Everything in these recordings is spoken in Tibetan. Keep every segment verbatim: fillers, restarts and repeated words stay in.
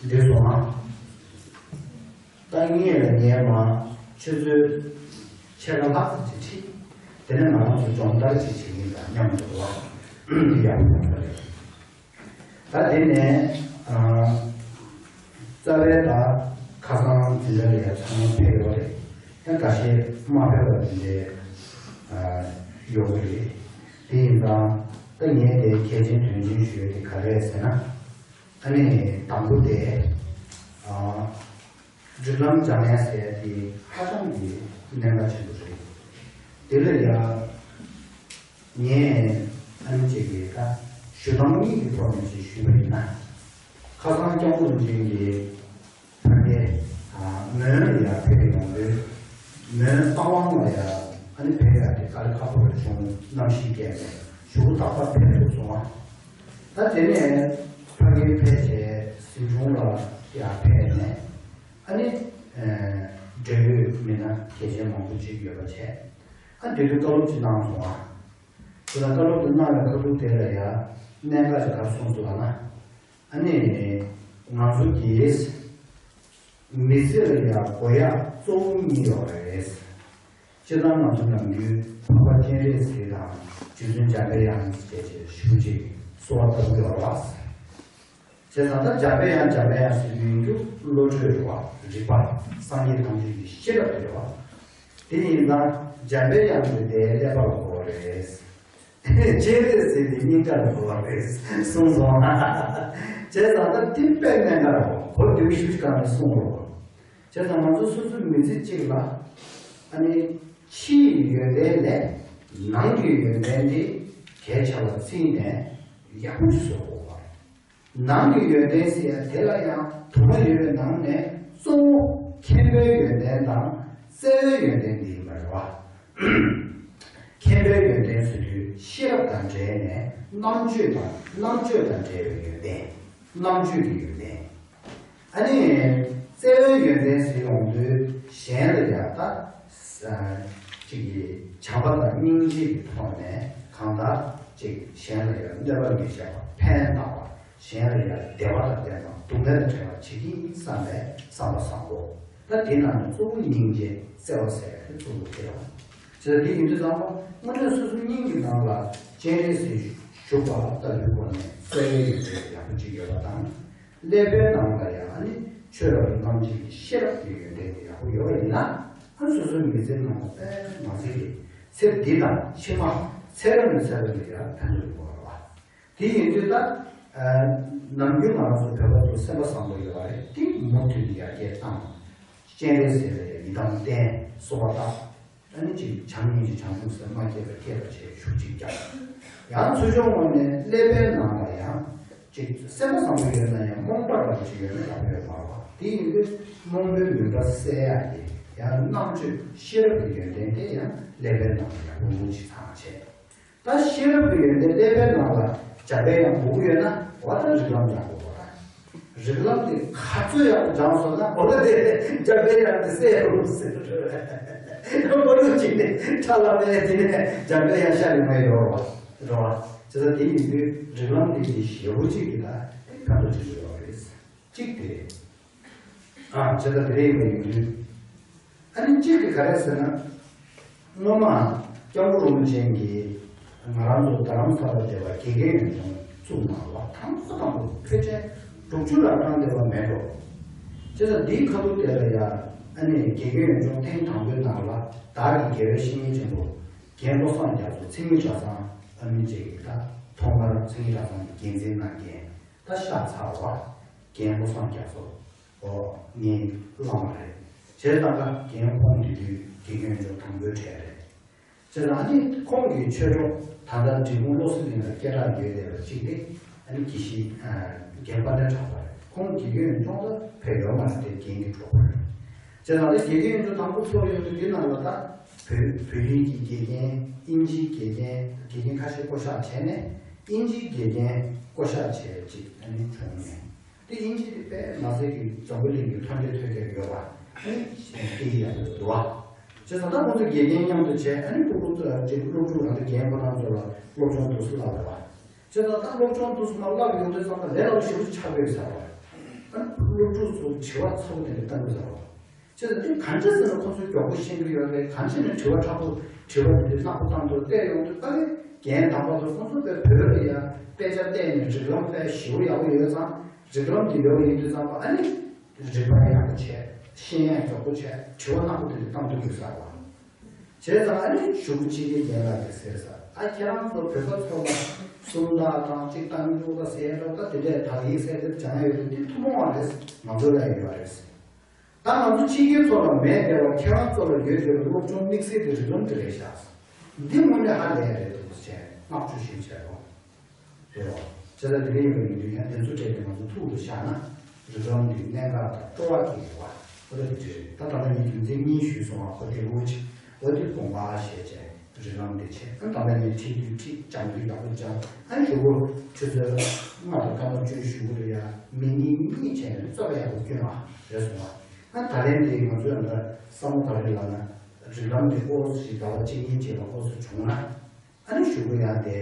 འདི་སོང་ང་། ད་ངས་ལ་ངས་མ་ཆུ་ཚོད་ཕྱེད་ཀ་ལྷག་ཙམ་ཅིག་ཁྲིད། དེ་ནས་ང་རང་ཚོ་སྦྱོང་བརྡར་ཅིག་བྱེད་ཀྱིན་པ་མཉམ་དུ་བ། འདི་ཡག་པོ་ཡོང་གི་རེད། ད་དེ་ནས་ཨ། རྩ་བའི་ད་ཁ་སང་འཛིན་གྲྭ་ལ་ཡ་ཚང་མ་ཕེབས་ཡོད་རེད། ཡང་འགའ་ཤས་མ་ཕེབས་པ་དེ་འདྲའི་ཨ་ཡོད་གི་རེད། དེ་ཡིན་ཙང་ད་ངས་དེ་གལ་ཆེན་དོན་ཆེན་ཞུ་ཡ་དེ་ག་རེ་རེད་ཟེར་ན། ཨ་ནི་དང་པོ་དེ་ཨ། སྒྲིག་ལམ་སྦྱང་ཡ་ཟེར་ཡ་དེ་ཧ་ཅང་གི་གནད་འགག་ཆེན་པོ་རེད། དེ་ལ་ཡ་ངས་ཨ་ནི་ཅིག་གི་ད་ཞུ་སྟངས་གཉིས་ཀྱི་ཐོག་ནས་ཅིག་ཞུས་པ་ཡིན་ན། ཁ་སང་སྐྱབས་མགོན་རིན་པོ་ཆེ་གིས་ཕ་གི་མོན་ལ་ཡ་ཕེབས་ཡོང་དུས། མོན་རྟ་དབང་ལ་ཡ་ཨ་ནི་ཕེབས་ཡ་དེ་དཀའ་ལས་ཁག་པོ་རེད་བྱུང་། གནམ་གཤིས་རྐྱེན་པས་གཞུག་གུ་ཏག་ཏག་ཕེབས་ཐུབ་སོང་བ། ད་དེ་ནས་ཕ་གི་ཕེབས་བྱས་གཟིམ་ཆུང་ལ་ཡ་ཕེབས་ནས། ཨ་ནི་ཨ་འབྲེལ་ཡོད་མི་སྣ་གལ་ཆེན་མང་པོ་ཅིག་ཡོད་པ་བྱས། ཨ་འབྲེལ་ཡོད་བཀའ་སློབ་ཅིག་གནང་སོང་ཨ། དེ་ལ་བཀའ་སློབ་དེ་གནང་བའི་ཁ་ཐུག་དེ་ལ་ཡ་གནད་འགག་ཅིག་ག་རེ་གསུངས་སོང་ལབ་ན། ཨ་ནི་ང་ཚོ་གིས་མི་ཚེ་ལ་ཡ་དགོས་ཡ་གཙོ་བོ་གཉིས་ཡོད་རེད། སྤྱིར་བཏང་ང་ཚོ་ནམ་རྒྱུན་འཕགས་པ་སྤྱན་རས་གཟིགས་དང་རྗེ་བཙུན་འཇམ་པའི་དབྱངས་བཅས་ཀྱི་ཞུ་ཅིག་གསོལ་བ་བཏབ་ཀྱི་ཡོད་རེད་བ། བྱས་ཙང་ད་འཇམ་པའི་དབྱངས་འཇམ་པའི་དབྱངས་ཟེར་རྒྱུ་ཡིན་རྒྱུ་བློ་གྲོས་རེད་བ། རིག་པ། སངས་རྒྱས་ཐམས་ཅད་ཀྱི་ཤེས་རབ་དེ་རེད་བ། དེ་ཡིན་ཙང་འཇམ་པའི་དབྱངས་དེ་དེའི་ཀླད་པ་ལ་གོ་བ་རེད། སྤྱན་རས་གཟིགས་དེ་སྙིང་ག་ལ་གོ་བ་རེད་གསུངས་སོང་། བྱས་ཙང་ད་དེ་དཔེ་གནད་འགག་རེད་བ། གོ་བདེ་པོ་ཞེ་པོ་ཅིག་གང་ནས་གསུངས་རེད་བ། བྱས་ཙང་ང་ཚོ་སོ་སོའི་མི་ཚེ་གཅིག་ལ་ཨ་ནི་ཕྱིའི་ཡོན་ཏན་ལས་ནང་གི་ཡོན་ཏན་དེ་གལ་ཆེ་བ་བརྩིས་ནས་ཡག་པོ་ཞིག་བཟོ་དགོས་པ་རེད། ནང་གི་ཡོན་ཏན་ཟེར་ཡ་དེ་ལ་ཡང་དུ་མ་ཡོད་པའི་ནང་ནས་གཙོ་བོ་མཁན་པོའི་ཡོན་ཏན་དང་བརྩེ་བའི་ཡོན་ཏན་དེ་ཡིན་པ་རེད་བ། མཁན་པོའི་ཡོན་ཏན་ཟེར་དུས་ཤེས་རབ་དང་འབྲེལ་ནས་རྣམ་དཔྱོད་དང་རྣམ་དཔྱོད་དང་འབྲེལ་བའི་ཡོན་ཏན། རྣམ་དཔྱོད་ཀྱི་ཡོན་ཏན། ཨ་ནི་བརྩེ་བའི་ཡོན་ཏན་ཟེར་ཡོང་དུས་གཞན་ལ་ཡང་ད་ཅིག་གི་བྱམས་པ་དང་སྙིང་རྗེ་གི་ཐོག་ནས་གང་ལྟར་ཅིག་གཞན་ལ་ཡང་གནོད་པ་མི་བྱ་བ། ཕན་བཏགས་པ། གཞན་ལ་ཡང་བདེ་བ་དང་ལྡན་པ། སྡུག་བསྔལ་དང་བྲལ་བ་བྱེད་ཀྱི་ཡིན་བསམ་པའི་བསམ་པ་བཟང་པོ། ད་དེ་ནང་ནས་གཙོ་བོ་སྙིང་རྗེ། བརྩེ་བ་ཟེར་བའི་གཙོ་བོ་དེ་རེད་བ། བྱས་ཙང་དེ་ཡིན་དུས་ཙམ་པ་དངོས་གནས་སོ་སོའི་སྙིང་གི་ནང་ལ་སྤྱན་རས་གཟིགས་བཞུགས་པ་ལྟ་བུའི་སྒོ་ནས་བརྩེ་བའི་ཡོན་ཏན་ཡག་པོ་ཅིག་ཡོད་པ་དང་། ཀླད་པའི་ནང་ལ་ཡང་ཨ་ནི་ཆོས་རབ་ཏུ་རྣམ་འབྱེད་ཀྱི་ཤེས་རབ་ཀྱི་ཡོན་ཏན་དེ་ཡག་པོ་ཡོད་པ་ཡིན་ན། ཨ་སོ་སོའི་མི་ཚེའི་ནང་ལ་དཔེ་མ་ཚད་ཀྱི་ཚེ་འདི་དང་ཕྱི་མ་ཚེ་རབས་ནས་ཚེ་རབས་ལ་ཡང་ཕན་ཐོགས་ཡོང་གི་རེད་བ། དེ་ཡིན་དུས་ད་ནམ་རྒྱུན་ང་རང་ཚོ་བོད་པ་ཚོ་སེམས་པ་བཟང་པོ་ཡོད་པ་རེད། དེ་མུ་མཐུད་ནས་ཡར་རྒྱས་བཏང་། སྤྱན་རས་གཟིགས་ལ་ཡང་ཡི་དམ་བསྟེན། གསོལ་བ་བཏབ། ཨ་ནི་ཅིག་བྱམས་སྙིང་རྗེ་བྱམས་སྙིང་རྗེ་མ་སྐྱེས་པ་སྐྱེས་པ་བྱས་ཤུགས་ཅིག་བརྒྱབ། ཡང་ཚུར་ཕྱོགས་ངོས་ནས་ཀླད་པའི་ནང་ལ་ཡང་ཅིག་སེམས་པ་བཟང་པོ་ཡོད་ན་ཡང་རྨོངས་པ་འདྲ་བོ་ཅིག་ཡོད་ན་ཡག་པོ་ཡོད་མ་རེད་བ། དེ་ཡིན་དུས་རྨོངས་པའི་མུན་པ་སེལ་ཡག་གི་ཡང་རྣམ་དཔྱོད་ཤེས་རབ་ཀྱི་ཡོན་ཏན་དེ་ཡང་ཀླད་པའི་ནང་ལ་ཡང་ལྷུག་ལྷུག་ཅིག་ཚང་བྱས། ད་ཤེས་རབ་ཀྱི་ཡོན་ཏན་ཀླད་པའི་ནང་ལ་འཇམ་པའི་དབྱངས་དགོས་ཀྱི་ཡོད་ན། འོ་ད་རིགས་ལམ་སྦྱང་དགོས་པ་རེད། རིགས་ལམ་དེ་ག་ཚོད་ཡག་པོ་སྦྱངས་སོང་ན། འོ་ད་དེ་འཇམ་པའི་དབྱངས་དེ་གསལ་རུ་ཟེར་རེད། མ་ལུས་ཅིག་ནས་ཁྲ་ལམ་མེ་དེ་ནས་འཇམ་པའི་དབྱངས་ཤར་ཡོང་ཡ་ཡོད་རེད་བ། རེད་བ། བྱས་ཙང་དེ་ཡིན་དུས་རིགས་ལམ་དེ་གི་ཞེ་པོ་ཅིག་གི་ད་ཕན་ཐོགས་ཅིག་ཡོད་རེད། གཅིག་དེ་རེད། ཨ་བྱས་ཙང་དེ་རེད་ཡིན་པ་ཡིན་དུས། ཨ་ནི་གཅིག་གིས་ག་རེ་ཟེར་ན། སྔོན་མ་སྐྱབས་མགོན་རིན་པོ་ཆེ་གིས་ང་རང་ཚོ་རྡ་རམ་ས་ལ་སྡོད་པ་དགེ་རྒན་ཡོན་ཚོགས་བཙུགས་གནང་བ། དང་པོ་དང་པོ་ཕལ་ཆེར་དྲུག་ཅུ་ལ་བཏང་བསྡད་པ་མེད་འགྲོ། བྱས་ཙང་འདིའི་ཁ་ཐུག་དེ་ལ་ཡ་ཨ་ནི་དགེ་རྒན་ཡོན་ཚོགས་ཐེངས་དང་པོའི་ནང་ལ་བདག་གི་དགེ་བའི་བཤེས་གཉེན་ཆེན་པོ་རྒན་བློ་བཟང་རྒྱ་མཚོ་མཚན་ཉིད་གྲྭ་ཚང་ཨ་ནི་ཅིག་གི་ད་ཐོག་མར་མཚན་ཉིད་གྲྭ་ཚང་གི་འགན་འཛིན་གནང་མཁན། ད་ཤ་ཚ་བ། རྒན་བློ་བཟང་རྒྱ་མཚོ། ཨོ། ངའི་བླ་མ་རེད། བྱས་ཙང་ཀ་རྒན་ཁོང་དེ་དུས་དགེ་རྒན་ཚོ་དང་པོའི་གྲས་རེད། བྱས་ཙང་ཨ་ནི་ཁོང་གི་ཆོས་གྲོགས་ད་ལྟ་འབྲས་སྤུངས་བློ་གསལ་གླིང་ལ་སྐད་གྲགས་ཡོད་བསྡད་པ་གཅིག་དེ་ཨ་ནི་དགེ་བཤེས་རྒན་དཔལ་ལྡན་གྲགས་པ་རེད། ཁོང་དགེ་རྒན་ཚོ་ད་ཕེབས་ཡོད་མ་རེད་དེ། རྒན་གྱི་གྲོགས་པོ་རེད། བྱས་ཙང་ད་དགེ་རྒན་ཚོ་དང་པོ་ཚོགས་ཡོང་དུས་དེ་ནང་ལ་ད་བོད་བོད་ཡིག་གི་དགེ་རྒན། དབྱིན་ཇིའི་དགེ་རྒན། དགེ་རྒན་ཁ་ཤས་བསྐོ་བཞག་བྱས་ནས། དབྱིན་ཇིའི་དགེ་རྒན་བསྐོ་བཞག་བྱས་ཅིག་ཨ་ནི་བྱུང་ནས། དེ་དབྱིན་ཇི་དེ་དཔེ་མ་ཟད་ཀྱི་འཛམ་བུ་གླིང་གི་མཐོ་འབྲིང་ཐོན་ཁྱེར་ཡོད་པ། ཨ་ནི་སྐད་ཡིག་ཡག་པོ་འདུག་བ། བྱས་ཙང་ད་ཁོང་ཚོ་དགེ་རྒན་མཉམ་དུ་བྱས། ཨ་ནི་ཕྲུ་གུ་ཚོ་ཅིག་སློབ་ཕྲུག་རང་ཚོ་རྒན་ཁོ་རང་ཚོ་ལ་སློབ་སྦྱོང་འདུག་སེ་བསླབ་པ། བྱས་ཙང་ད་སློབ་སྦྱོང་དུ་སོང་ན་བསླབ་ཡོང་དུས་ཙམ་པ་ལས་སླ་པོ་ཞེ་པོ་ཆགས་ཀྱི་ཡོད་ས་རེད། ཨ་ནི་སློབ་ཕྲུག་ཚོ་དྲི་བ་ཚ་པོ་དེ་འདྲ་བཏང་གི་ཡོད་ས་རེད། བྱས་ཙང་འདི་གང་འདྲ་ཟེར་ན་ཁོ་ཚོས་མགྱོགས་པོ་ཤེས་ཀྱི་ཡོད་རེད། གང་ཅི་ནས་དྲི་བ་ཕྲ་པོ་དྲི་བ་འདི་འདྲ་ནག་པོ་བཏང་འདུག་བལྟས་ཡོང་དུས་ད་ནི་རྒན་དམ་པ་ཚོ་ཁོ་ཚོ་དཔེ་བོད་ལ་ཡ་དཔེ་ཆ་བལྟས་ནས་རིགས་ལམ་དཔེ་ཞེ་པོ་ཡག་པོ་ཡོད་ཙང་རིགས་ལམ་འདི་ཡོད་པ་ཡིན་དུས་ཙམ་པ་ཨ་ནི་རིག་པ་ཡག་པོ་བྱས། ཤེས་ཡོན་མགྱོགས་པོ་བྱས། དྲི་བ་ནག་པོ་དེ་འདྲ་བཏང་འདུག་ཡོད་ས་རེད། བྱས་ཙང་ཨ་ནི་གཞུག་གུ་ཕྱི་རྒྱལ་རྒན་ལགས་ཀྱིས་ཟེར་ས། ཨ་ཁྱེད་རང་ཚོ་བོད་པ་ཚོ་ལ་སུམ་རྟགས་དང་གཅིག་བཏང་རྒྱུ་ལ་ཟེར་འགྲོ། ད་དེ་འདྲས་དག་ཡིག་གསལ་འདེབས་སྦྱང་ཡ་ཡོད་རེད། འདི་ཐུན་མོང་བ་རེད། ང་ཚོ་ལ་ཡོད་རེད། ད་ང་ཚོ་ཕྱི་རྒྱལ་ཚོ་ལ་མེད་བསྡད་པ་ཁྱེད་རང་ཚོ་ལ་ཡོད་བསྡད་པའི་སློབ་སྦྱོང་དམིགས་བསལ་གྱི་རིགས་ལམ་དེ་རེད་ཤག་འདི་དངོས་གནས་ཧ་ལས་རེད་འདུག་ཟེར་བསྔགས་བརྗོད་ཞིག་བྱས་རོགས། རེད་བ། བྱས་ཙང་དེ་འདྲ་ཡིན་པ་ཡིན་དུས་ཡང་དེ་ཚོ་སྤྲད་དེ་ང་ཚོ་ཐུགས་ལ་བཞག་ན། རིགས་ལམ་འདི་གནད་འགག་དང་སྤྲོ་བ་སྐྱེ་ཡོད་པ། ཨོ་ད་དེ་འདྲ་རེད། ད་ད་ལྟ་ངས་རྒྱུ་མཚན་གཉིས་ཞུས་སོང་བ། ཨོ་དེ་འུ་ཅི། ཨོ་དེ་དགོངས་པ་བཞེས་བྱས་རིགས་ལམ་དེ་བྱས། ཨ་ད་ལྟ་ངས་ཁྲིད་དུས་ཁྲིད། སྦྱང་དུས་ཡག་པོ་སྦྱང་། ཨ་གཞུག་གུ་ཆུ་ཚོད་ལྔ་དང་སྐར་མ་བཅུ་གཞུག་གུ་ལ་ཡ་མི་གཉིས་གཉིས་བྱས་ནས་རྩོད་པ་ཡག་པོ་སྐྱོན་པ་རེད་སོང་བ། ཨ་ད་ལན་དེ་ང་ཚོས་ཨ་ད་བསམ་བློ་ག་རེ་ལབ་ན། རིགས་ལམ་དེ་ཨོ་ཞིག་ཟླ་བ་གཅིག་གཉིས་རྗེས་ལ་ཨོ་ཚོ་བྱུང་ན། ཨ་ནི་གཞུག་གུ་ཡང་དེ་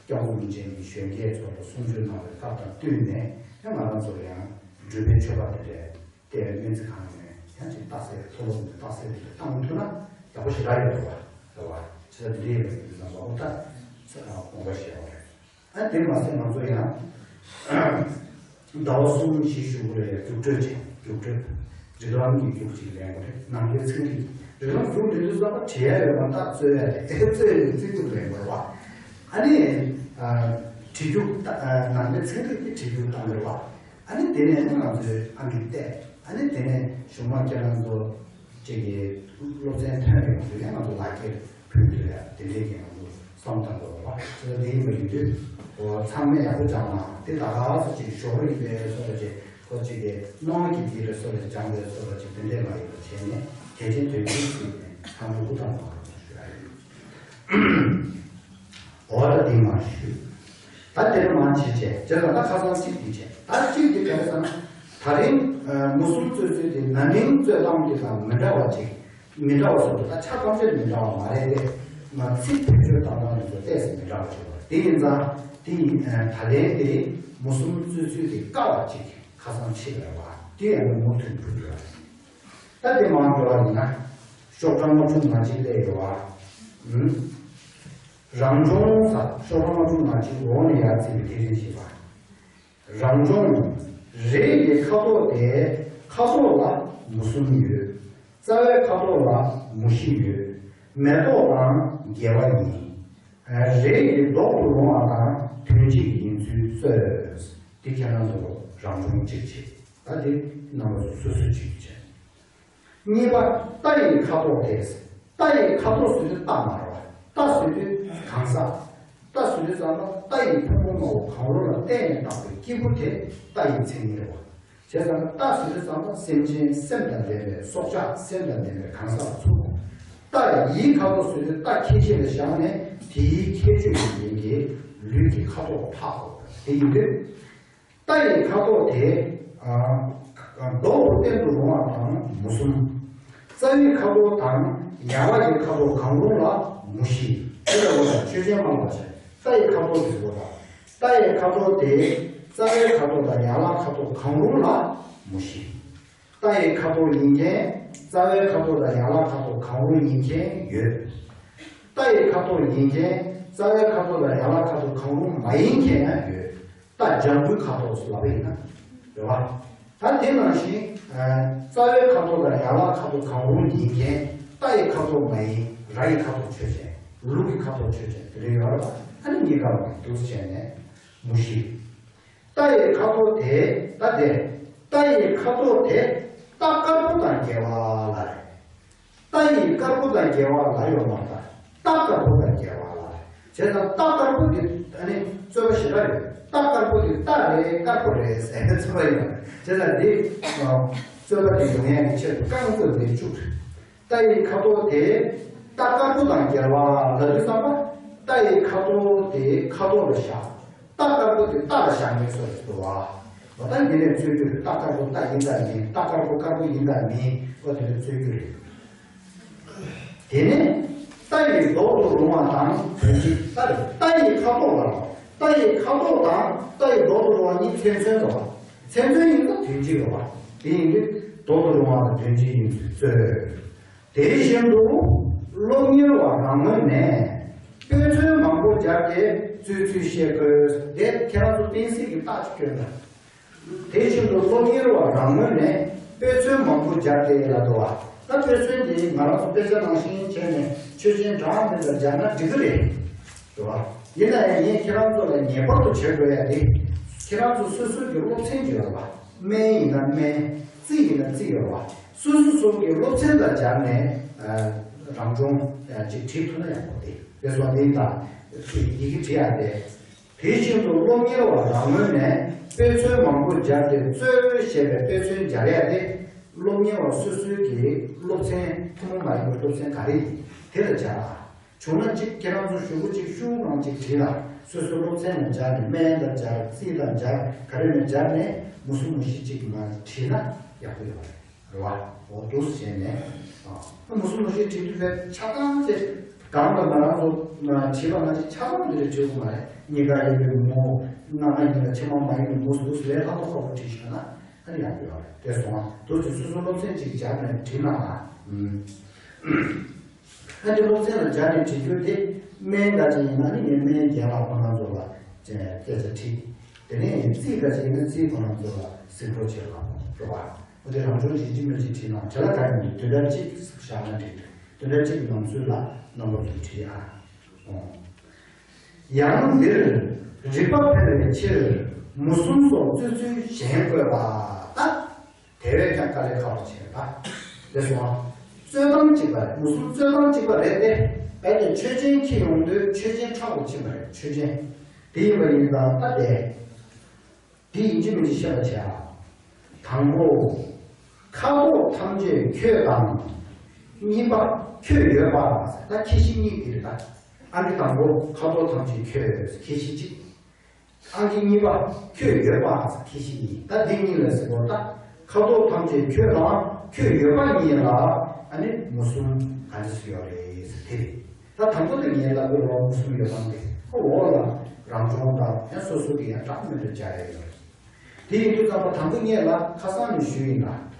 སྐྱབས་མགོན་རིན་ཆེན་གྱིས་གཞོན་སྐྱེས་ཚོ་ལ་གསུང་ཆོས་གནང་བའི་སྐབས་དང་བསྟུན་ནས་ཡང་ང་རང་ཚོ་ལ་ཡང་འགྲུལ་པའི་མཆོད་པ་དེ་འདྲས་དེ་སྨན་རྩིས་ཁང་ནས་ཡང་ཅིག་རྟགས་གསལ་མཐོ་སློབ་ནས་རྟགས་གསལ་དེ་འདྲ་བཏང་ཐུབ་ན་ཡག་པོ་ཞེ་དྲག་ཡོད་རེད་བ། རེད་བ། ཇི་ལྟར་འདི་འདྲ་ཡོད་པ་ཡིན་དུས་ཙམ་པ་ཨོ་ད་དགོངས་པ་བཞེས་པ་རེད། ཨ་དེར་མ་ཟད་ང་ཚོ་ཡང་ཟླ་བ་གསུམ་བཞི་གཞུག་གུ་ལ་ཡང་རྒྱུགས་སྤྲོད་བྱས། རྒྱུགས་སྤྲོད། རིགས་ལམ་གྱི་རྒྱུགས་གཅིག་ལེན་དགོས་རེད། ནང་པའི་ཚིག་འགྲེལ། རིགས་ལམ་རྒྱུགས་འགྲིམ་དུས་ཙམ་པ་བྲིས་ཡ་ཡོད་པ་འདྲ། རྩོད་ཡ་རེད། རྩོད་ཡ་ཡོད་ཚིག་རྒྱུགས་ལེན་དགོས་རེད་བ། ཨ་ནི་ཨ་བྲིས་རྒྱུགས་ད་ཨ་ནང་པའི་ཚིག་འགྲེལ་གྱི་བྲིས་རྒྱུགས་བཏང་དགོས་རེད་བ། ཨ་ནི་དེ་ནས་ནི་ང་ཚོས་ཨང་ཀི་བལྟས། ཨ་ནི་དེ་ནས་གཞུག་མ་ཁྱེད་རང་ཚོ་གཅིག་གི་སློབ་ཚན་ཐོན་ཡོང་དུས་ནས་ང་ཚོ་ལག་འཁྱེར་ཕུལ་དུས་ཡ་དེ་འདྲའི་གི་ང་ཚོ་བསམ་བཏང་དགོས་རེད་བ། ཁྱེད་ཚོ་དེ་ཡིན་པ་ཡིན་དུས་འོ་ཚང་མས་ཡག་པོ་སྦྱངས་ན། དེ་ད་ག་སེ་ཅིག་ཞོར་ཡིན་པའི་སོ་ར་ཅིག་ཁོ་གཅིག་གི་སྣང་བ་གི་དེ་རེད་སོ་ར་ཅིག་སྦྱངས་པའི་སོ་ར་ཅིག་དེ་འདྲས་མ་ཡིན་པ་བྱས་ནས་གལ་ཆེན་དོན་ཆེན་བརྩིས་ནས་ཚང་མ་ཧུར་ཐག་གནང་རོགས་ཞུ་ཡ་ཡིན། འོ་ད་འདི་མ་ཞུ། ད་དེ་རིང་མང་ཆེ་བྱས་བྱས་ཙང་ད་ཁ་སང་གཅིག་འདི་བྱས། ད་གཅིག་འདི་ག་རེ་ཟེར་ན། ད་རིང་ཨ་མུ་གསུམ་རྩོད་ཚུལ་དེ་ན་ནིང་རྩོད་སྟངས་དེ་དང་མི་འདྲ་བ་ཅིག་མི་འདྲ་བ་སོགས་ད་ཆ་ཐམས་ཅད་མི་འདྲ་བ་མ་རེད་དེ། ང་ཚིག་བེད་སྤྱོད་བཏང་སྟངས་དེ་ཚོ་ཏོག་ཙམ་མི་འདྲ་བ་ཅིག་རེད། དེ་ཡིན་ཙང་དེ་ཡིན་ཨ་ད་ལན་དེ་མུ་གསུམ་རྩོད་ཚུལ་དེ་དཀའ་བ་ཅིག་ཁ་སང་ཕྱིན་པ་རེད་བ། དེ་ཡང་མུ་མཐུད་འགྲོ་རྒྱུ་རེད། ད་དེ་མང་འགྲོ་བ་ཡིན་ན། ཤོག་གྲངས་ལྔ་དྲུག་མ་གཅིག་སླེབས་ཡོད་བ། ཨུམ། རང་བྱུང་ས་ཤོག་གྲངས་ལྔ་དྲུག་མ་གཅིག་འོག་ནས་ཡར་བརྩིས་པའི་ཐེག་ཆེན་བཞི་པ། རང་བྱུང་། རེད་ཀྱི་ཁ་དོག་དེ་ཁ་དོག་ལ་མུ་གསུམ་ཡོད། རྩ་བའི་ཁ་དོག་ལ་མུ་བཞི་ཡོད། མེ་ཏོག་དང་རྒྱལ་བ་ཡིན། རེད་ཀྱི་ལྡོག་ཏུ་རུང་བ་དང་དོན་གཅིག་ཡིན་ཚུལ་རྩོད། འདི་ཁྱེད་རང་ཚོ་རང་བྱུང་གཅིག་བྱེད། ད་འདི་རྣམ་པ་ཚོ་སོ་སོ་གཅིག་བྱེད། གཉིས་པ། རྟ་ཡི་ཁ་དོག་དེ། རྟ་ཡི་ཁ་དོག་ཟེར་དུས་རྟ་མ་རེད་བ། རྟ་ཟེར་དུས་གང་ཟག་རྟ་ཟེར་དུས་ཙམ་པ་རྟ་ཡི་ཕུང་པོ་ལྔ་པོ་གང་རུང་ལ་བརྟེན་ནས་བཏགས་པའི་སྐྱེས་བུ་དེ་རྟ་ཡི་མཚན་ཉིད་རེད་བ། བྱས་ཙང་རྟ་ཟེར་དུས་ཙམ་པ་སེམས་ཅན་སེམས་དང་ལྡན་པའི་སྲོག་ཆགས་སེམས་དང་ལྡན་པའི་གང་ཟག་ལ་ཚུགས། རྟ་ཡི་ཁ་དོག་ཟེར་དུས་རྟ་ཁྱད་ཆོས་ལ་བཞག་ནས་དེའི་ཁྱད་ཆོས་ཀྱི་ཡིན་གྱི་ལུས་ཀྱི་ཁ་དོག་འཕགས་པ་དེ་ཡིན་དུས། རྟ་ཡི་ཁ་དོག་དེ། ཨ། མདོག་ཏུ་བསྟན་དུ་རུང་བ་དང་མུ་གསུམ། རྩ་བའི་ཁ་དོག་དང་ཡན་ལག་གི་ཁ་དོག་གང་རུང་ལ་མུ་བཞི། དེ་ལ་འོ་ད་ཆོས་ཅན་མ་ལ་བྱ། རྟ་ཡི་ཁ་དོག་གི་འོ་ད། རྟ་ཡི་ཁ་དོག་དེ། རྩ་བའི་ཁ་དོག་དང་ཡན་ལག་ཁ་དོག་གང་རུང་ལ་མུ་བཞི། རྟ་ཡི་ཁ་དོག་ཡིན་མཁན། རྩ་བའི་ཁ་དོག་དང་ཡན་ལག་ཁ་དོག་གང་རུང་ཡིན་མཁན་ཡོད། རྟ་ཡི་ཁ་དོག་ཡིན་མཁན། རྩ་བའི་ཁ་དོག་དང་ཡན་ལག་ཁ་དོག་གང་རུང་མ་ཡིན་མཁན་ཡང་ཡོད། རྟ་ལྗང་གུའི་ཁ་དོག་ཟེར་ལབ་པ་ཡིན་ན། རེད་བ། ད་དེ་ནང་བཞིན། ཨ། རྩ་བའི་ཁ་དོག་དང་ཡན་ལག་ཁ་དོག་གང་རུང་ཡིན་མཁན། རྟ་ཡི་ཁ་དོག་མ་ཡིན། ར་ཡི་ཁ་དོག་ཆོས་ཅན། ལུག་གི་ཁ་དོག་ཆོས་ཅན། དེ་འདྲ་ཡོད་རེད་བ། ཨ་ནི་གཉིས་ཀ་ལ་འདུག་སེ་བྱས་ནས་མུ་བཞི། རྟ་ཡི་ཁ་དོག་དེ། ད་དེ། རྟ་ཡི་ཁ་དོག་དེ། རྟ་དཀར་པོ་དང་རྒྱལ་བ་ལ་རེད། རྟ་ཡི་དཀར་པོ་དང་རྒྱལ་བ་ལ་ཡོད་མ་རེད། རྟ་དཀར་པོ་དང་རྒྱལ་བ་ལ་རེད། བྱས་ཙང་རྟ་དཀར་པོ་དེ་ཨ་ནི་རྩོད་པ་ཞེ་དྲག་ཡོད། རྟ་དཀར་པོ་དེ་རྟ་རེད་དཀར་པོ་རེད་ཟེར་རྩོད་པ་ཡོད་རེད། བྱས་ཙང་འདི་རྩོད་པ་དེ་ཡོང་ཡག་གི་ཆེད་དུ་རྐང་རྩེད་འདི་བཅུག་རྟ་ཡི་ཁ་དོག་དེ་རྟ་དཀར་པོ་དང་རྒྱལ་བ་ལ་དུས་ཙམ་པ། རྟ་ཡི་ཁ་དོག་དེ་ཁ་དོག་ལ་བཞག་རྟ་དཀར་པོ་དེ་རྟ་ལ་བཞག་ངེས་སོ་ཞེས་པ། འོ་ད་འདི་ནས་རྩོད་རྒྱུ་རེད། རྟ་དཀར་པོ་རྟ་ཡིན་དང་མིན། རྟ་དཀར་པོ་དཀར་པོ་ཡིན་དང་མིན། འོ་དེ་ནས་རྩོད་རྒྱུ་རེད། དེ་ནས་རྟ་ཡི་ལྡོག་ཏུ་རུང་བ་དང་དོན་གཅིག་རྟ་རེད། རྟ་ཡི་ཁ་དོག་ལ། རྟ་ཡི་ཁ་དོག་དང་རྟ་ཡི་མདོག་ཏུ་རུང་བ་གཉིས་མཚན་མཚོན་འགྲོ་བ། མཚན་མཚོན་ཡིན་ན་དོན་གཅིག་རེད་བ། དེ་ཡིན་དུས་མདོག་ཏུ་རུང་བ་དང་དོན་གཅིག་ཡིན་ཚུལ་རྩོད། དེ་བཞིན་དུ་སློབ་གཉེར་བ་རང་ངོས་ནས་དཔེ་མཚོན་མང་པོ་སྦྱར་ཏེ་རྩོད་ཚུལ་བཤད་དགོས། དེ་ཁྱེད་རང་ཚོ་གཏན་ཚིགས་ཀྱི་རྟགས་ཅིག་སྐྱོན་དང་། དེ་བཞིན་དུ་སློབ་གཉེར་བ་རང་ངོས་ནས་དཔེ་མཚོན་མང་པོ་སྦྱར་ཏེ་ལབ་འདུག་བ། ད་དཔེ་མཚོན་དེ་ང་རང་ཚོ་དཔེ་ཆ་ནང་བཞིན་བྱས་ནས་ཆོས་ཅན་འདྲ་མིན་ལ་སྦྱར་ན་འགྲིག་གི་རེད། རེད་བ། ཡིན་ན་ཡང་ངས་ཁྱེད་རང་ཚོ་ལ་ངེས་པར་དུ་བྱེད་དགོས་ཡ་དེ། ཁྱེད་རང་ཚོ་སོ་སོའི་གི་སློབ་ཚན་ཅིག་ཡོད་རེད་བ། སྨན་ཡིན་ན་སྨན། རྩིས་ཡིན་ན་རྩིས་ཡོད་རེད་བ། སོ་སོ་སོ་གི་སློབ་ཚན་ལ་སྦྱར་ནས་རང་སྦྱོང་ཅིག་བྲིས་ཐུབ་ན་ཡག་པོ་དེ་རེད་སོང་། དེ་ཡིན་ད་ཡི་གེ་བྲིས་ཡ་དེ། དེ་བཞིན་དུ་སློབ་གཉེར་བ་རང་ངོས་ནས་དཔེ་མཚོན་མང་པོ་སྦྱར་ཏེ་རྩོད་ཞེས་པའི་དཔེ་མཚོན་སྦྱར་ཡ་དེ། སློབ་གཉེར་བ་སོ་སོའི་གི་སློབ་ཚན་ཐུན་མོང་མ་ཡིན་པའི་སློབ་ཚན་ག་རེ་ཡིན་དེ་ལ་སྦྱར་ཨ། བྱུང་ན་གཅིག་ཁྱེད་རང་ཚོ་ཞུ་སྒོ་གཅིག་ཤོག་གུ་གཅིག་བྲིས་ལ་སོ་སོའི་སློབ་ཚན་ལ་སྦྱར་ནས་སྨན་དང་སྦྱར་རྩིས་དང་སྦྱར་ག་རེ་ནས་སྦྱར་ནས་མུ་གསུམ་མུ་བཞི་གཅིག་མ་བྲིས་ན་ཡག་པོ་ཡོད་རེད། རེད་བ། འོ་འདུག་སེ་བྱས་ནས། ཨ། མུ་གསུམ་མུ་བཞི་བྲིས་དུས་དཔེ་ཆ་ཚང་ཅིག་སྒང་ལ་ང་རང་ཚོ་བྲིས་པ་ང་ཚོ་ཆ་ཚང་འདི་རེད་བྲིས་དགོས་མ་རེད། གཉིས་ཀ་ཡིན་པའི་མུ། སྔ་མ་ཡིན་ན་ཕྱི་མ་མ་ཡིན་པའི་མུ་འདུག་སེ་ལས་ལྷག་པ་ཁག་པོ་བྲིས་ཤག་ན་ཨ་ནི་ཡག་པོ་ཡོད་རེད། དེ་སོང་ང་འདུག་སེ་སོ་སོ་སློབ་ཚན་ཅིག་སྦྱར་ནས་བྲིས་ན་ཨ། ཨ་ནི་སློབ་ཚན་ལ་སྦྱར་ནས་བྲིས་རྒྱུ་དེ་སྨན་འདྲ་ཅིག་ཡིན་ན་ནི་ངས་སྨན་རྒན་ལགས་ཁོང་རྣམ་ཚོ་ལ་སྐད་ཆ་དྲིས། དེ་ནས་རྩིས་འདྲ་ཅིག་ཡིན་ན་རྩིས་ཁོང་རྣམ་ཚོ་ལ་གཟིགས་སྐོར་བྱེད་ལ་འགྲོ་བ། འོ་དེ་རང་སྦྱོང་ཡིན་གཅིག་མིན་གཅིག་བྲིས་ན་བྲེལ་བ་ག་ཡིན་མིན་དུས་དྲན་གཅིག་བཞག་ན་འགྲིག་འདུག་དུས་དྲན་གཅིག་ནང་ཚུལ་ལ་རྣམ་པ་ཚོས་བྲིས་ཨ། ཡང་འདིར་རིག་པ་འཕེལ་བའི་ཕྱིར་མུ་གསུམ་སོགས་རྩོད་ཚུལ་གཞན་བཀོད་པ་ལྟ། དེ་བས་ཀྱང་དཀའ་ལས་ཁག་པོ་ཆེ་ལ། དེ་སོང་ང་། རྩོད་སྟངས་གཅིག་པ་རེད། མུ་གསུམ་རྩོད་སྟངས་གཅིག་པ་རེད་དེ། རྦད་དེ་ཆོས་ཅན་འཁྱེར་ཡོང་དུས་ཆོས་ཅན་ཕྲ་བོར་ཕྱིན་པ་རེད། ཆོས་ཅན། དེ་ཡིན་པ་ཡིན་ཙང་ད་དེ། དེ་ཡིན་གཅིག་མིན་གཅིག་བཤད་པ་བྱས་ཨ། དང་པོ། ཁ་དོག་ཐམས་ཅད་ཁྱོད་དང་། གཉིས་པ། ཁྱོད་ཡོད་པ། ད་ཁྱད་གཞི་གཉིས་དེ་རེད་ད། ཨ་ནི་དང་པོ་ཁ་དོག་ཐམས་ཅད་ཁྱོད་ཁྱད་གཞི་གཅིག་ཨང་ཀི་གཉིས་པ། ཁྱོད་ཡོད་པ་ཁྱད་གཞི་གཉིས། ད་འདི་གཉིས་ལ་ཟེར་བ་ད། ཁ་དོག་ཐམས་ཅད་ཁྱོད་དང་ཁྱོད་ཡོད་པ་གཉིས་ལ་ཨ་ནི་མུ་གསུམ་ག་འདྲ་ཞིག་ཡོད་རེད་ཟེར་དེ་རེད། ད་དང་པོ་དེ་ངས་ལབ་དགོས་རེད་བ། མུ་གསུམ་ཡོད་སྟངས་དེ་ཁོ་འོག་ལ་རང་སྦྱོང་དང་ཡང་སོ་སོ་གི་ཡང་དྲག་མི་འདྲ་སྦྱར་ཡ་ཡོད་རེད། དེ་ཡིན་དུས་ཙམ་པ་དང་པོ་ངས་ལ་ཁ་སང་ནས་ཞུས་ཡིན་ལ།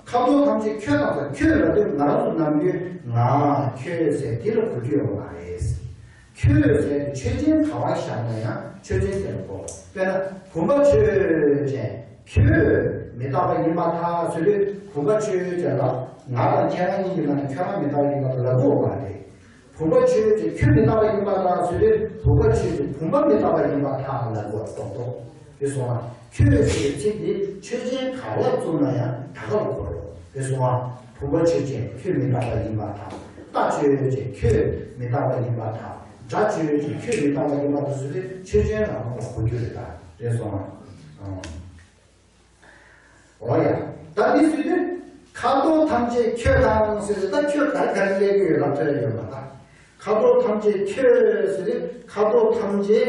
ཁ་དོག་ཐམས་ཅད་ཁྱོད་དང་ས་ཁྱོད་ལབ་དུས་ང་རང་ཚོ་ནམ་རྒྱུན་ང་ཁྱོད་ཟེར་དེ་ལ་གོ་རྒྱུ་ཡོད་མ་རེད། ཁྱོད་ཟེར་ཆོས་ཅན་ག་བ་བཞག་ན་ཡང་ཆོས་ཅན་དེ་ལ་གོ། དཔེར་ན་བུམ་པ་ཆོས་ཅན། ཁྱོད་མི་རྟག་པ་ཡིན་པར་ཐལ་ཟེར་དུས་བུམ་པ་ཆོས་ཅན་ལ་ང་དང་ཁྱེད་རང་གཉིས་ཀྱི་ནང་ནས་ཁྱོད་རང་མི་རྟག་པ་ཡིན་པར་ཐལ་ལབ་དགོས་མ་རེད། བུམ་པ་ཆོས་ཅན་ཁྱོད་མི་རྟག་པ་ཡིན་པར་ཐལ་ཟེར་དུས་བུམ་པ་ཆོས་ཅན་བུམ་པ་མི་རྟག་པ་ཡིན་པར་ཐལ་ལབ་དགོས་རྟོག་རྟོག་དེ་སོང་ང་། ཁྱོད་ཟེར་བའི་ཚིག་འདི་ཆོས་ཅན་ག་ལ་བཙུགས་ན་ཡང་ད་ག་ལ་གོ་རོགས། དེ་སོང་ང་། བུམ་པ་ཆོས་ཅན་ཁྱོད་མི་རྟག་པ་ཡིན་པར་ཐལ། རྟ་ཆོས་ཅན་ཁྱོད་མི་རྟག་པ་ཡིན་པར་ཐལ། དགྲ་ཆོས་ཅན་ཁྱོད་མི་རྟག་པ་ཡིན་པར་ཐལ་ཟེར་དུས་ཆོས་ཅན་རང་རང་ལ་གོ་རྒྱུ་རེད་ད། དེ་སོང་ང་། ཨང་། འོ་ཡ། ད་འདི་ཟེར་དུས། ཁ་དོག་ཐམས་ཅད་ཁྱོད་དང་ཟེར་དུས་ད་ཁྱོད་ག་རེ་ག་རེ་སླེབས་ཀྱི་ཡོད་ལབ་ཐུབ་ཡ་ཡོད་མ་ད། ཁ་དོག་ཐམས་ཅད་ཁྱོད་ཟེར་དུས་ཁ་དོག་ཐམས་ཅད་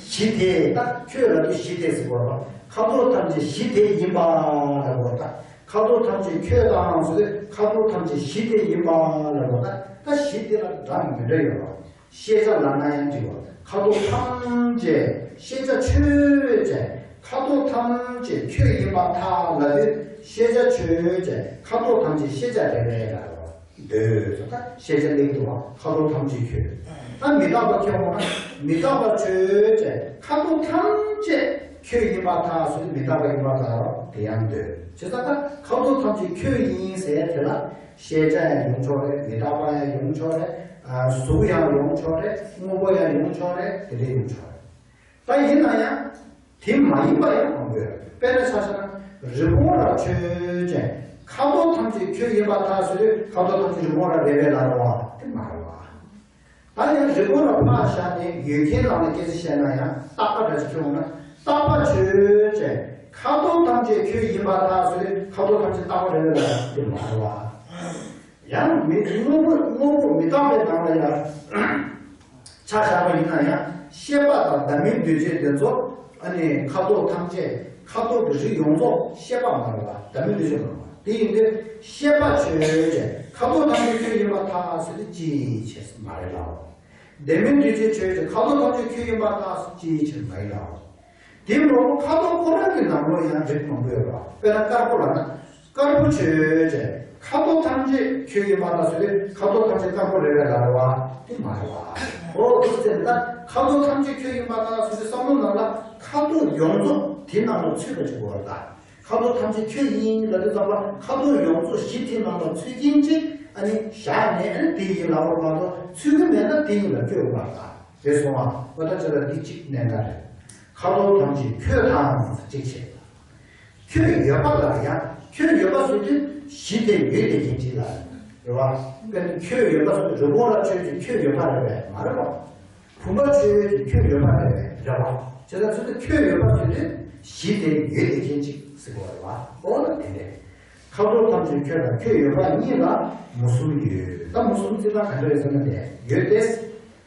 གཞི་དེ་ད་ཁྱོད་ལབ་དུས་གཞི་དེ་ཟེར་བ་རེད། ཁ་དོག་ཐམས་ཅད་གཞི་དེ་ཡིན་པ་ལབ་དགོས་ད། ཁ་དོག་ཐམས་ཅད་ཁྱོད་དང་ཟེར་དུས་ཁ་དོག་ཐམས་ཅད་གཞི་དེ་ཡིན་པ་ལབ་དགོས་ད། ད་གཞི་དེ་ལ་འདྲ་མི་འདྲ་ཡོད་རེད། ཤེས་བྱ་ལབ་ན་ཡང་འགྲིག་པ། ཁ་དོག་ཐམས་ཅད་ཤེས་བྱ་ཆོས་ཅན། ཁ་དོག་ཐམས་ཅད་ཁྱོད་ཡིན་པར་ཐལ་ལབ་དུས་ཤེས་བྱ་ཆོས་ཅན། ཁ་དོག་ཐམས་ཅད་ཤེས་བྱ་རེད་པས་ལབ་པ། འདོད་ད་ཤེས་བྱ་གླེང་འདུག་པ། ཁ་དོག་ཐམས་ཅད་ཁྱོད། ད་མི་རྟག་པ་ཁྱོད་འོང་ན་མི་རྟག་པ་ཆོས་ཅན། ཁ་དོག་ཐམས་ཅད་ཁྱོད་ཡིན་པར་ཐལ་ཟེར་དུས་མི་རྟག་པ་ཡིན་པར་ཐལ་དེ་ཡང་འདོད། བྱས་ཙང་ད་ཁ་དོག་ཐམས་ཅད་ཁྱོད་ཡིན་ཟེར་དེ་ལ། ཤེས་བྱ་ཡང་ཡོང་ཆོག་རེད། མི་རྟག་པ་ཡང་ཡོང་ཆོག་རེད། ཨ། གཟུགས་ཡང་ཡོང་ཆོག་རེད། དངོས་པོ་ཡང་ཡོང་ཆོག་རེད། དེ་འདྲ་ཡོང་ཆོག་རེད། ད་ཡིན་ན་ཡང་དེ་མ་ཡིན་པ་ཡང་མང་པོ་ཡོད་རེད། དཔེར་ན་ཆ་བཞག་ན་རི་བོང་རྭ་ཆོས་ཅན། ཁ་དོག་ཐམས་ཅད་ཁྱོད་ཡིན་པར་ཐལ་ཟེར་དུས་ཁ་དོག་ཐམས་ཅད་རི་བོང་རྭ་རེད་པས་ལབ་རེད་བ། དེ་མ་རེད་བ། ད་ཡང་རི་བོང་རྭ་ཕར་བཞག་ནས་ཡོད་མཁན་ནང་ལ་སྐད་ཆ་བཤད་ན་ཡང་རྟག་པ་འདྲ་ཞིག་ཁྱོད་འོང་ན་རྟག་པ་ཆོས་ཅན། ཁ་དོག་ཐམས་ཅད་ཁྱོད་ཡིན་པར་ཐལ་ཟེར་དུས་ཁ་དོག་ཐམས་ཅད་རྟག་པ་རེད་པས་ལབ་རེད་བ། དེ་མ་རེད་བ། ཡང་མི་དངོས་པོ་དངོས་པོ་མི་རྟག་པའི་ནང་ལ་ཡང་ཆ་བཞག་པ་ཡིན་ན་ཡང་ཤེས་པ་དང་བདག་མེད་འདོད་བྱེད་དེ་ཚོ་ཨ་ནི་ཁ་དོག་ཐམས་ཅད་ཁ་དོག་གི་རིགས་ཡོངས་རྫོགས་ཤེས་པ་མ་རེད་པ། བདག་མེད་འདོད་བྱེད་མ་རེད་པ། དེ་ཡིན་དུས་ཤེས་པ་ཆོས་ཅན། ཁ་དོག་ཐམས་ཅད་ཁྱོད་ཡིན་པར་ཐལ་ཟེར་དུས་ཅིའི་ཕྱིར་མ་རེད་ལབ། ལྡན་མིན་འདུས་བྱས་ཆོས་ཅན། ཁ་དོག་ཐམས་ཅད་ཁྱོད་ཡིན་པར་ཐལ། ཅིའི་ཕྱིར་མ་ཡིན་ལ། དེ་མ་ཡིན་པ་ཁ་དོག་ཁོ་རང་གི་ནང་ལོགས་ཡང་རིགས་མང་པོ་ཡོད་པ། དཔེར་ན་དཀར་པོ་ལབ་ན། དཀར་པོ་ཆོས་ཅན། ཁ་དོག་ཐམས་ཅད་ཁྱོད་ཡིན་པར་ཐལ་ཟེར་དུས་ཁ་དོག་ཐམས་ཅད་དཀར་པོ་རེད་པས་ལབ་རེད་པ། དེ་མ་རེད་པ། འོ་དེ་ཟེར་ན་ཁ་དོག་ཐམས་ཅད་ཁྱོད་ཡིན་པར་ཐལ་ཟེར་དུས་བསམ་བློ་ནང་ལ་ཁ་དོག་ཡོངས་རྫོགས་དེ་ནང་ལ་ཚུད་པ་ཅིག་དགོས་པ་རེད་ད། ཁ་དོག་ཐམས་ཅད་ཁྱོད་ཡིན་ལབ་དུས་ཙམ་པ་ཁ་དོག་ཡོངས་རྫོགས་གཞི་དེ་ནང་ལ་ཚུད་ཀྱིན་ཅིག་ཨ་ནི་བཞག་ནས་ཨ་ནི་དེ་ཡིན་ལབ་པ་མ་གཏོགས་ཚུད་ཀྱི་མེད་ན་དེ་ཡིན་ལབ་རྒྱུ་ཡོད་མ་རེད་ད། རེད་སོང་ཨ། འོ་ད་ཅི་ལ་འདི་གཅིག་གནད་འགག་རེད། ཁ་དོག་ཐམས་ཅད་ཁྱོད་དང་གཅིག་བྱས། ཁྱོད་ཡོད་པ་ལ་ཡང་ཁྱོད་ཡོད་པ་ཟེར་དུས་གཞི་དེ་ཡོད་དེ་ཡིན་གཅིག་ལ་རེད་པ། དཔེར་ན་ཁྱོད་ཡོད་པ་ཟེར་དུས་རི་བོང་རྭ་ཁྱོད་ཀྱི་ཁྱོད་ཡོད་པ་རེད་པས་མ་རེད་པ། བུམ་པ་ཆོས་ཅན་ཁྱོད་ཡོད་པ་རེད་པས་རེད་པ། བྱས་ཙང་ཚུལ་དུ་ཁྱོད་ཡོད་པ་ཟེར་དུས་གཞི་དེ་ཡོད་དེ་མཁན་ཅིག་ཟེར་དགོས་པ་རེད་པ། འོ་ན་དེ་འདྲས། ཁ་དོག་ཐམས་ཅད་ཁྱོད་དང་ཁྱོད་ཡོད་པ་གཉིས་ལ་མུ་གསུམ་ཡོད། ད་མུ་གསུམ་རྩིས་སྟངས་ག་འདྲ་ཡོད་ཟེར་ན་དེ་ཡོད་དེ།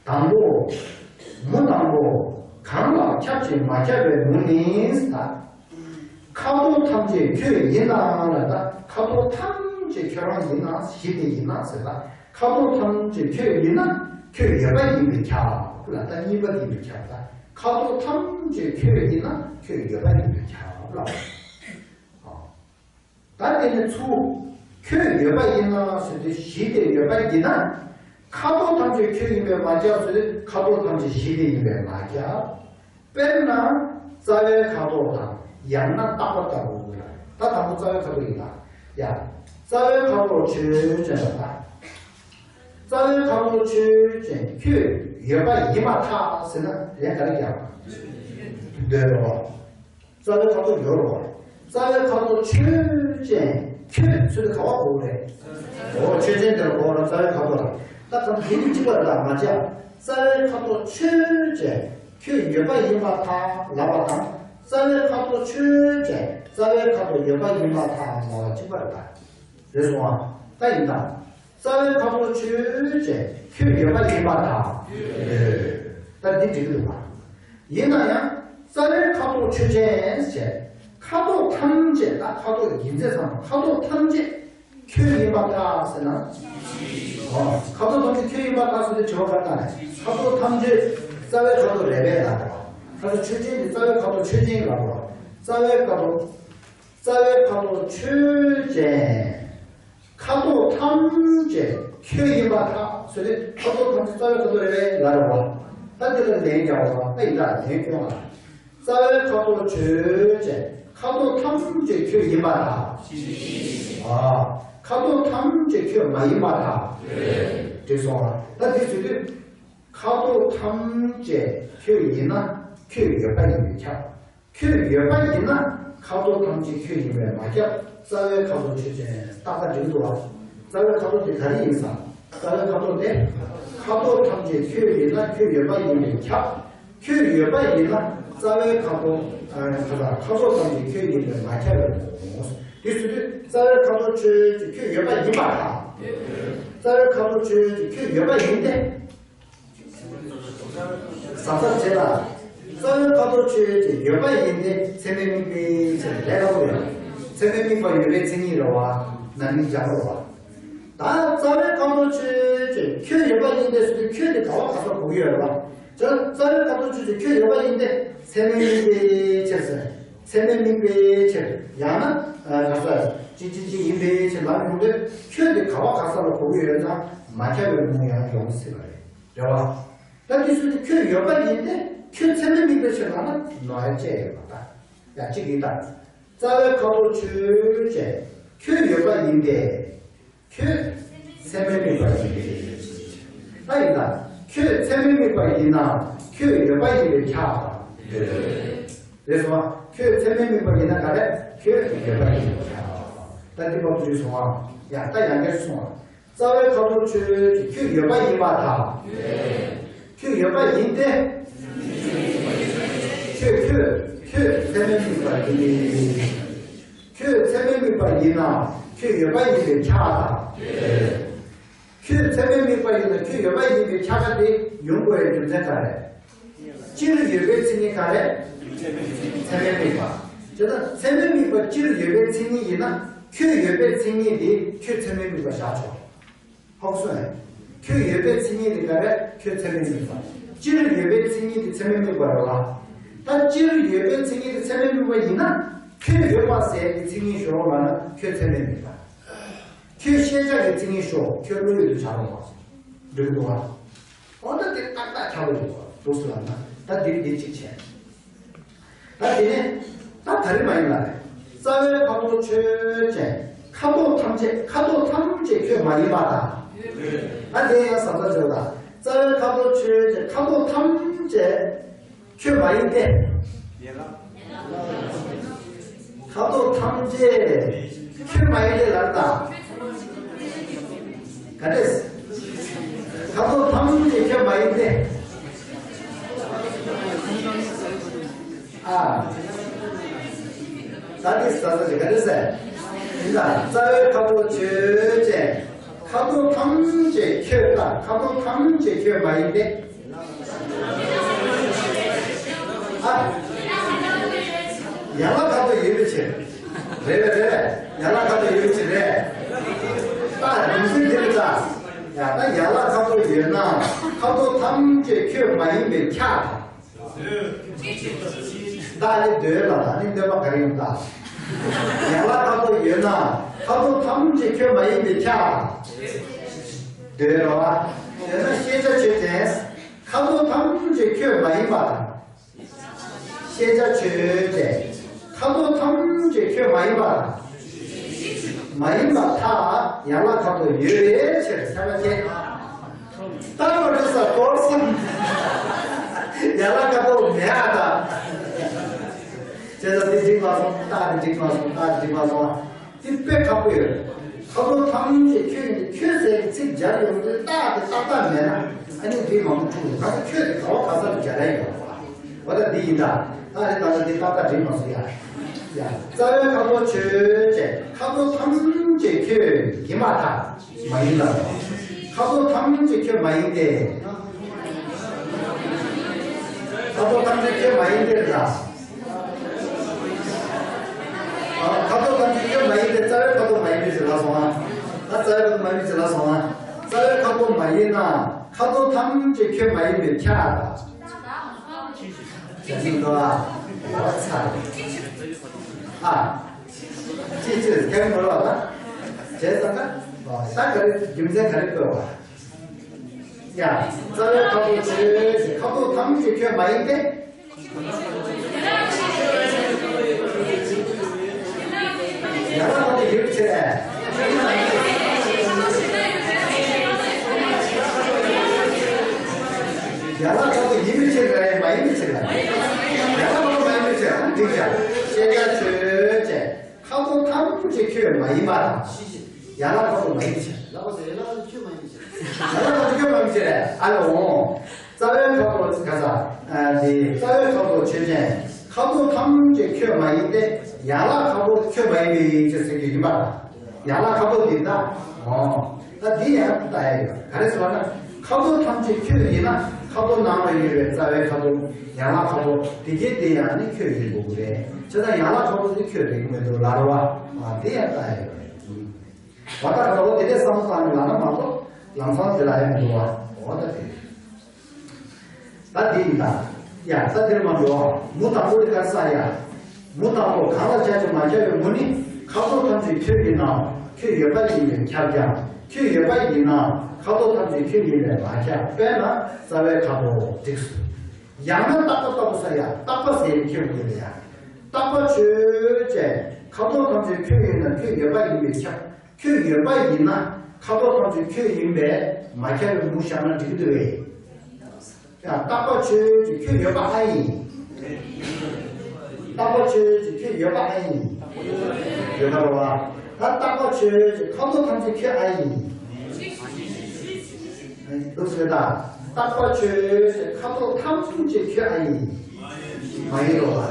དང་པོ། མུ་དང་པོ། གང་ལ་ཁྱབ་ཅིང་མ་ཁྱབ་པའི་མུ་ནི་ད། ཁ་དོག་ཐམས་ཅད་ཁྱོད་ཡིན་ནའང་ལ་ད་ཁ་དོག་ཐམས་ཅད་ཁྱོད་རང་ཡིན་ན་གཞི་དེ་ཡིན་ན་ཟེར་ད། ཁ་དོག་ཐམས་ཅད་ཁྱོད་ཡིན་ན་ཁྱོད་ཡོད་པ་ཡིན་པས་ཁྱབ་ལ་ད་གཉིས་པ་ཡིན་པས་ཁྱབ་ད། ཁ་དོག་ཐམས་ཅད་ཁྱོད་ཡིན་ན་ཁྱོད་ཡོད་པ་ཡིན་པས་ཁྱབ་ལ། ད་དེ་ནས་ཚུར་ཁྱོད་ཡོད་པ་ཡིན་ན་ཟེར་དུས་གཞི་དེ་ཡོད་པ་ཡིན་ན། ཁ་དོག་ཐམས་ཅད་ཁྱོད་ཡིན་པས་མ་ཁྱབ་ཟེར་དུས་ཁ་དོག་ཐམས་ཅད་གཞི་དེ་ཡིན་པས་མ་ཁྱབ། དཔེར་ན། རྩ་བའི་ཁ་དོག་དང་ཡང་ན་རྟག་པ་ལྟ་བུ་ལ། ད་དང་པོ་རྩ་བའི་ཁ་དོག་ཡིན་ལ། ཡ། རྩ་བའི་ཁ་དོག་ཆོས་ཅན་ལ་ད། རྩ་བའི་ཁ་དོག་ཆོས་ཅན་ཁྱོད་ཡོད་པ་ཡིན་པར་ཐལ་ཟེར་ན་ལན་ག་རེ་རྒྱག་པ། འདོད་རོ། རྩ་བའི་ཁ་དོག་ཡོད་རོ། རྩ་བའི་ཁ་དོག་ཆོས་ཅན་ཁྱོད་ཚུལ་དུ་ག་བ་གོ་རེད། འོ་ཆོས་ཅན་དེ་ལ་གོ་ར་རྩ་བའི་ཁ་དོག་ལ། ད་ག་དེ་ནི་གཅིག་པ་ལ་མ་བྱ། རྩ་བའི་ཁ་དོག་ཆོས་ཅན། ཁྱོད་ཡོད་པ་ཡིན་པར་ཐལ་ལབ་པ་དང་། རྩ་བའི་ཁ་དོག་ཆོས་ཅན། རྩ་བའི་ཁ་དོག་ཡོད་པ་ཡིན་པར་ཐལ་ལབ་པ་གཅིག་པ་རེད་ད། རེད་སོང་ཨ། ད་ཡིན་ད། རྩ་བའི་ཁ་དོག་ཆོས་ཅན། ཁྱོད་ཡོད་པ་ཡིན་པར་ཐལ། ཡོད། ད་འདི་འགྲིག་གི་འདུག་པ། ཡིན་ན་ཡང་རྩ་བའི་ཁ་དོག་ཆོས་ཅན་ཟེར། ཁ་དོག་ཐམས་ཅད་ད་ཁ་དོག་ཡིན་ཚད་ཙམ་ཁ་དོག་ཐམས་ཅད། ཁྱོད་ཡིན་པར་ཐལ་ཟེར་ན། ཨོ། ཁ་དོག་ཐམས་ཅད་ཁྱོད་ཡིན་པར་ཐལ་ཟེར་དུས་དྲི་བ་ག་རེ་བཏང་ནས་ཁ་དོག་ཐམས་ཅད་རྩ་བའི་ཁ་དོག་རེད་པས་ལབ་པ། ཁ་དོག་ཆོས་ཅན་དེ་རྩ་བའི་ཁ་དོག་ཆོས་ཅན་ལབ་པ། རྩ་བའི་ཁ་དོག་རྩ་བའི་ཁ་དོག་ཆོས་ཅན། ཁ་དོག་ཐམས་ཅད་ཁྱོད་ཡིན་པར་ཐལ་ཟེར་དུས་ཁ་དོག་ཐམས་ཅད་རྩ་བའི་ཁ་དོག་རེད་པས་ལབ་རེད་པ། ད་འདི་ལ་ལན་རྒྱག་པ་ད་ཡིན་ད་ལན་སྐྱོན་ལ། རྩ་བའི་ཁ་དོག་ཆོས་ཅན། ཁ་དོག་ཐམས་ཅད་ཁྱོད་ཡིན་པར་ཐལ། ཨ། ཁ་དོག་ཐམས་ཅད་ཁྱོད་མ་ཡིན་པར་ཐལ། འགྲིག་སོང་ཨ། ད་འདི་ཟེར་དུས། ཁ་དོག་ཐམས་ཅད་ཁྱོད་ཡིན་ན་ཁྱོད་ཡོད་པ་ཡིན་པས་ཁྱབ། ཁྱོད་ཡོད་པ་ཡིན་ན་ཁ་དོག་ཐམས་ཅད་ཁྱོད་ཡིན་པས་མ་ཁྱབ། རྩ་བའི་ཁ་དོག་ཆོས་ཅན། ཏག་ཏག་འགྲིག་འདུག་ཨ། རྩ་བའི་ཁ་དོག་དེ་ག་རེ་ཡིན་ས། རྩ་བའི་ཁ་དོག་དེ། ཁ་དོག་ཐམས་ཅད་ཁྱོད་ཡིན་ན་ཁྱོད་ཡོད་པ་ཡིན་པས་ཁྱབ། ཁྱོད་ཡོད་པ་ཡིན་ན་རྩ་བའི་ཁ་དོག་ཨ། ཁ་དོག་ཁ་དོག་ཐམས་ཅད་ཁྱོད་ཡིན་པས་མ་ཁྱབ་པའི་ངོ་བོ། དེ་ཟེར་དུས་རྩ་བའི་ཁ་དོག་ཆོས་ཅན་ཁྱོད་ཡོད་པ་ཡིན་པར་ཐལ། རྩ་བའི་ཁ་དོག་ཆོས་ཅན་ཁྱོད་ཡོད་པ་ཡིན་ཏེ། ཟབ་ཟབ་བྱེད་ལ། རྩ་བའི་ཁ་དོག་ཆོས་ཅན་ཡོད་པ་ཡིན་ཏེ་ཚད་མས་དམིགས་པའི་ཕྱིར་ལས་སླ་པོ་ཡོད། ཚད་མས་དམིགས་པ་ཡོད་པའི་མཚན་ཉིད་རེད་པ། ན་ནིང་སྦྱར་དགོས་པ། ད་རྩ་བའི་ཁ་དོག་ཆོས་ཅན་ཁྱོད་ཡོད་པ་ཡིན་ཏེ་ཟེར་དུས་ཁྱོད་དེ་ག་བ་ག་ས་གོ་གི་ཡོད་རེད་པ། ཅག་རྩ་བའི་ཁ་དོག་ཆོས་ཅན་ཁྱོད་ཡོད་པ་ཡིན་ཏེ་ཚད་མས་དམིགས་པའི་ཕྱིར་ཟེར། ཚད་མས་དམིགས་པའི་ཕྱིར་ཡང་ན་ག་ས་ཅི་ཅི་ཅི་ཡིན་པའི་ཕྱིར་ལབ་ཡོང་དུས་ཁྱོད་དེ་ག་བ་ག་ས་ལ་གོ་གི་ཡོད་ན་མ་ཁྱབ་པའི་ངོ་བོ་ཡང་ཡོང་སྲིད་པ་རེད། རེད་བ། ད་དེ་ཚོ་དེ་ཁྱོད་ཡོད་པ་ཡིན་ཏེ་ཁྱོད་ཚད་མས་དམིགས་པའི་ཕྱིར་ལབ་ན་ནོར་ཡ་བཅས་ཡོད་པ་ད། ཡ་གཅིག་ཡིན་ད། རྩ་བའི་ཁ་དོག་ཆོས་ཅན་ཁྱོད་ཡོད་པ་ཡིན་ཏེ། ཁྱོད་ཚད་མས་དམིགས་པ་ཡིན་ཏེ། ད་ཡིན་ད། ཁྱོད་ཚད་མས་དམིགས་པ་ཡིན་ན་ཁྱོད་ཡོད་པ་ཡིན་པས་ཁྱབ། རེད་སོང་བ། ཁྱོད་ཚད་མས་དམིགས་པ་ཡིན་ན་ག་རེ་ཁྱོད་ཡོད་པ་ཡིན་པས་ཁྱབ། ད་འདི་བབ་ཏུ་སོང་བ། ཡ་ད་ཡང་སྐྱར་སོང་བ། རྩ་བའི་ཁ་དོག་ཆོས་ཅན་ཁྱོད་ཡོད་པ་ཡིན་པར་ཐལ། ཁྱོད་ཡོད་པ་ཡིན་ཏེ། ཁྱོད་ཁྱོད་ཁྱོད་ཚད་མས་དམིགས་པ་ཡིན། ཁྱོད་ཚད་མས་དམིགས་པ་ཡིན་ན་ཁྱོད་ཡོད་པ་ཡིན་པས་ཁྱབ་དང་། ཁྱོད་ཚད་མས་དམིགས་པ་ཡིན་ན་ཁྱོད་ཡོད་པ་ཡིན་པས་ཁྱབ་པ་དེ་ཡོང་དགོས་པའི་རྒྱུ་མཚན་ག་རེ། སྤྱིར་ཡོད་པའི་མཚན་ཉིད་ག་རེ། ཚད་མས་དམིགས་པ། བྱས་ཙང་ཚད་མས་དམིགས་པ་སྤྱིར་ཡོད་པའི་མཚན་ཉིད་ཡིན་ན་ཁྱོད་ཡོད་པའི་མཚན་ཉིད་དེ་ཁྱོད་ཚད་མས་དམིགས་པ་བཞག་ཆོག་ཧོག་སོང་ཡ། ཁྱོད་ཡོད་པའི་མཚན་ཉིད་དེ་ག་རེ། ཁྱོད་ཚད་མས་དམིགས་པ། སྤྱིར་ཡོད་པའི་མཚན་ཉིད་དེ་ཚད་མས་དམིགས་པ་རེད་བ། ད་སྤྱིར་ཡོད་པའི་མཚན་ཉིད་དེ་ཚད་མས་དམིགས་པ་ཡིན་ན། ཁྱོད་ཡོད་པ་ཟེར་གྱི་མཚན་ཉིད་ཞོག་ལབ་ན་ཁྱོད་ཚད་མས་དམིགས་པ། ཁྱོད་ཤེས་བྱ་གི་མཚན་ཉིད་ཞོག་ཁྱོད་བློ་ཡུལ་དུ་བྱ་རུང་བ། འགྲིག་འདུག་བ། འོ་ད་དེ་ཏག་ཏག་ཁྱབ་པ་ཡོད་པ་འདུག་ཟེར་ལབ་ན་ད་འདིར་འདི་གཅིག་བྱས། ད་དེ་ནས་ད་ད་རེས་མ་ཡིན་ལ། རྩ་བའི་ཁ་དོག་ཆོས་ཅན། ཁ་དོག་ཐམས་ཅད་ཁ་དོག་ཐམས་ཅད་ཁྱོད་མ་ཡིན་པ་དང་། ད་དེ་ཡང་ས་མཚམས་བརྗོད་ད། རྩ་བའི་ཁ་དོག་ཆོས་ཅན། ཁ་དོག་ཐམས་ཅད་ཁྱོད་མ་ཡིན་ཏེ། ཁ་དོག་ཐམས་ཅད་ཁྱོད་མ་ཡིན་ཏེ་ལབ་ད། ག་རེ། ཁ་དོག་ཐམས་ཅད་ཁྱོད་མ་ཡིན་ཏེ། ཨ། ད་དེ་ས་ས་ཅིག་ག་རེ་ཟེར། ཡིན་ད། རྩ་བའི་ཁ་དོག་ཆོས་ཅན། ཁ་དོག་ཐམས་ཅད་ཁྱོད་ལྟ། ཁ་དོག་ཐམས་ཅད་ཁྱོད་མ་ཡིན་ཏེ། ཨ། ཡན་ལག་ཁ་དོག་ཡོད་པའི་ཕྱིར། རེད་པས་རེད་པས། ཡན་ལག་ཁ་དོག་ཡོད་པའི་ཕྱིར་རེད། ད་རིམ་བཞིན་འདི་རེད་ད། ཡ་ད་ཡན་ལག་ཁ་དོག་ཡོད་ན་ཁ་དོག་ཐམས་ཅད་ཁྱོད་མ་ཡིན་པས་ཁྱབ་དང་། བདག་ནི་འདོད་ལ་ད་ནི་འདོད་པ་ག་རེ་ཡིན་ད། ཡན་ལག་ཁ་དོག་ཡོད་ན་ཁ་དོག་ཐམས་ཅད་ཁྱོད་མ་ཡིན་པས་ཁྱབ། འདོད་རོ། ཡོད་ན་ཤེས་བྱ་ཆོས་ཅན། ཁ་དོག་ཐམས་ཅད་ཁྱོད་མ་ཡིན་པ་དང་། ཤེས་བྱ་ཆོས་ཅན། ཁ་དོག་ཐམས་ཅད་ཁྱོད་མ་ཡིན་པ་དང་། མ་ཡིན་པར་ཐལ། ཡན་ལག་ཁ་དོག་ཡོད་པའི་ཕྱིར། ཐལ་བ་ཅན། རྟགས་མ་གྲུབ་ས་དོར་སོང་། ཡན་ལག་ཁ་དོག་མེད་ཨ་ད། བྱས་ཙང་འདི་འགྲིག་མ་སོང་། རྟགས་འདི་འགྲིག་མ་སོང་། རྟགས་འདི་འགྲིག་མ་སོང་། འདི་དཔེ་ཁག་པོ་ཡོད། ཁ་དོག་ཐམས་ཅད་ཁྱོད་ཡིན་ཏེ། ཁྱོད་ཟེར་གྱི་ཚིག་སྦྱར་ཡོང་དུས་རྟགས་དེ་ཏག་ཏག་མེད་ན་ཨ་ནི་འགྲིག་མང་པོ་འཁྲུག་ཡོང་། ད་ཁྱོད་དེ་ག་བ་ག་ས་ལ་སྦྱར་ཡ་ཡོད་པ། འོ་ད་འདི་ཡིན་ད། ད་རེ་ད་ལ་འདི་ཏག་ཏག་འགྲིག་མ་སོང་ཡ། ཡ། རྩ་བའི་ཁ་དོག་ཆོས་ཅན། ཁ་དོག་ཐམས་ཅད་ཁྱོད་ཡིན་པར་ཐལ། མ་ཡིན་ལ། ཁ་དོག་ཐམས་ཅད་ཁྱོད་མ་ཡིན་ཏེ། ཁ་དོག་ཐམས་ཅད་ཁྱོད་མ་ཡིན་ཏེ་ལ། ཨ། ཁ་དོག་ཐམས་ཅད་ཁྱོད་མ་ཡིན་ཏེ། རྩ་བའི་ཁ་དོག་མ་ཡིན་པའི་ཕྱིར་ལ་སོང་ང་། ད་རྩ་བའི་ཁ་དོག་མ་ཡིན་པའི་ཕྱིར་ལ་སོང་ང་། རྩ་བའི་ཁ་དོག་མ་ཡིན་ན་ཁ་དོག་ཐམས་ཅད་ཁྱོད་མ་ཡིན་པས་ཁྱབ། ཅི་ཞིག་འགྲོ་ཨ། འོ་ཚར། ཨ། ཅི་ཅི་ཁྱེད་མོ་ལ་ད། བྱས་ཙང་ཀ། ཨོ། ད་ག་རེ་རྒྱུ་མཚན་ག་རེ་བཀོད་པ། ཡ། རྩ་བའི་ཁ་དོག་ཆོས་ཅན། ཁ་དོག་ཐམས་ཅད་ཁྱོད་མ་ཡིན་ཏེ། ཡན་ལག་ཁ་དོག་ཡོད་པའི་ཕྱིར། ཡན་ལག་ཁ་དོག་ཡིན་པའི་ཕྱིར་རེད། མ་ཡིན་པའི་ཕྱིར་རེད། ཡན་ལག་ཁ་དོག་མ་ཡིན་པའི་ཕྱིར། ཨ་ནི་འགྲིག་བཞག་ཤེས་བྱ་ཆོས་ཅན། ཁ་དོག་ཐམས་ཅད་ཁྱོད་མ་ཡིན་པ་དང་། ཡན་ལག་ཁ་དོག་མ་ཡིན་པའི་ཕྱིར། ལགས་སོ། ཡན་ལག་ཁ་དོག་ཁྱོད་མ་ཡིན་པའི་ཕྱིར། ཡན་ལག་ཁ་དོག་ཁྱོད་མ་ཡིན་པའི་ཕྱིར། ཨ་ལོ། རྩ་བའི་ཁ་དོག་ག་ས། ཨ། འདི་རྩ་བའི་ཁ་དོག་ཆོས་ཅན། ཁ་དོག་ཐམས་ཅད་ཁྱོད་མ་ཡིན་ཏེ། ཡན་ལག་ཁ་དོག་ཁྱོད་མ་ཡིན་པའི་ཕྱིར་ཟེར་རྒྱུ་ཡིན་པ། ཡན་ལག་ཁ་དོག་འདི་ད། ཨོ། ད་འདི་ཡང་ལྟ་ཡ་ཡོད། ག་རེ་ཟེར་བ་ན། ཁ་དོག་ཐམས་ཅད་ཁྱོད་ཡིན་ན་ཁ་དོག་ནང་ལ་ཡོད་པའི་རྩ་བའི་ཁ་དོག་ཡན་ལག་ཁ་དོག་དེ་གའི་དེ་ཡང་ནི་ཁྱོད་ཡིན་དགོས་ཀྱི་རེད། བྱས་ཙང་ཡན་ལག་ཁ་དོག་དེ་ཁྱོད་རེད་ཀྱི་མི་འདུག་ལབ་རེད་བ། ཨ། དེ་ཡང་ལྟ་ཡ་ཡོད་རེད། བ་ད་ག་རེ་དེ་འདྲའི་བསམ་བློ་བཏང་ནས་ལབ་ན་མ་གཏོགས་ལམ་སང་དེ་ལ་ཡང་མི་འདུག་བ། འོ་ད་དེ། ད་འདི་ཡིན་ད། ཡ། ད་འདིར་མ་འགྲོ། མུ་དང་པོ་དེ་ག་རེ་ཟེར་ཡ། མུ་དང་པོ་གང་ལ་བྱ་ཞིང་མ་ཁྱབ་པའི་མུ་ནི། ཁ་དོག་ཐམས་ཅད་ཁྱོད་ཡིན་ནའང་ཁྱོད་ཡོད་པ་ཡིན་པས་ཁྱབ་ཀྱང་། ཁྱོད་ཡོད་པ་ཡིན་ནའང་ཁ་དོག་ཐམས་ཅད་ཁྱོད་ཡིན་པས་མ་ཁྱབ། དཔེར་ན་རྩ་བའི་ཁ་དོག་འགྲིགས་སོ། ཡང་ན་རྟག་པ་ལྟ་བུ་ཟེར་ཡ། རྟག་པ་ཟེར་ཁྱོད་དགོས་ལ་ཡ། རྟག་པ་ཆོས་ཅན། ཁ་དོག་ཐམས་ཅད་ཁྱོད་ཡིན་ན་ཁྱོད་ཡོད་པ་ཡིན་པས་ཁྱབ། ཁྱོད་ཡོད་པ་ཡིན་ན་ཁ་དོག་ཐམས་ཅད་ཁྱོད་ཡིན་པས་མ་ཁྱབ་པའི་མུ་བཞག་ན་འགྲིག་གི་འདུག་གས། ཡང་རྟག་པ་ཆོས་ཅན། ཁྱོད་ཡོད་པ་ཨ་ཡིན། རྟག་པ་ཆོས་ཅན། ཁྱོད་ཡོད་པ་ཨ་ཡིན། ཡོད་པ་རེད་བ། ད་རྟག་པ་ཆོས་ཅན། ཁ་དོག་ཐམས་ཅད་ཁྱོད་ཨ་ཡིན། འདུག་ཟེར་ད། རྟག་པ་ཆོས་ཅན། ཁ་དོག་ཐམས་ཅད་ཁྱོད་ཨ་ཡིན། མ་ཡིན་རོ་བ།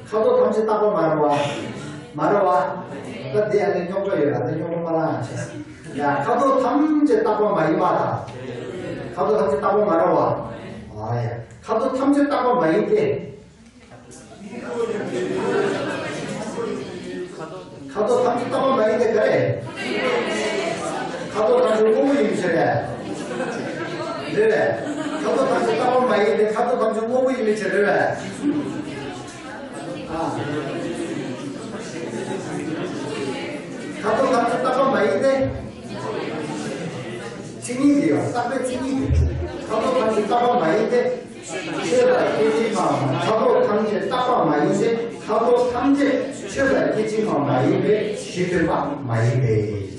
ཁ་དོག་ཐམས་ཅད་རྟག་པ་མ་རེད་བ། མ་རེད་བ། ད་དེ་ཡང་ནི་རྙོག་དྲ་ཡོད་ལ། ད་རྙོག་དྲ་མ་ལངས་བྱས། ཡ། ཁ་དོག་ཐམས་ཅད་རྟག་པ་མ་ཡིན་པ་དང་། ཁ་དོག་ཐམས་ཅད་རྟག་པ་མ་རེད་བ། ཨ་ཡ། ཁ་དོག་ཐམས་ཅད་རྟག་པ་མ་ཡིན་ཏེ། ཁ་དོག་ཐམས་ཅད་རྟག་པ་མ་ཡིན་ཏེ་ག་རེ། ཁ་དོག་ཐམས་ཅད་དངོས་པོ་ཡིན་ཕྱིར། རེད་པས། ཁ་དོག་ཐམས་ཅད་རྟག་པ་མ་ཡིན་ཏེ། ཁ་དོག་ཐམས་ཅད་དངོས་པོ་ཡིན་པའི་ཕྱིར། རེད་པས། ཨ། ཁ་དོག་ཐམས་ཅད་རྟག་པ་མ་ཡིན་ཏེ། མཚན་ཉིད་དེ་ཡང་རྟག་པའི་མཚན་ཉིད་དེ། ཁ་དོག་ཐམས་ཅད་རྟག་པ་མ་ཡིན་ཏེ། ཆོས་ལ་སྐྱེ་འཇིག་མ། ཁ་དོག་ཐམས་ཅད་རྟག་པ་མ་ཡིན་ཏེ། ཁ་དོག་ཐམས་ཅད་ཆོས་ལ་སྐྱེ་འཇིག་མ་མ་ཡིན་པའི་གཞི་མཐུན་པ་མ་ཡིན་པས།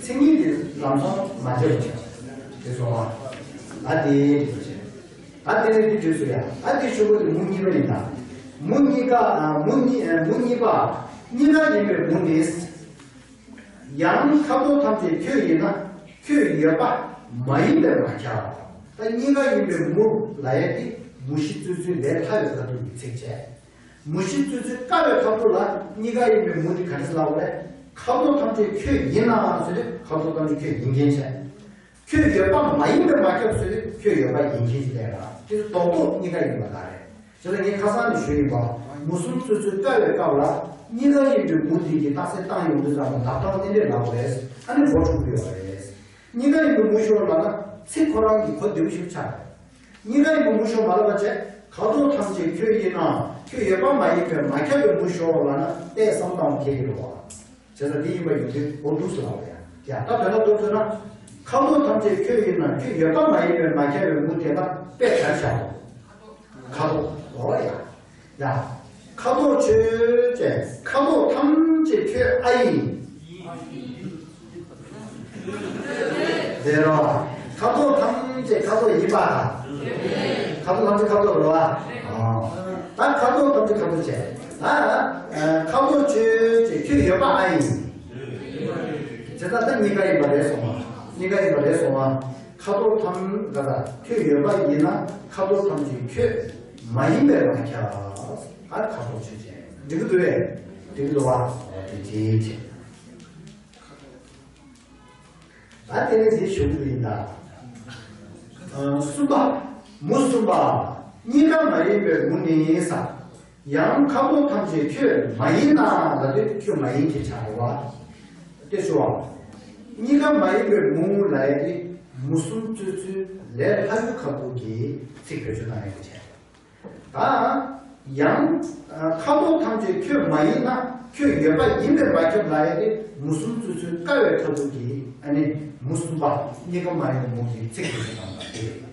མཚན་ཉིད་དེ་ལམ་སང་མ་སྐྱེས་པ་བྱས། དེ་སོང་བ། ཨ་དེ་དེ་བྱས། ཨ་དེ་ནས་དེ་བྲིས་སོ་ཡ། ཨ་དེ་ཤོག་གུ་དེ་མུ་གཉིས་པ་ཡིན་ད། མུ་གཉིས་ཀ་ཨ་མུ་གཉིས་ཨ་མུ་གཉིས་པ། གཉིས་ཀ་ཡིན་པའི་མུ་ནི། ཡང་ཁ་དོག་ཐམས་ཅད་ཁྱོད་ཡིན་ན། ཁྱོད་ཡོད་པ་མ་ཡིན་པས་མ་ཁྱབ། ད་གཉིས་ཀ་ཡིན་པའི་མུ་ལབ་ཡ་དེ་མུ་བཞི་བཙུད་ཚུལ་ལས་ལྷག་ཡོད་ཁ་ཐུག་གི་ཚིག་བྱས། མུ་བཞི་བཙུད་ཚུལ་དཀའ་བའི་ཁ་ཐུག་ལ་གཉིས་ཀ་ཡིན་པའི་མུ་དེ་ག་རེ་ལབ་པ་རེད། ཁ་དོག་ཐམས་ཅད་ཁྱོད་ཡིན་ནའང་ཟེར་དུས་ཁ་དོག་ཐམས་ཅད་ཁྱོད་ཡིན་མཁན་བྱས། ཁྱོད་ཡོད་པ་མ་ཡིན་པས་མ་ཁྱབ་ཟེར་དུས་ཁྱོད་ཡོད་པ་ཡིན་མཁན་ཞིག་ལས་ར། དེ་རྡོག་རྡོག་གཉིས་ཀ་ཡིན་པ་ལ་རེད། བྱས་ཙང་ངས་ཁ་སང་ནས་ཞུས་ཡིན་པ། མུ་གསུམ་བཙུད་ཚུལ་དཀའ་བའི་སྐབས་ལ་གཉིས་ཀ་ཡིན་པའི་མུ་དེ་གི་རྟགས་གསལ་བཏང་ཡོང་དུས་ཙམ་ལ་བརྡ་རྟགས་རྟེན་འབྲེལ་ལབ་དགོས་རེད། ཨ་ནི་མགོ་འཁྲུག་གི་ཡོད་རེད། གཉིས་ཀ་ཡིན་པའི་མུ་ཤོར་ལབ་ན་ཚིག་ཁོ་རང་གི་གོ་བདེ་པོ་ཞིག་ཆགས་རེད། གཉིས་ཀ་ཡིན་པའི་མུ་ཤོར་མ་ལབ་པ་བྱས། ཁ་དོག་ཐམས་ཅད་ཁྱོད་ཡིན་ན། ཁྱོད་ཡོད་པ་མ་ཡིན་པས་མ་ཁྱབ་པའི་མུ་ཤོར་ལབ་ན་དཔེ་བསམ་སྟངས་འཁེལ་གྱི་རེད་བ། བྱས་ཙང་འདི་ཡིན་པ་ཡིན་དུས་འོ་འདུག་སེ་ལབ་པ་ཡ། ཡ་ད་དོན་དག་འདུག་ཟེར་ན། ཁ་དོག་ཐམས་ཅད་ཁྱོད་ཡིན་ན། ཁྱོད་ཡོད་པ་མ་ཡིན་པས་མ་ཁྱབ་པའི་མུ་དེ་ལ་དཔེ་ག་རེ་བཞག་དགོས། ཁ་དོག་འོ་ཡ། ཡ། ཁ་དོག་ཆོས་ཅན། ཁ་དོག་ཐམས་ཅད་ཁྱོད་ཨ་ཡིན། དེ་རོ། ཁ་དོག་ཐམས་ཅད་ཁ་དོག་ཡིན་པ་དང་། ཁ་དོག་ཐམས་ཅད་ཁ་དོག་རོ། ཨ། ད་ཁ་དོག་ཐམས་ཅད་ཁ་དོག་བྱས། ད་ཁ་དོག་ཆོས་ཅན་ཁྱོད་ཡོད་པ་ཨ་ཡིན། བྱས་ཙང་ད་གཉིས་ཀ་ཡིན་པ་རེད་སོང་བ། གཉིས་ཀ་ཡིན་པ་རེད་སོང་བ། ཁ་དོག་ཐམས་ཅད་ཁྱོད་ཡོད་པ་ཡིན་ན། ཁ་དོག་ཐམས་ཅད་ཁྱོད་མ་ཡིན་པས་མ་ཁྱབ། ཨ་ཁ་དོག་ཆོས་ཅན། འགྲིག་གི་འདུག་བས། འགྲིག་གི་འདུག་བ། དེ་ཅིའི་ཕྱིར། ད་དེ་ནས་དེ་ཞུ་གི་ཡིན་ད། ཨ་གསུམ་པ། མུ་གསུམ་པ། གཉིས་ཀ་མ་ཡིན་པའི་མུ་ནི་ས། ཡང་ཁ་དོག་ཐམས་ཅད་ཁྱོད་མ་ཡིན་ན་ལབ་དུས་ཁྱོད་མ་ཡིན་གྱི་ཆ་རེད་བ། དེ་ཞུ་བ། གཉིས་ཀ་མ་ཡིན་པའི་མུ་ལབ་ཡ་དེ་མུ་གསུམ་བཙུད་ཚུལ་ལས་ལྷག་ཡོད་ཁ་ཐུག་གི་ཚིག་བེད་སྤྱོད་གནང་ཡ་གི་ཆ་རེད། ད་ཡང་ཁ་དོག་ཐམས་ཅད་ཁྱོད་མ་ཡིན་ན། ཁྱོད་ཡོད་པ་ཡིན་པས་མ་ཁྱབ་ལབ་ཡ་དེ་མུ་གསུམ་བཙུད་ཚུལ་དཀའ་བའི་ཁ་ཐུག་གི་ཨ་ནི་མུ་གསུམ་པ། གཉིས་ཀ་མ་ཡིན་པའི་མུ་གི་ཚིག་བེད་སྤྱོད་གནང་བ་དེ་རེད།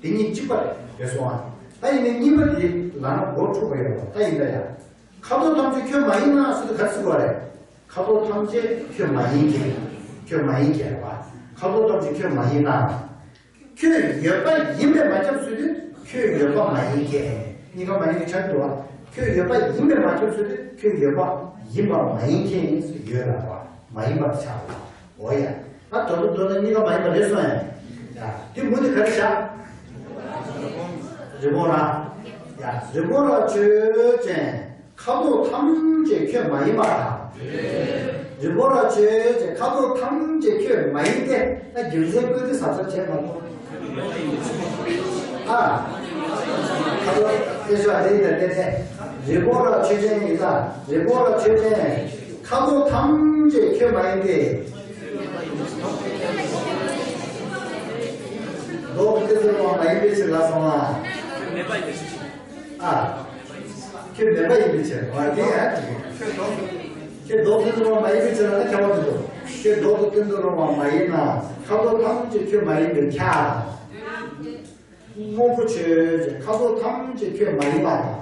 དེ་གཉིས་གཅིག་པ་རེད་སོང་ཨ། ད་ཡིན་ནའི་གཉིས་པ་དེ་ལབ་ན་མགོ་འཁྲུག་པ་ཡོད་པ། ད་ཡིན་ད་ཡ། ཁ་དོག་ཐམས་ཅད་ཁྱོད་མ་ཡིན་ན་ཟེར་དུས་ག་རེ་ཟེར་དགོས་རེད། ཁ་དོག་ཐམས་ཅད་ཁྱོད་མ་ཡིན་གྱི། ཁྱོད་མ་ཡིན་གྱི་རེད་བ། ཁ་དོག་ཐམས་ཅད་ཁྱོད་མ་ཡིན་ན། ཁྱོད་ཡོད་པ་ཡིན་པས་མ་ཁྱབ་ཟེར་དུས་ཁྱོད་ཡོད་པ་མ་ཡིན་མཁན། གཉིས་ཀ་མ་ཡིན་པའི་ཆ་འདུག་བ། ཁྱོད་ཡོད་པ་ཡིན་པས་མ་ཁྱབ་ཟེར་དུས་ཁྱོད་ཡོད་པ་ཡིན་པ་མ་ཡིན་མཁན་ཡོད་ལ་བ། མ་ཡིན་པར་ཆགས་པ། འོ་ཡ། ད་དོན་དུ་འདོད་ན་གཉིས་ཀ་མ་ཡིན་པ་རེད་སོང་ཡ། ཡ། འདི་མུ་དེ་ག་རེ་བཞག་རི་བོང་རྭ། ཡ། རི་བོང་རྭ་ཆོས་ཅན། ཁ་དོག་ཐམས་ཅད་ཁྱོད་མ་ཡིན་པ་དང་། རི་བོང་རྭ་ཆོས་ཅན། ཁ་དོག་ཐམས་ཅད་ཁྱོད་མ་ཡིན་ཏེ། ད་རྒྱུ་མཚན་བཀོད་དེ་ཟབ་ཟབ་བྱས་མ་གཏོགས། ཨ། ཁ་དོག་དེ་ཤོག་དེ་ཡིན་ད་དེ་དེ། རི་བོང་རྭ་ཆོས་ཅན་ཡིན་ད། རི་བོང་རྭ་ཆོས་ཅན། ཁ་དོག་ཐམས་ཅད་ཁྱོད་མ་ཡིན་ཏེ། མདོག་དེ་ཚོ་མ་ཡིན་པའི་ཕྱིར་ལ་སོང་ང་། ཨ། ཁྱོད་མེད་པ་ཡིན་པའི་ཕྱིར། ཨ། དེ་ཡང་དེ། ཁྱོད་མདོག་ཏུ་སྟོན་པ་མ་ཡིན་པའི་ཕྱིར་ལ་ན་ཁྱབ་པ་མི་འདུག་ཁྱོད་མདོག་ཏུ་སྟོན་པ་མ་ཡིན་ན། ཁ་དོག་ཐམས་ཅད་ཁྱོད་མ་ཡིན་པས་ཁྱབ། དངོས་པོ་ཆོས་ཅན། ཁ་དོག་ཐམས་ཅད་ཁྱོད་མ་ཡིན་པ་དང་།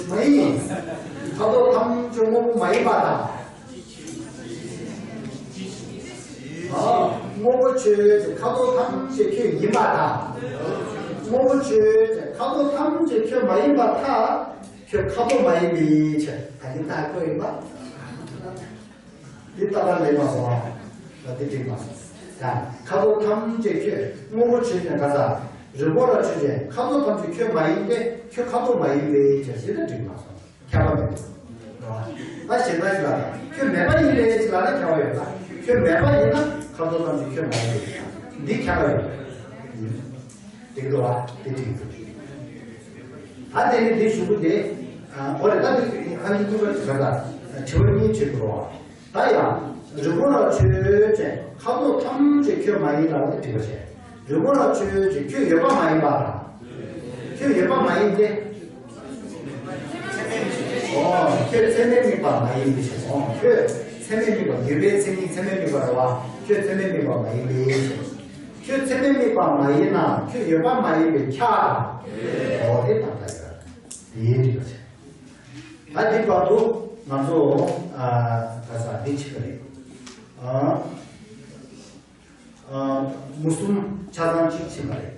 མ་ཡིན། ཁ་དོག་ཐམས་ཅད་དངོས་པོ་མ་ཡིན་པ་དང་། ཨ། དངོས་པོ་ཆོས་ཅན། ཁ་དོག་ཐམས་ཅད་ཁྱོད་ཡིན་པ་དང་། དངོས་པོ་ཆོས་ཅན། ཁ་དོག་ཐམས་ཅད་ཁྱོད་མ་ཡིན་པར་ཐལ། ཁྱོད་ཁ་དོག་མ་ཡིན་པའི་ཕྱིར། ད་གིན་ད་ཁོ་ཡིན་པ། འདི་ལྟ་བ་ལས་མ་སོང་བ། ད་འདི་འགྲིག་མ་སོང་། ཡ། ཁ་དོག་ཐམས་ཅད་ཁྱོད། དངོས་པོ་ཆོས་ཅན། ག་ས། རི་བོང་རྭ་ཆོས་ཅན། ཁ་དོག་ཐམས་ཅད་ཁྱོད་མ་ཡིན་ཏེ། ཁྱོད་ཁ་དོག་མ་ཡིན་པའི་ཕྱིར་ཟེར་ན་འགྲིག་མ་སོང་། ཁྱད་པར་མེད། ད་གཞན་དག་ཅིག་ལ་ད་ཁྱོད་མེད་པ་ཡིན་པའི་ཕྱིར་ལ་ན་ཁྱད་པར་ཡོད་ལ། ཁྱོད་མེད་པ་ཡིན་ན་ཁ་དོག་ཐམས་ཅད་ཁྱོད་མ་ཡིན་པའི་ཕྱིར། འདི་ཁྱད་པར་ཡོད། འགྲིག་འདུག་བ། དེ་འགྲིག་འདུག་ད་དེ་ནི་དེ་ཞུ་རྒྱུ་དེ། ཨ། འོ་རེད། ད་དེ་ཨ་ནི་གཉིས་པ་དེ་ག་ད། དྲི་བ་གཉིས་བྱེད་དགོས་རེད་བ། ད་ཡང་རི་བོང་རྭ་ཆོས་ཅན། ཁ་དོག་ཐམས་ཅད་ཁྱོད་མ་ཡིན་ལབ་པ་དེ་འགྲིག་པ་བྱས། རི་བོ་ལ་ཁྱོད་ཀྱི་ཁྱོད་ཡོད་པ་མ་ཡིན་པ་དང་། ཁྱོད་ཡོད་པ་མ་ཡིན་ཏེ། ཨོ་ཁྱོད་ཚད་མས་དམིགས་པ་མ་ཡིན་པའི་ཕྱིར། ཨོ་ཁྱོད་ཚད་མས་དམིགས་པ་ཡོད་པའི་མཚན་ཉིད་ཚད་མས་དམིགས་པ་རེད་བ། ཁྱོད་ཚད་མས་དམིགས་པ་མ་ཡིན་པའི་ཕྱིར། ཁྱོད་ཚད་མས་དམིགས་པ་མ་ཡིན་ན་ཁྱོད་ཡོད་པ་མ་ཡིན་པའི་ཁྱབ་པ་དང་། ཨོ་དེ་དང་འདྲ་ཡོད། དེའི་འགྲིག་པ་བྱས། ད་འདི་བར་དུ་ང་ཚོ་ཨ་ད་ས་འདི་བྱེད་ཀྱི་རེད། ཨ་ཨ་མུ་གསུམ་ཆ་ཚང་གཅིག་ཕྱིན་པ་རེད།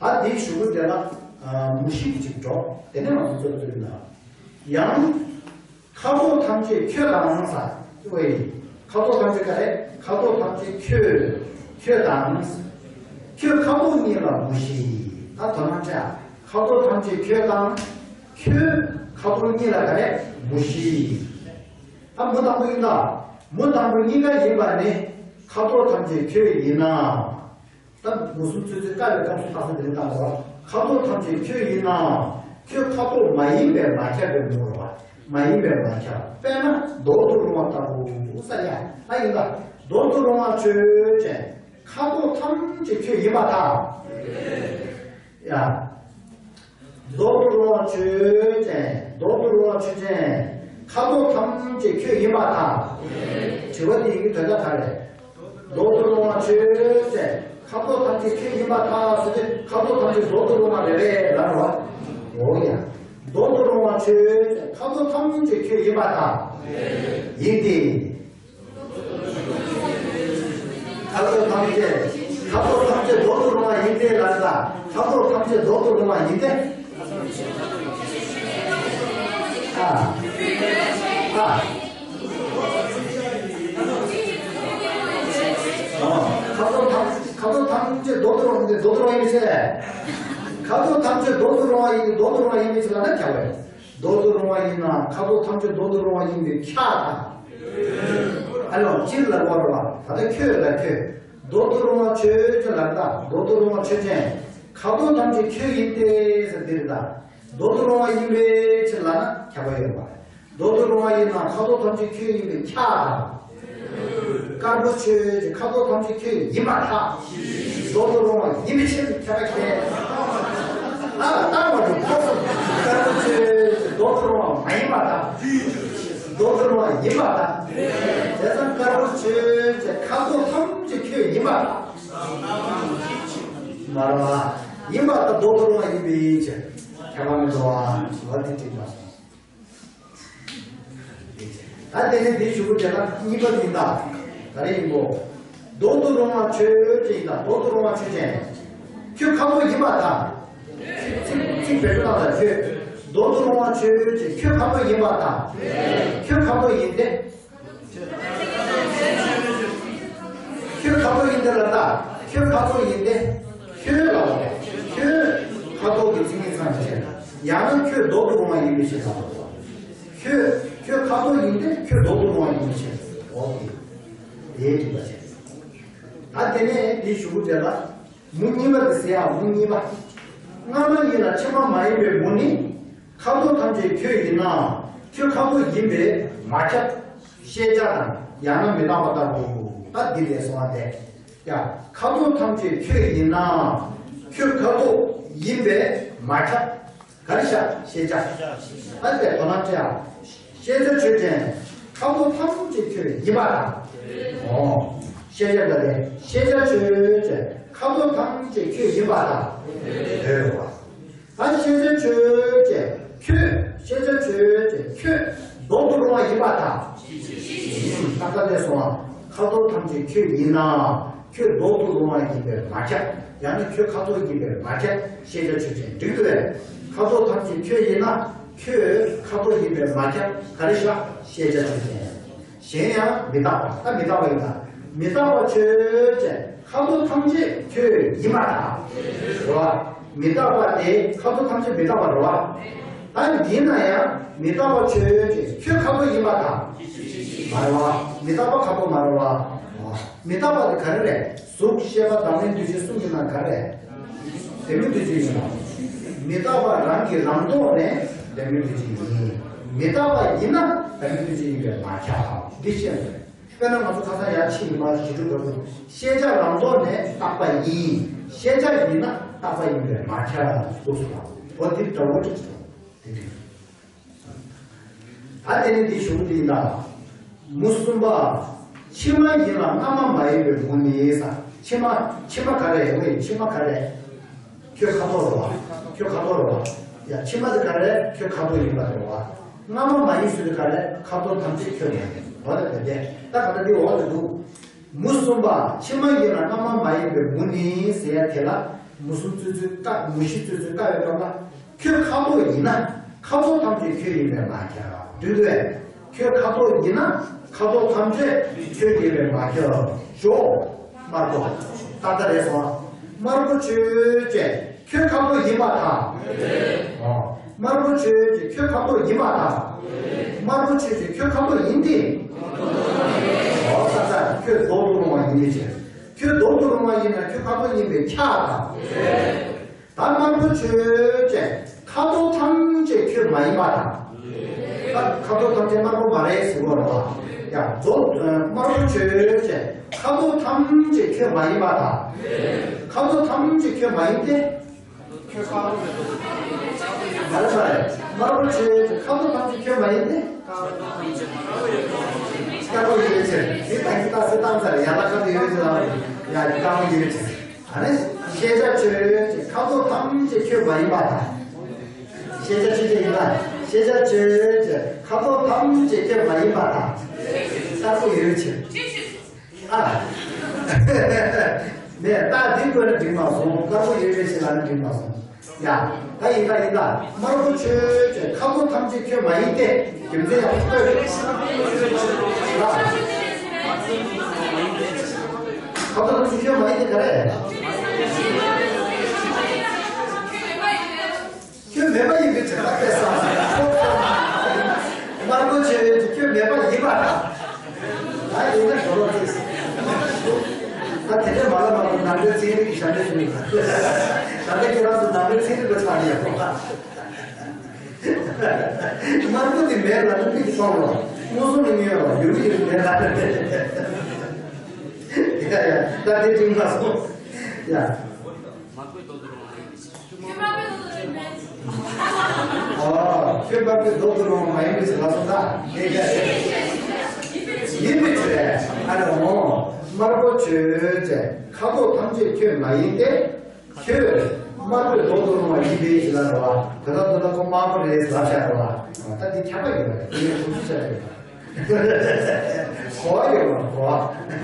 ད་འདིའི་གཞུག་གུ་དེ་ལ་ཨ་མུ་བཞི་གཅིག་འགྲོ། དེ་ནས་ང་ཚོ་རྩོད་རྩོད་ན། ཡང་ཁ་དོག་ཐམས་ཅད་ཁྱོད་དང་ས། ཨོའི། ཁ་དོག་ཐམས་ཅད་ག་རེ། ཁ་དོག་ཐམས་ཅད་ཁྱོད། ཁྱོད་དང་། ཁྱོད་ཁ་དོག་གཉིས་ལ་མུ་བཞི། ད་དོ་སྣང་བྱ། ཁ་དོག་ཐམས་ཅད་ཁྱོད་དང་། ཁྱོད་ཁ་དོག་གཉིས་ལ་ག་རེ། མུ་བཞི། ད་མུ་དང་པོ་ཡིན་ད། མུ་དང་པོ་གཉིས་ཀ་ཡིན་པ་ནི། ཁ་དོག་ཐམས་ཅད་ཁྱོད་ཡིན་ན། ད་མུ་གསུམ་ཚོད་ཚོད་བཀག་པའི་སྐབས་སུ་ལྷག་བསམ་དེ་རིང་བཏང་བ། ཁ་དོག་ཐམས་ཅད་ཁྱོད་ཡིན་ན། ཁྱོད་ཁ་དོག་མ་ཡིན་པས་མ་ཁྱབ་པའི་མུ་རེད་བ། མ་ཡིན་པས་མ་ཁྱབ། དཔེར་ན་མདོག་ཏུ་རུང་བ་ལྟ་བུ་ས་ཡ། ད་ཡིན་ད། མདོག་ཏུ་རུང་བ་ཆོས་ཅན། ཁ་དོག་ཐམས་ཅད་ཁྱོད་ཡིན་པར་ཐལ། ཡ། མདོག་ཏུ་རུང་བ་ཆོས་ཅན། མདོག་ཏུ་རུང་བ་ཆོས་ཅན། ཁ་དོག་ཐམས་ཅད་ཁྱོད་ཡིན་པར་ཐལ། དྲི་བ་འདི་ཡི་གི་དོན་དག་ག་རེ། མདོག་ཏུ་རུང་བ་ཆོས་ཅན། ཁ་དོག་ཐམས་ཅད་ཁྱོད་ཡིན་པར་ཐལ་ཟེར་ཏེ་ཁ་དོག་ཐམས་ཅད་མདོག་ཏུ་རུང་བ་རེད་པས་ལབ་རོ། འོ་ཡ། མདོག་ཏུ་རུང་བ་ཆོས་ཅན། ཁ་དོག་ཐམས་ཅད་ཁྱོད་ཡིན་པར་ཐལ། ཡིན་ཏེ། ཁ་དོག་ཐམས་ཅད། ཁ་དོག་ཐམས་ཅད་མདོག་ཏུ་རུང་བ་ཡིན་ཏེ་ལབ་ས། ཁ་དོག་ཐམས་ཅད་མདོག་ཏུ་རུང་བ་ཡིན་ཏེ། ཨ། ཨ། ཨ། ཁ་དོག་ཐམས་ཁ་དོག་ཐམས་ཅད་མདོག་ཏུ་རུང་བ་ཡིན་ཏེ་མདོག་ཏུ་རུང་བ་ཡིན་ཏེ། ཁ་དོག་ཐམས་ཅད་མདོག་ཏུ་རུང་བ་ཡིན་ཏེ་མདོག་ཏུ་རུང་བ་ཡིན་ཏེ་ལབ་ན་ཁྱབ་པས། མདོག་ཏུ་རུང་བ་ཡིན་ན་ཁ་དོག་ཐམས་ཅད་མདོག་ཏུ་རུང་བ་ཡིན་པའི་ཁྱབ་པ་དང་། ཨ་ལོ་སྤྱིར་ལ་བར་བ་ད་ལྟ་ཁྱོད་ལ་ཁྱོད། མདོག་ཏུ་རུང་བ་ཆོས་ཅན་ལ་ད་མདོག་ཏུ་རུང་བ་ཆོས་ཅན། ཁ་དོག་ཐམས་ཅད་ཁྱོད་ཡིན་ཏེ་ཟེར་འདིར་ད། མདོག་ཏུ་རུང་བ་ཡིན་པའི་ཕྱིར་ལ་ན་ཁྱབ་པ་ཡོད་པ། མདོག་ཏུ་རུང་བ་ཡིན་ན་ཁ་དོག་ཐམས་ཅད་ཁྱོད་ཡིན་པའི་ཁྱབ་པ་དང་། དཀར་པོ་ཆོས་ཅན། ཁ་དོག་ཐམས་ཅད་ཁྱོད་ཡིན་པར་ཐལ། མདོག་ཏུ་རུང་བ་ཡིན་པའི་ཕྱིར་ཁྱབ་པ་ཁྱེད། ཨ་ལྟ་བ་དུ་ཁོ་སོ། དཀར་པོ་ཆོས་ཅན། མདོག་ཏུ་རུང་བ་མ་ཡིན་པར་ཐལ། མདོག་ཏུ་རུང་བ་ཡིན་པར་ཐལ། བྱས་ཙང་དཀར་པོ་ཆོས་ཅན། ཁ་དོག་ཐམས་ཅད་ཁྱོད་ཡིན་པར་ཐལ། མ་རེད་བ། ཡིན་པར་ཐལ། མདོག་ཏུ་རུང་བ་ཡིན་པའི་ཕྱིར། ཁྱབ་པ་མི་འགྲོ་བ། འོ་དེ་དྲིས་པ། ད་དེ་ནས་དེའི་གཞུག་གུ་དེ་ལ་གཉིས་པ་ཡིན་ད། ག་རེ་ཡིན་གོ། མདོག་ཏུ་རུང་བ་ཆོས་ཅན་ཡིན་ད། མདོག་ཏུ་རུང་བ་ཆོས་ཅན། ཁྱོད་ཁ་དོག་ཡིན་པར་ཐལ། ཚིག་ཚིག་ཚིག་བེད་སྤྱོད་བཏང་ད་ཁྱོད། མདོག་ཏུ་རུང་བ་ཆོས་ཅན། ཁྱོད་ཁ་དོག་ཡིན་པར་ཐལ། ཁྱོད་ཁ་དོག་ཡིན་ཏེ། ཁྱོད་ཁ་དོག་ཡིན་ཏེ་ལ་ད། ཁྱོད་ཁ་དོག་ཡིན་ཏེ། ཁྱོད་ལ་བ། ཁྱོད་ཁ་དོག་གི་མཚན་ཉིད་ཚང་བྱས། ཡང་ན་ཁྱོད་མདོག་ཏུ་རུང་བ་ཡིན་པའི་ཕྱིར་ལ། ཁྱོད་ཁྱོད་ཁ་དོག་ཡིན་ཏེ་ཁྱོད་མདོག་ཏུ་རུང་བ་ཡིན་པའི་ཕྱིར། འོ་དེ། དེའི་དྲིས་པ་བྱས། ད་དེ་ནས་དེའི་གཞུག་གུ་དེ་ལ། མུ་གཉིས་པ་དེ་ཟེར་ཡང་མུ་གཉིས་པ། སྔ་མ་ཡིན་ལ་ཕྱི་མ་མ་ཡིན་པའི་མུ་ནི། ཁ་དོག་ཐམས་ཅད་ཁྱོད་ཡིན་ན། ཁྱོད་ཁ་དོག་ཡིན་པས་མ་ཁྱབ། ཤེས་བྱ་དང་ཡང་ན་མི་རྟག་པ་ལྟ་བུ། ད་འདི་ལས་སོང་བ་དེ། ཡ། ཁ་དོག་ཐམས་ཅད་ཁྱོད་ཡིན་ན། ཁྱོད་ཁ་དོག་ཡིན་པས་མ་ཁྱབ། ག་རེ་བྱ། ཤེས་བྱ། ཨ་ནི་དེ་དོ་སྣང་བྱེད་ཨ། ཤེས་བྱ་ཆོས་ཅན། ཁ་དོག་ཐམས་ཅད་ཁྱོད་ཡིན་པ་དང་། འོ། ཤེས་བྱ་འདི་ལས་ཤེས་བྱ་ཆོས་ཅན། ཁ་དོག་ཐམས་ཅད་ཁྱོད་ཡིན་པ་དང་། འདོད་པ། ད་ཤེས་བྱ་ཆོས་ཅན། ཁྱོད། ཤེས་བྱ་ཆོས་ཅན། ཁྱོད། མདོག་ཏུ་རུང་བ་ཡིན་པ་དང་། ཏག་ཏག་ལས་སོང་བ། ཁ་དོག་ཐམས་ཅད་ཁྱོད་ཡིན་ན། ཁྱོད་མདོག་ཏུ་རུང་བ་ཡིན་པས་མ་ཁྱབ། ཡང་ན་ཁྱོད་ཁ་དོག་ཡིན་པས་མ་ཁྱབ། ཤེས་བྱ་ཆོས་ཅན། འགྲིག་འདུག་པས། ཁ་དོག་ཐམས་ཅད་ཁྱོད་ཡིན་ན། ཁྱོད་ཁ་དོག་ཡིན་པས་མ་ཁྱབ། ག་རེ་བྱ། ཤེས་བྱ་ཆོས་ཅན། གཞན་ཡང་མི་རྟག་པ། ད་མི་རྟག་པ་ཡིན་ན། མི་རྟག་པ་ཆོས་ཅན། ཁ་དོག་ཐམས་ཅད་ཁྱོད་ཡིན་པ་དང་། རེད་བ། མི་རྟག་པ་དེ་ཁ་དོག་ཐམས་ཅད་མི་རྟག་པ་རེད་བ། ད་ཡིན་ན་ཡང་མི་རྟག་པ་ཆོས་ཅན། ཁྱོད་ཁ་དོག་ཡིན་པ་དང་། མ་རེད་བ། མི་རྟག་པ་ཁ་དོག་མ་རེད་བ། མི་རྟག་པ་དེ་ག་རེ་རེད། གཟུགས་ཤེས་པ་བདག་མེད་འདུ་བྱེད་གསུམ་གྱི་ནང་ག་རེ་རེད། བདག་མེད་འདུ་བྱེད་ཡིན་ནོ། མི་རྟག་པ་རང་གི་རང་ལྡོག་ནས་བདག་མེད་འདུ་བྱེད་ཡིན། མི་རྟག་པ་ཡིན་ན་བདག་མེད་འདུ་བྱེད་ཡིན་པས་མ་ཁྱབ། འདི་ཤེས་དགོས། དཔེར་ན་ང་ཚོ་ཁ་སང་ཡར་ཕྱིན་ཡིན་པ་ཞི་ཁྲོ་འགྲོ་དགོས། ཤེས་བྱ་རང་ལྡོག་ནས་བཏགས་པ་ཡིན། ཤེས་བྱ་ཡིན་ན་བཏགས་པ་ཡིན་པས་མ་ཁྱབ་ལ་འདུག་སོང་བ། འོ་དེ་འདྲ་བོ་ཅིག་དེ་འདྲ། ད་དེ་ནི་འདི་གཞུང་འདི་ཡིན་ད། མུ་གསུམ་པ། ཕྱི་མ་ཡིན་ལ་སྔ་མ་མ་ཡིན་པའི་མུ་ནི་ས། ཕྱི་མ། ཕྱི་མ་ག་རེ་ཡོད། ཕྱི་མ་ག་རེ། ཁྱོད་ཁ་དོག་རེད་བ། ཁྱོད་ཁ་དོག་རེད་བ། ཡ་ཕྱི་མ་དེ་ག་རེ། ཁྱོད་ཁ་དོག་ཡིན་པ་རེད་བ། སྔ་མ་མ་ཡིན་ཟེར་དུས་ག་རེ། ཁ་དོག་ཐམས་ཅད་ཁྱོད་མ་ཡིན། འོ་ད་དེ་དེ་ད་ག་ད་འདི་འོ་ད་འདུག་མུ་གསུམ་པ། ཕྱི་མ་ཡིན་ལ་སྔ་མ་མ་ཡིན་པའི་མུ་ནི་ཟེར་ཡ་དེ་ལ་མུ་གསུམ་བཙུད་ཚུལ་བཀག་མུ་བཞི་བཙུད་ཚུལ་བཀག་ཡོད་སྟབས་ལ། ཁྱོད་ཁ་དོག་ཡིན་ན་ཁ་དོག་ཐམས་ཅད་ཁྱོད་ཡིན་པས་མ་ཁྱབ། འདུག་གས། ཁྱོད་ཁ་དོག་ཡིན་ན་ཁ་དོག་ཐམས་ཅད་ཁྱོད་ཡིན་པས་མ་ཁྱབ། ཞོག་དམར་པོ། ཏག་ཏག་རེད་སོང་། དམར་པོ་ཆོས་ཅན། ཁྱོད་ཁ་དོག་ཡིན་པར་ཐལ། ཨོ། དམར་པོ་ཆོས་ཅན། ཁྱོད་ཁ་དོག་ཡིན་པར་ཐལ། དམར་པོ་ཆོས་ཅན། ཁྱོད་ཁ་དོག་ཡིན་ཏེ། ཨོ་ས་ས། ཁྱོད་ལྡོག་ཏུ་རུང་བ་ཡིན་མི་ཕྱིར། ཁྱོད་ལྡོག་ཏུ་རུང་བ་ཡིན་ན་ཁྱོད་ཁ་དོག་ཡིན་པས་ཁྱབ་དང་། ད་དམར་པོ་ཆོས་ཅན། ཁ་དོག་ཐམས་ཅད་ཁྱོད་མ་ཡིན་པར་ཐལ། ད་ཁ་དོག་ཐམས་ཅད་དམར་པོ་མ་རེད་ཟེར་བ་རེད་བ། ཡ་ལྡོག་དམར་པོ་ཆོས་ཅན། ཁ་དོག་ཐམས་ཅད་ཁྱོད་མ་ཡིན་པར་ཐལ། ཁ་དོག་ཐམས་ཅད་ཁྱོད་མ་ཡིན་ཏེ། ཁྱོད་ཁ་དོག་མ་རེད་པ། དམར་པོ་ཆོས་ཅན། ཁ་དོག་ཐམས་ཅད་ཁྱོད་མ་ཡིན་ཏེ། དཀར་པོ་ཡོད་ཕྱིར། དེ་ད་གི་ད་སེ་བཏང་ཚར། ཡ་ལ་ཁ་དོག་ཡོད་ཕྱིར་ལ། ཡ་དཀར་པོ་ཡོད་ཕྱིར། ཨ་ནི། ཤེས་བྱ་ཆོས་ཅན། ཁ་དོག་ཐམས་ཅད་ཁྱོད་མ་ཡིན་པར་ཐལ། ཤེས་བྱ་ཆོས་ཅན་ཡིན་ལ། ཤེས་བྱ་ཆོས་ཅན། ཁ་དོག་ཐམས་ཅད་ཁྱོད་མ་ཡིན་པར་ཐལ། དཀར་པོ་ཡོད་ཕྱིར། ཨ། ནས་རྟགས་འདི་བཀོད་ན་འགྲིག་མ་སོང་། དཀར་པོ་ཡོད་པའི་ཕྱིར་ལ་ནི་འགྲིག་མ་སོང་། ཡ། ད་ཡིན་ད་ཡིན་ད། དམར་པོ་ཆོས་ཅན། ཁ་དོག་ཐམས་ཅད་ཁྱོད་མ་ཡིན་ཏེ། རྒྱུ་མཚན་ཡང་བཀོད་རེད། ལ། ཁ་དོག་ཐམས་ཅད་ཁྱོད་མ་ཡིན་ཏེ་ག་རེ། ཁྱོད་མེད་པ་ཡིན་པའི་ཕྱིར་ལ་དཔེ་བསམ་སོང་། དམར་པོ་ཆོས་ཅན། ཁྱོད་མེད་པ་ཡིན་པར་ཐལ། ད་ཡིན་ན་གོ་ལོག་ཅིག་ད་དེ་འདྲ་མ་ལ་མ་གོ་ནང་དོན་ཚན་རིག་གི་ཞབས་འདྲེན་ཞུ་ཡིན་པ། ད་ལྟ་ཁྱེད་རང་ཚོ་ནང་དོན་ཚན་རིག་པ་ཆགས་ནས་ཡོད་པ། དམར་པོ་དེ་མེད་ལ་ནི་མིག་གིས་མཐོང་རོགས། མངོན་སུམ་ལ་ཉོན་རོགས། ཡོད་ཡོད་མེད་ལ་ནི། ཡ་ཡ། ད་དེ་འགྲིག་མ་སོང་། ཡ། ཨོ། ཁྱོད་དམར་པོས་ལྡོག་ཏུ་རུང་བ་མ་ཡིན་པའི་ཕྱིར་ལ་སོང་ད། དེ་ཡིན་པའི་ཕྱིར། ཨ་ནི་འོ། དམར་པོ་ཆོས་ཅན། ཁ་དོག་ཐམས་ཅད་ཁྱོད་མ་ཡིན་ཏེ། ཁྱོད་དམར་པོས་ལྡོག་ཏུ་རུང་བ་ཡིན་པའི་ཕྱིར་ལ་རེད་བ། དེ་དག་དེ་དག་ཁོ་དམར་པོ་རེད་ལབ་བཞག་རེད་བ། ད་འདི་ཁྱབ་པ་ཡོད་པ་རེད། དེ་ཡང་ཁོ་ཚོས་བྱས་རེད། གོ་བ་ཡོད་པ་གོ་བ།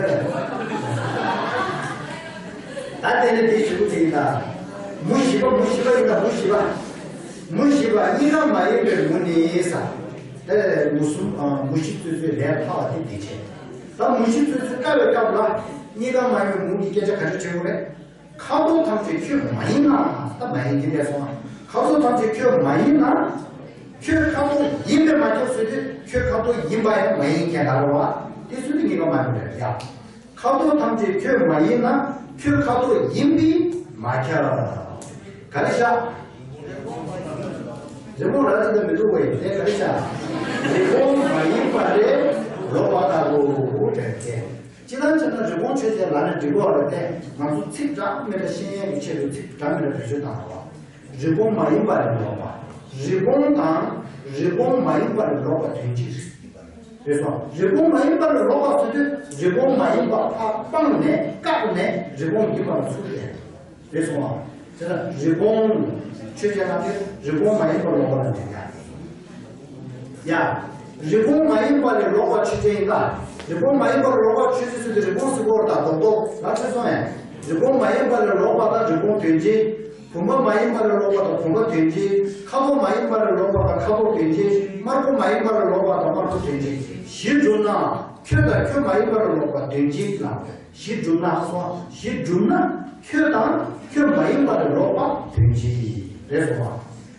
ད་དེ་ནི་དེ་ཞུ་གི་ཡིན་ད། མུ་བཞི་པ། མུ་བཞི་པ་ཡིན་ད། མུ་བཞི་པ། མུ་བཞི་པ། གཉིས་ཀ་མ་ཡིན་པའི་མུ་ནི་ས། དེ་མུ་གསུམ། ཨ། མུ་བཞི་བཙུད་ཚུལ་ལས་ཐ་བ་དེ་དེ་བྱས། ད་མུ་བཞི་བཙུད་ཚུལ་བཀག་པའི་སྐབས་ལ་གཉིས་ཀ་མ་ཡིན་པའི་མུ་གི་སྐད་ཆ་ག་འདྲ་བྱེད་དགོས་རེད། ཁ་དོག་ཐམས་ཅད་ཁྱོད་མ་ཡིན་ན། ད་མ་ཡིན་གྱི་མེད་སོང་། ཁ་དོག་ཐམས་ཅད་ཁྱོད་མ་ཡིན་ན། ཁྱོད་ཁ་དོག་ཡིན་པས་མ་ཁྱབ་ཟེར་དུས་ཁྱོད་ཁ་དོག་ཡིན་པ་ཡང་མ་ཡིན་མཁན་ལ་རེད་བ། དེ་ཚུལ་དུ་གཉིས་ཀ་མ་ཡིན་པ་རེད་ཡ། ཁ་དོག་ཐམས་ཅད་ཁྱོད་མ་ཡིན་ན། ཁྱོད་ཁ་དོག་ཡིན་པས་མ་ཁྱབ། ག་རེ་བཞག་རི་བོང་རྭ་ཅིག་ད་མི་འདུག་པས། དེ་ག་རེ་བཞག་རི་བོང་མ་ཡིན་པ་ལས་ལོག་པ་ལྟ་བུ་དྲན་ཏེ། སྤྱིར་བཏང་བྱས་ན་རི་བོང་ཆོས་ཅན་ལབ་ན་འགྲིག་གི་རེད་དེ། ང་ཚོ་ཚིག་འདྲ་མི་འདྲ་ཤེས་ཡོན་གྱི་ཆེད་དུ་ཚིག་འདྲ་མི་འདྲ་བེད་སྤྱོད་བཏང་བ། རི་བོང་མ་ཡིན་པ་ལས་ལོག་པ། རི་བོང་དང་རི་བོང་མ་ཡིན་པ་ལས་ལོག་པ་དོན་གཅིག་རེད། རེད་སོང་། རི་བོང་མ་ཡིན་པ་ལས་ལོག་པ་ཟེར་དུས་རི་བོང་མ་ཡིན་པ་ཕར་སྤངས་ནས་བཀག་ནས་རི་བོང་ཡིན་པ་ལ་ཚུར་བསྟན། རེད་སོང་བ། དེ་ལ་རི་བོང་། ཆོས་ཅན་ལབ་དུས་རི་བོང་མ་ཡིན་པ་ལོག་པ་ལ་འཇུག་ཡ། ཡ། རི་བོང་མ་ཡིན་པ་ལས་ལོག་པ་ཆོས་ཅན་ཡིན་ད། རི་བོང་མ་ཡིན་པ་ལས་ལོག་པ་ཆོས་ཅན་ཟེར་དུས་རི་བོང་ཟེར་གོ་ར་ད་རྡོག་རྡོག་ལ་ཆོས་སོང་ཡ། རི་བོང་མ་ཡིན་པ་ལས་ལོག་པ་དང་རི་བོང་དོན་གཅིག་བུམ་པ་མ་ཡིན་པ་ལས་ལོག་པ་དང་བུམ་པ་དོན་གཅིག་ཁ་དོག་མ་ཡིན་པ་ལས་ལོག་པ་དང་ཁ་དོག་དོན་གཅིག་དམར་པོ་མ་ཡིན་པ་ལས་ལོག་པ་དང་དམར་པོ་དོན་གཅིག་བཞི་བསྒྲུབས་ན། ཁྱོད་དང་ཁྱོད་མ་ཡིན་པ་ལས་ལོག་པ་དོན་གཅིག་ལ། བཞི་བསྒྲུབས་ན་སོ། བཞི་བསྒྲུབས་ན་ཁྱོད་དང་ཁྱོད་མ་ཡིན་པ་ལས་ལོག་པ་དོན་གཅིག་རེད་སོང་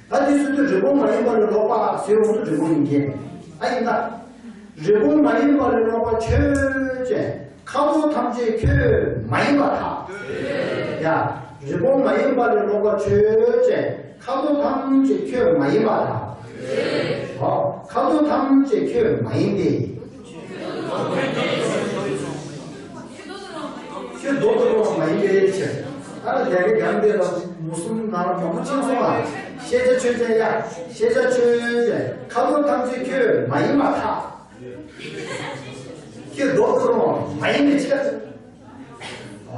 བ། ད་འདི་ཚུལ་དུ་རི་བོང་མ་ཡིན་པ་ལས་ལོག་པ་ཟེར་འོང་དུས་རི་བོང་ཡིན་གྱི། ཨ་ཡིན་ད། རི་བོང་མ་ཡིན་པ་ལས་ལོག་པ་ཆོས་ཅན། ཁ་དོག་ཐམས་ཅད་ཁྱོད་མ་ཡིན་པར་ཐལ། ཡ། རི་བོང་མ་ཡིན་པ་ལས་ལོག་པ་ཆོས་ཅན། ཁ་དོག་ཐམས་ཅད་ཁྱོད་མ་ཡིན་པར་ཐལ། ཧོ། ཁ་དོག་ཐམས་ཅད་ཁྱོད་མ་ཡིན་ཏེ། ཁྱོད་མདོག་ཏུ་རུང་བ་མ་ཡིན་པའི་ཕྱིར། ད་ལྟ་རྒྱ་སྐད་སྒང་དེ་ལ་མུ་གསུམ་ནང་ལ་མང་པོ་ཕྱིན་སོང་ལ། ཤེས་བྱ་ཆོས་ཅན། ཡ། ཤེས་བྱ་ཆོས་ཅན། ཁ་དོག་ཐམས་ཅད་ཁྱོད་མ་ཡིན་པར་ཐལ། ཁྱོད་མདོག་ཏུ་རུང་བ་མ་ཡིན་པའི་ཕྱིར།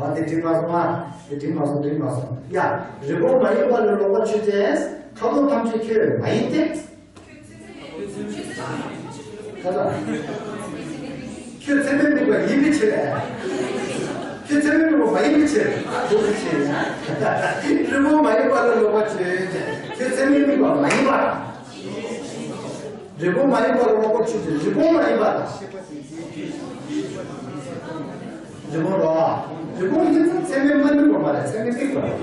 ཨ། དེ་འགྲིག་མ་སོང་ཨ། དེ་འགྲིག་མ་སོང་། འགྲིག་མ་སོང་། ཡ། རི་བོང་མ་ཡིན་པ་ལས་ལོག་པ་ཆོས་ཅན། ཁ་དོག་ཐམས་ཅད་ཁྱོད་མ་ཡིན་ཏེ། ཁྱོད་ཚད་མའི་དམིགས་པ་ཡིན་པའི་ཕྱིར། ཁྱོད་ཚད་མའི་དམིགས་པ་མ་ཡིན་པའི་ཕྱིར། ཨ། འདུག་པའི་ཕྱིར། རི་བོང་མ་ཡིན་པ་ལ་ལོག་པ་ཆོས་ཅན། ཁྱོད་ཚད་མའི་དམིགས་པ་མ་ཡིན་པ། རི་བོང་མ་ཡིན་པ་ལ་ལོག་པ་ཆོས་ཅན། རི་བོང་མ་ཡིན་པ་དང་། རི་བོང་རོ། རི་བོང་ཡིན་ཙང་ཚད་མའི་མ་དམིགས་པ་མ་རེད། ཚད་མའི་དམིགས་པ་རེད།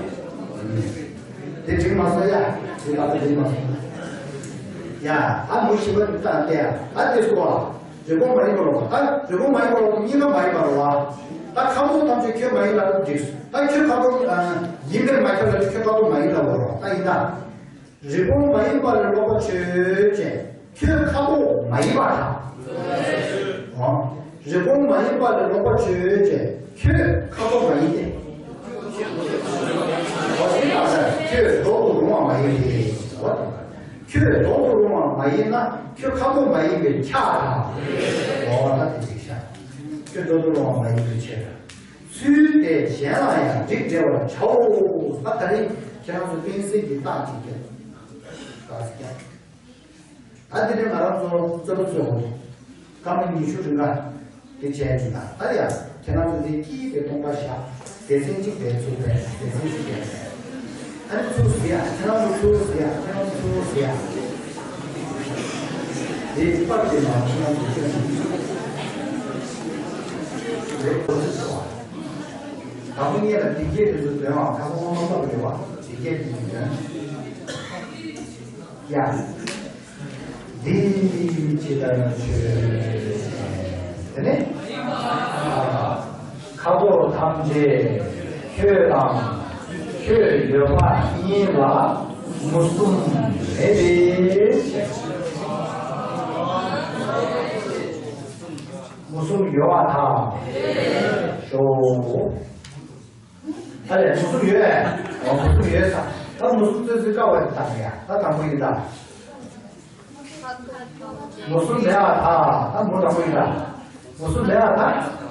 དེ་འགྲིག་མ་སོང་ཡ། དེ་ལྟ་བུ་འགྲིག་མ་སོང་། ཡ། ཨ། མུ་བཞི་པ་འདི་ལྟ་སྟེ། ཨ། དེ་སོ། རི་བོང་མ་ཡིན་པ་ལོག་པ། ད་རི་བོང་མ་ཡིན་པ་ལོག་པ་གཉིས་ཀ་མ་ཡིན་པ་རེད་བ། ད་ཁ་དོག་ཐམས་ཅད་ཁྱོད་མ་ཡིན་ལབ་འགྲིག་ད་ཁྱོད་ཁ་དོག་ཨ་ཡིན་པས་མ་ཁྱབ་ལ་ཁྱོད་ཁ་དོག་མ་ཡིན་ལབ་རོ། ད་ཡིན་ད། རི་བོང་མ་ཡིན་པ་ལས་ལོག་པ་ཆོས་ཅན། ཁྱོད་ཁ་དོག་མ་ཡིན་པར་ཐལ། འོ། རི་བོང་མ་ཡིན་པ་ལས་ལོག་པ་ཆོས་ཅན། ཁྱོད་ཁ་དོག་མ་ཡིན་ཏེ། འོ། དེ་ལྟར་ན་ཁྱོད་མདོག་ཏུ་རུང་བ་མ་ཡིན་ཏེ། འོ། ཁྱོད་མདོག་ཏུ་རུང་བ་མ་ཡིན་ན་ཁྱོད་ཁ་དོག་མ་ཡིན་པས་ཁྱབ་པ་དང་། འོ། ད་དེ་ཅིག་བྱ། ཁྱོད་མདོག་ཏུ་རུང་བ་མ་ཡིན་པའི་ཕྱིར། ཚུལ་དེས་གཞན་ལ་ཡང་རིགས་འགྲེ་བར་བྱའོ། ད་ད་རེས་ཁྱེད་རང་ཚོ་གཏན་ཚིགས་ཀྱི་རྟགས་ཅིག་བརྒྱབ། རྟགས་ཅིག་བརྒྱབ། ད་དེ་ནས་ང་རང་ཚོ་རྩོད་པ་རྩོད་དགོས། སྐར་མ་ཉི་ཤུ་རིང་ག་དེ་བྱས་ཀྱི་ན། ད་ཡ་ཁྱེད་རང་ཚོ་དེ་དཀྱིལ་དེ་སྟོང་པ་བཞག་སྡེ་ཚན་གཅིག་དེ་ཚུར་བས། སྡེ་ཚན་གཅིག་དེ། ཨ་ནི་ཚུར་ཟེར་ཡ། ཁྱེད་རང་ཚོ་ཚུར་ཟེར་ཡ། ཁྱེད་རང་ཚོ་ཚུར་ཟེར་ཡ། དེ་པར་དེ་ནང་ཁྱེད་རང་ཚོ་ཁྱེད་རང་ཚོ་རེད། གོ་ཚོད་ཟེར་བ། དང་པོ་ཉིད་ལ་དེ་སྐད་དེ་ཚོ་འདོན་བ་ཁ་སང་སྔོན་མ་བསླབ་པ་རེད་བ། དེ་སྐད་དེ་ཚོ་འདོན་ཡ། འདི་ཇི་ལྟར་ན་ཆོས་ཅན། དེ་ནས་ཁ་དོག་ཐམས་ཅད་ཁྱོད་དང་ཁྱོད་ཡོད་པ་ཉིད་ལ་མུ་གསུམ་མེད་པའི་ཕྱིར། མུ་གསུམ་ཡོད་པར་ཐལ། ཞོག་ད་ལས་མུ་གསུམ་ཡོད། འོ། མུ་གསུམ་ཡོད་ས། ད་མུ་གསུམ་རྩོད་ཚུལ་དཀའ་བ་དེ་དང་ཡ། ད་དང་པོ་ཡིན་ད། མུ་གསུམ་མེད་པར་ཐལ། ད་མུ་དང་པོ་ཡིན་ད། མུ་གསུམ་མེད་པར་ཐལ།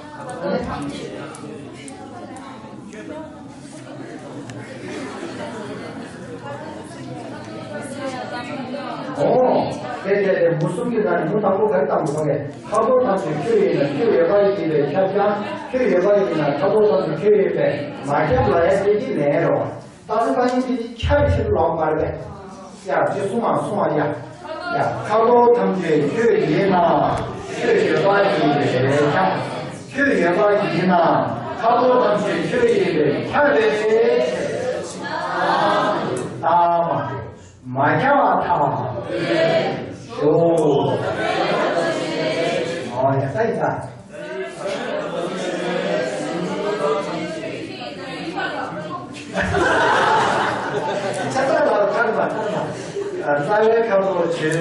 འོ། དེ་དེ་དེ་མུ་གསུམ་གྱི་ནང་ནས་མུ་དང་པོ་ག་རེ་བཏང་དགོས་ཀྱི། ཁ་དོག་ཐམས་ཅད་ཁྱོད་ཡིན་ན་ཁྱོད་ཡོད་པ་ཡིན་པས་ཁྱབ་ཀྱང་། ཁྱོད་ཡོད་པ་ཡིན་ན་ཁ་དོག་ཐམས་ཅད་ཁྱོད་ཡིན་པས་མ་ཁྱབ་ལ་ཡ་སྐད་ཀྱི་ལན་རོ། རྟགས་ལ་ཡིན་གྱི་ཁྱབ་པའི་ཕྱིར་ལོག་པར་བས། ཡ། ཅི་གསུང་བ་གསུང་བ་ཡ། ཡ། ཁ་དོག་ཐམས་ཅད་ཁྱོད་ཡིན་ན་ཁྱོད་ཡོད་པ་ཡིན་པས་ཁྱབ། ཁྱོད་ཡོད་པ་ཡིན་ན་ཁ་དོག་ཐམས་ཅད་ཁྱོད་ཡིན་པས་ཁྱབ་པའི་ཕྱིར། རྟགས་མ་གྲུབ། མ་ཁྱབ་པར་ཐལ། ཞོག་འོ་ཡ། ད་ཡིན་ད། ཆ་ཚང་ལ་ཐར་མ་ཐར་མ། རྩ་བའི་ཁ་དོག་ཆོས་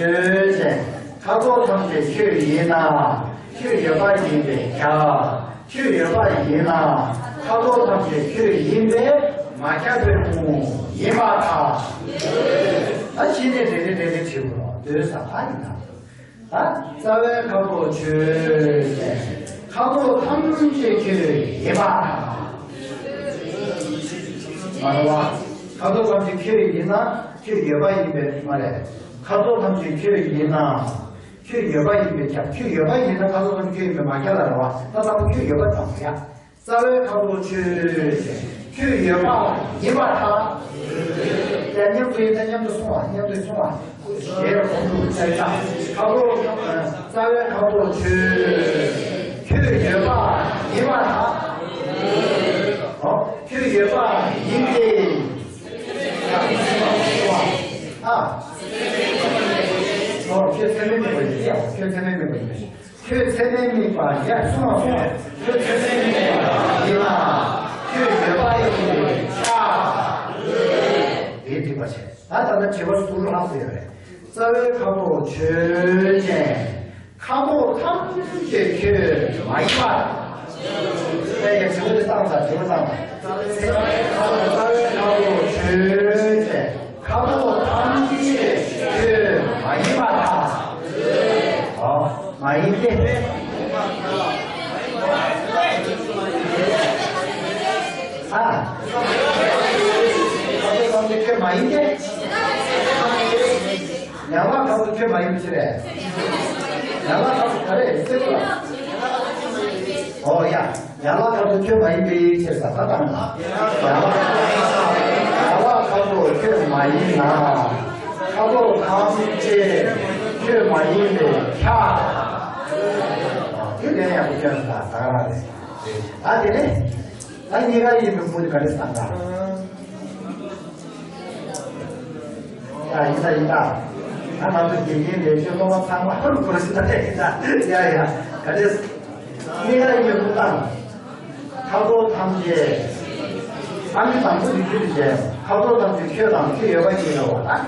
ཅན། ཁ་དོག་ཐམས་ཅད་ཁྱོད་ཡིན་ན་ཁྱོད་ཡོད་པ་ཡིན་པས་ཁྱབ། ཁྱོད་ཡོད་པ་ཡིན་ན་ཁ་དོག་ཐམས་ཅད་ཁྱོད་ཡིན་པས་མ་ཁྱབ་པའི་ཕུང་པོ་ཡིན་པར་ཐལ། ད་ཕྱི་ནས་རེ་རེ་རེ་རེ་བྲིས་དགོས། འདོད་ས་ད་ཡིན་ན། ད་རྩ་བའི་ཁ་དོག་ཆོས་ཅན། ཁ་དོག་ཐམས་ཅད་ཁྱོད་ཡིན་པར་ཐལ། མ་རེད་བ། ཁ་དོག་ཐམས་ཅད་ཁྱོད་ཡིན་ན་ཁྱོད་ཡོད་པ་ཡིན་པས་མ་རེད། ཁ་དོག་ཐམས་ཅད་ཁྱོད་ཡིན་ན་ཁྱོད་ཡོད་པ་ཡིན་པས་ཁྱབ། ཁྱོད་ཡོད་པ་ཡིན་ན་ཁ་དོག་ཐམས་ཅད་ཁྱོད་ཡིན་པས་མ་ཁྱབ་ལ་རེད་བ། ད་ལྟ་བུ་ཁྱོད་ཡོད་པ་དང་ཡ། རྩ་བའི་ཁ་དོག་ཆོས་ཅན། ཁྱོད་ཡོད་པ་ཡིན་པར་ཐལ། ཡ། མཉམ་དུ་ཡིན་ད་མཉམ་དུ་སོང་བ། མཉམ་དུ་སོང་བ། ཞེས་གོང་དུ་བཤད་ཀྱང་ཁ་དོག་རྩ་བའི་ཁ་དོག་ཆོས་ཅན། ཁྱོད་ཡོད་པ་ཡིན་པར་ཐལ། ཨོ། ཁྱོད་ཡོད་པ་ཡིན་ཏེ། ཨ། ཨོ། ཁྱོད་ཚད་མའི་དམིགས་པ་ཡིན་ཏེ། ཁྱོད་ཚད་མའི་དམིགས་པ་ཡིན་ཏེ། ཁྱོད་ཚད་མའི་དམིགས་པ་ཡ། གསུང་བ་གསུང་བ། ཁྱོད་ཚད་མའི་དམིགས་པ་ཡིན་ན་ཁྱོད་ཡོད་པ་ཡིན་པས་ཁྱབ། དེ་འགྲིག་པ་བྱས། ད་ད་ལྟ་དྲི་བ་ཟུར་ལྷག་ཙམ་ཡོད་རེད། རྩ་བའི་ཁ་དོག་ཆོས་ཅན། ཁ་དོག་ཐམས་ཅད་ཁྱོད་མ་ཡིན་པར། དེ་ཡི་དྲི་བ་འདི་བཏང་ས། དྲི་བ་བཏང་ས། ཁ་དོག་ཁ་དོག་ཁ་དོག་ཆོས་ཅན། ཁ་དོག་ཐམས་ཅད་ཁྱོད་མ་ཡིན་པར་ཐལ། ཨོ། མ་ཡིན་ཏེ། ཨ། ཁ་དོག་ཐམས་ཅད་ཁྱོད་མ་ཡིན་ཏེ། ཡན་ལག་ཁ་དོག་ཁྱོད་མ་ཡིན་པའི་ཕྱིར། ཡན་ལག་ཁ་དོག་ག་རེ་ཟེར་བ། ཨོ་ཡ། ཡན་ལག་ཁ་དོག་ཁྱོད་མ་ཡིན་པའི་ཕྱིར་ཟེར་ད་དང་། ཡན་ལག་ཡན་ལག་ཁ་དོག་ཁྱོད་མ་ཡིན་ན། ཁ་དོག་ཐམས་ཅད་ཁྱོད་མ་ཡིན་པས་ཁྱབ། དེ་ལན་ཡག་པོ་སྐྱོན་ཟེར་ད་ག་རང་རེད། ད་དེ་ནས་ད་གཉིས་ཀ་ཡིན་པའི་མུ་ག་རེ་བསམ་ད། ཡ་ཡིན་ད་ཡིན་ད། ང་ང་ཚོ་དགེ་རྒན་ལས་བྱེད་སློབ་མ་ཚང་མ་ཧུར་གོ་ཞིག་ད་ཡིན་ད། ཡ་ཡ་ག་རེ། གཉིས་ཀ་ཡིན་པའི་མུ་དང་། ཁ་དོག་ཐམས་ཅད། ཨ་ནི་དང་པོ་འདི་ཁྱོད་ཀྱི་རྗེས་ཁ་དོག་ཐམས་ཅད་ཁྱོད་དང་ཁྱོད་ཡོད་པ་ཡིན་ལ་བ་ལ།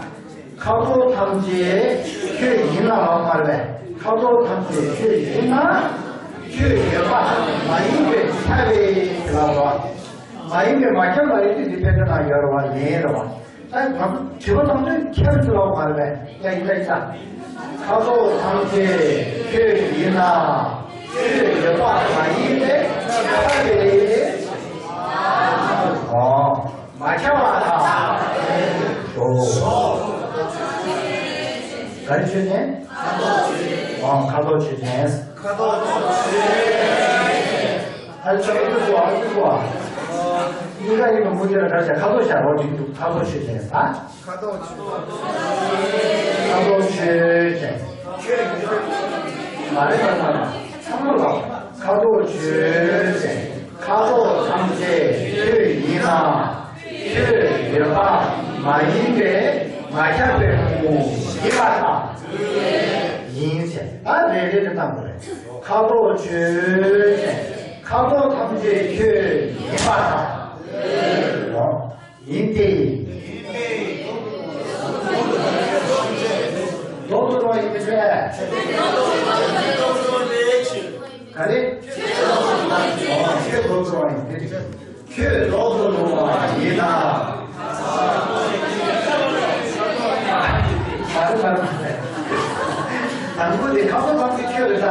ཁ་དོག་ཐམས་ཅད་ཁྱོད་ཡིན་ལ་ལ་མ་རེད། ཁ་དོག་ཐམས་ཅད་ཁྱོད་ཡིན་ན་ཁྱོད་ཡོད་པ་མ་ཡིན་པའི་ཁྱབ་པའི་ལ་བ། མ་ཡིན་པའི་མ་ཁྱབ་ལ་ཡོད་དུས་འདི་ཕན་ཚུན་ན་ཡོད་རེད་བ་ཡིན་རེད་བ། ད་དྲི་བ་དང་དོན་ཁྱབ་ཚུལ་ལ་མ་རེད་པས། ཡ་ཡིན་ད་ཡིན་ད། ཁ་དོག་ཐམས་ཅད་ཁྱོད་ཡིན་ན། ཁྱོད་ཡོད་པ་མ་ཡིན་པས་ཁྱབ་པས། ཨོ། མ་ཁྱབ་པ་དང་། ཨོ། ག་རེ་ཆོས་ཅན། ཨོ། ཁ་དོག་ཆོས་ཅན། ཁ་དོག་ཆོས་ཅན། ཨ་ལ་ཆོས་ཅན་སོ། ཨ་ལ་སོ། གཉིས་ཀ་ཡིན་པ་མུ་ཏིག་ལ་ག་རེ་བྱ། ཁ་དོག་བྱ་རོགས་འགྲིག་འདུག་ཁ་དོག་ཆོས་ཅན་ཟེར། ཁ་དོག་ཆོས། ཁ་དོག་ཆོས་ཅན། མ་རེད་མ་རེད་མ་རེད། ཚང་མ་ལ་ཁ་དོག་ཆོས་ཅན། ཁ་དོག་ཐམས་ཅད་ཁྱོད་ཡིན་ན། ཁྱོད་ཡོད་པ་མ་ཡིན་པས་མ་ཁྱབ་པའི་དངོས་པོ་ཡིན་པར་ཐལ། ཡིན་ཟེར། ད་རེ་རེ་རེ་བཏང་དགོས་རེད། ཁ་དོག་ཆོས་ཅན། ཁ་དོག་ཐམས་ཅད་ཁྱོད་ཡིན་པར་ཐལ། ཡིན་ཏེ། མདོག་ཏུ་རུང་བ་ཡིན་པའི་ཕྱིར། ག་རེ། ཁྱོད་མདོག་ཏུ་རུང་བ་ཡིན་པའི་ཕྱིར། ཁྱོད་མདོག་ཏུ་རུང་བ་ཡིན་ན། མ་རེད་མ་རེད། དང་པོ་དེ་ཁ་དོག་ཐམས་ཅད་ཁྱོད་རེད་ད།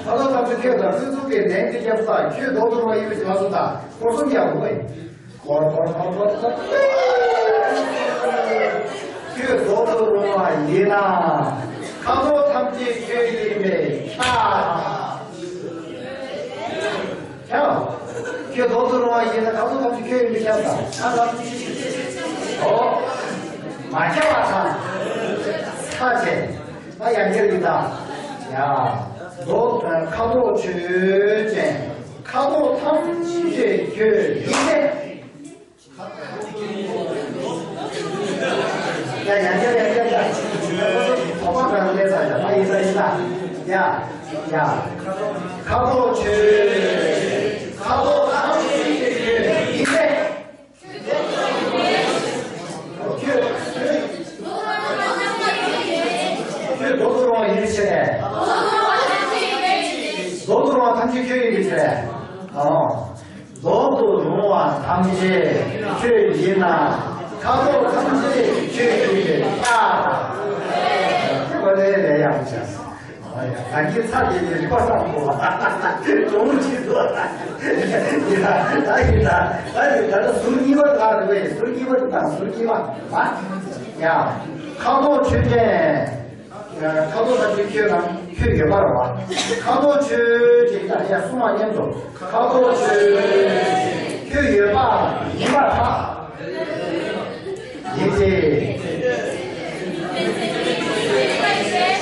ཁ་དོག་ཐམས་ཅད་ཁྱོད་ད། ཀུན་རྫོབ་ཀྱི་ལན་དེ་རྒྱབ་ས། ཁྱོད་མདོག་ཏུ་རུང་བ་ཡིན་པའི་ཕྱིར་ལ་སོགས་ད། སྐོར་གསུམ་རྒྱག་དགོས་པ་ཡིན། ཁྱོད་མདོག་ཏུ་རུང་བ་ཡིན་ན། ཁ་དོག་ཐམས་ཅད་ཁྱོད་ཡིན་པས་ཁྱབ། ཁྱབ། ཁྱོད་མདོག་ཏུ་རུང་བ་ཡིན་ན་ཁ་དོག་ཐམས་ཅད་ཁྱོད་ཡིན་པས་ཁྱབ་དང་། ཨོ། མ་ཁྱབ་པ་དང་། ཁ་ཆེ། ད་ཡང་ཁྱེར་གྱི་ད། ཡ། མདོག་ཁ་དོག་ཆོས་ཅན། ཁ་དོག་ཐམས་ཅད་ཁྱོད་ཡིན་པས། ཡ་ཡ་ཡ་ཡ་ཡ་ཡ། ཁོ་པ་གང་ལས་ས་ཡ་ཡ་ཡ་ཡ། ཡ་ཡ། ཁ་དོག་ཆོས། ཁ་དོག་ཐམས་ཅད་ཁྱོད་ཡིན་པས། ཁྱོད། ཁྱོད་མདོག་ཏུ་རུང་བ་ཡིན་ཕྱིར། མདོག་ཏུ་རུང་བ་ཐམས་ཅད་ཁྱོད་ཡིན་པའི་ཕྱིར། ཨོ། མདོག་ཏུ་རུང་བ་ཐམས་ཅད་ཁྱོད་ཡིན་ན། ཁ་དོག་ཐམས་ཅད་ཁྱོད་ཡིན་པས་ཁྱབ། ཁོ་ལས་ལས་ཡག་པོ་བྱས། ཨ་ཡ། ད་གིན་ཚ་དེ་ནི་རིག་པ་བསམ་དགོས་པ། གྲོང་ཆེ་དུ། ཡ་ད་ཡིན་ད། ད་ཡིན་ད། ད་ད་ཟུར་གཉིས་པ་དག་རེད་པས། ཟུར་གཉིས་པ་དེ་དང་ཟུར་གཉིས་པ། ཡ། ཁ་དོག་ཆོས་ཅན། ཁ་དོག་ཐམས་ཅད་ཁྱོད་རང་ཁྱོད་ཡོད་པ་རེད་བ། ཁ་དོག་ཆོས་ཅན། ད་ཡ་གསུང་བ་མཉམ་དུ། ཁ་དོག་ཆོས་ཅན། ཁྱོད་ཡོད་པ་ཡིན་པར་ཐལ། ཡིན་ཏེ།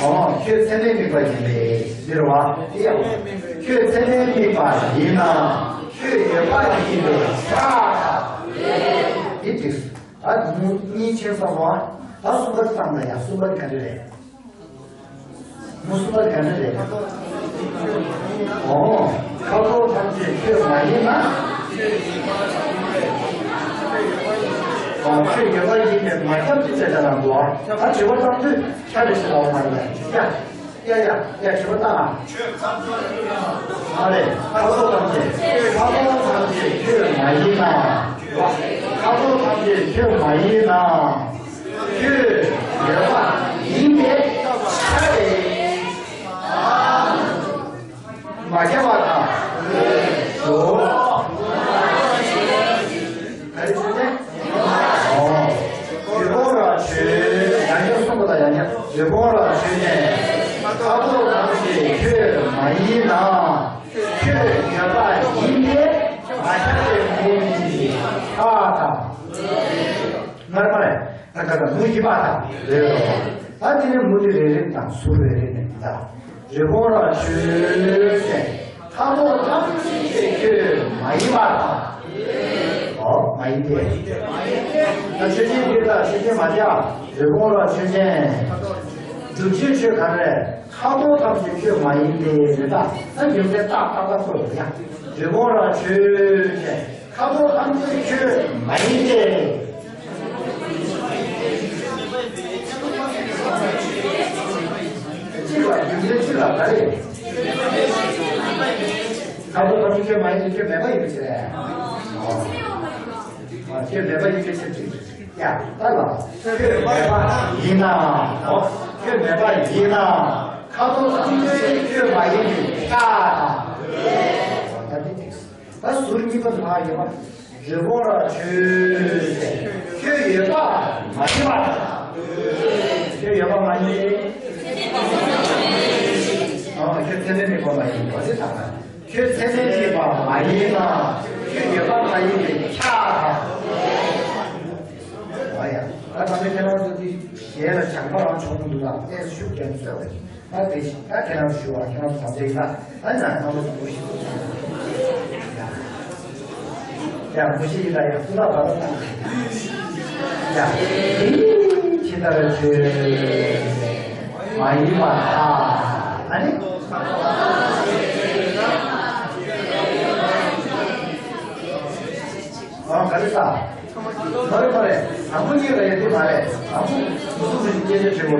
ཨོ། ཁྱོད་ཚད་མས་དམིགས་པ་ཡིན་པས་ཟེར་བ་དེ་ཡང་། ཁྱོད་ཚད་མས་དམིགས་པ་ཡིན་ན། ཁྱོད་ཡོད་པ་ཡིན་པས་ཁྱབ། འདི་འགྲིག་སོང་། ད་མུ་གཉིས་ཕྱིན་སོང་བ། ད་གསུམ་པ་བཏང་ན་ཡང་གསུམ་པ་ག་འདྲ་རེད། མུ་གསུམ་པ་ག་འདྲ་རེད། ཨོ། ཁ་དོག་ཐམས་ཅད་ཁྱོད་མ་ཡིན་ན། ཨོ། ཁྱོད་ཡོད་པ་ཡིན་པས་མ་ཁྱབ་ཅེས་བྱ་བ་ལ་འགྲོ་བ། ད་དྲི་བ་བཏང་དུས་ཁྱབ་རེད་ཟེར་ལབ་པ་མ་རེད་ཡ། ཡ་ཡ་ཡ། དྲི་བ་བཏང་ཨ། མ་རེད། ཁ་དོག་ཐམས་ཅད། ཁ་དོག་ཐམས་ཅད་ཁྱོད་མ་ཡིན་ན། ཁ་དོག་ཐམས་ཅད་ཁྱོད་མ་ཡིན་ན། ཁྱོད་ཡོད་པ་ཡིན་པས་ཁྱབ་པས། མ་ཁྱབ་པ་དང་། ཞོག་ག་རེ་བྱས་ནས། ཨོ། རི་བོང་རྭ་ཁྱོད། ཡང་བསྐྱར་གསུངས་པ་དང་། ཡང་བསྐྱར། རི་བོང་རྭ་ཁྱོད་ནི་ཁ་དོག་ཐམས་ཅད་ཁྱོད་མ་ཡིན་ན། ཁྱོད་ཡོད་པ་ཡིན་ཏེ་མ་ཁྱབ་པའི་མུ་ནི་ཁྱབ་པ་དང་། ངར་མ་རེད། ད་ག་ད་མུ་ཡིན་པ་དང་རེད་རོ། ད་དེ་ནས་མུ་དེ་རེ་རེ་དང་ཟུར་རེ་རེ་ནས་ད། རི་བོང་རྭ་ཁྱོད་ཟེར། ཁ་དོག་ཐམས་ཅད་ཁྱོད་མ་ཡིན་པ་དང་། ཨོ། མ་ཡིན་ཏེ། ད་ཆོས་ཅན་འདི་ལ་ཆོས་ཅན་མ་བྱ། རི་བོང་རྭ་ཆོས་ཅན། སྒྲུབ་བྱེད་ཆོས་ག་རེ། ཁ་དོག་ཐམས་ཅད་ཁྱོད་མ་ཡིན་ཏེ་རེད། ད་ད་རྒྱུ་མཚན་ཏག་ཏག་ཏག་ཁོ་ཡོད་ཡ། རི་བོང་རྭ་ཁྱོད་ཟེར། ཁ་དོག་ཐམས་ཅད་ཁྱོད་མ་ཡིན་ཏེ། གཅིག་ལ་རྒྱུ་མཚན་གཅིག་ལ་ག་རེ། ཁ་དོག་ཐམས་ཅད་ཁྱོད་མ་ཡིན་ཏེ། ཁྱོད་མེད་པ་ཡིན་པའི་ཕྱིར་རེད། ཨ། ཁྱོད་མེད་པ་ཡིན་པའི་ཕྱིར་ཅིག་ཡ། ད་ལ། ཁྱོད་མེད་པ་ཡིན་ན། ཨོ། ཁྱོད་མེད་པ་ཡིན་ན། ཁ་དོག་ཐམས་ཅད་ཁྱོད་མ་ཡིན་པའི་ཕྱིར་དང་། ད་འདི་ཏིག་ད་ཟུར་གཉིས་པ་དུ་མ་ཡོད་པ། རི་བོང་རྭ་ཁྱོད་ཟེར། ཁྱོད་ཡོད་པ་མ་ཡིན་པ་དང་། ཁྱོད་ཡོད་པ་མ་ཡིན། ཨ། ཁྱོད་ཚད་མས་དམིགས་པ་མ་ཡིན་པ་ཟེར་དང་། ཁྱོད་ཚད་མས་དམིགས་པ་མ་ཡིན་ན། ཁྱོད་ཡོད་པ་མ་ཡིན་པའི་ཕྱིར་དང་། ཨ་ཡ། ད་ད་ནི་ཁྱེད་རང་ཚོ་འདི་ཞལ་ལ་བྱང་པ་རང་བྱུང་འདུག་ལ། ཨེ་ཤུགས་ཀྱང་ཚོད་རེད། ད་དེ་བཞིན་ད་ཁྱེད་རང་ཞུ་བ། ཁྱེད་རང་ཚོ་དམ་བཅའ་ཡིན་ན། ད་ཡིན་ན་ཁྱེད་རང་ཚོ་མུ་བཞི་ཡ། ཡ་མུ་བཞི་ཡིན་ད་ཡ། སྐུ་ལ་བ་ལ་བཏང་། ཡ། དེ་ཇི་ལྟར་ཁྱོད་མ་ཡིན་པར་ཐལ། ཨ་ནི། ཨ། ག་རེ་ཟ། མ་རེད་མ་རེད། དང་པོ་གཉིས་ལ་ཡ་དེ་མ་རེད། དང་པོ་མུ་གསུམ་དུ་སྐད་ཆ་དྲི་དགོས་རེད་བ།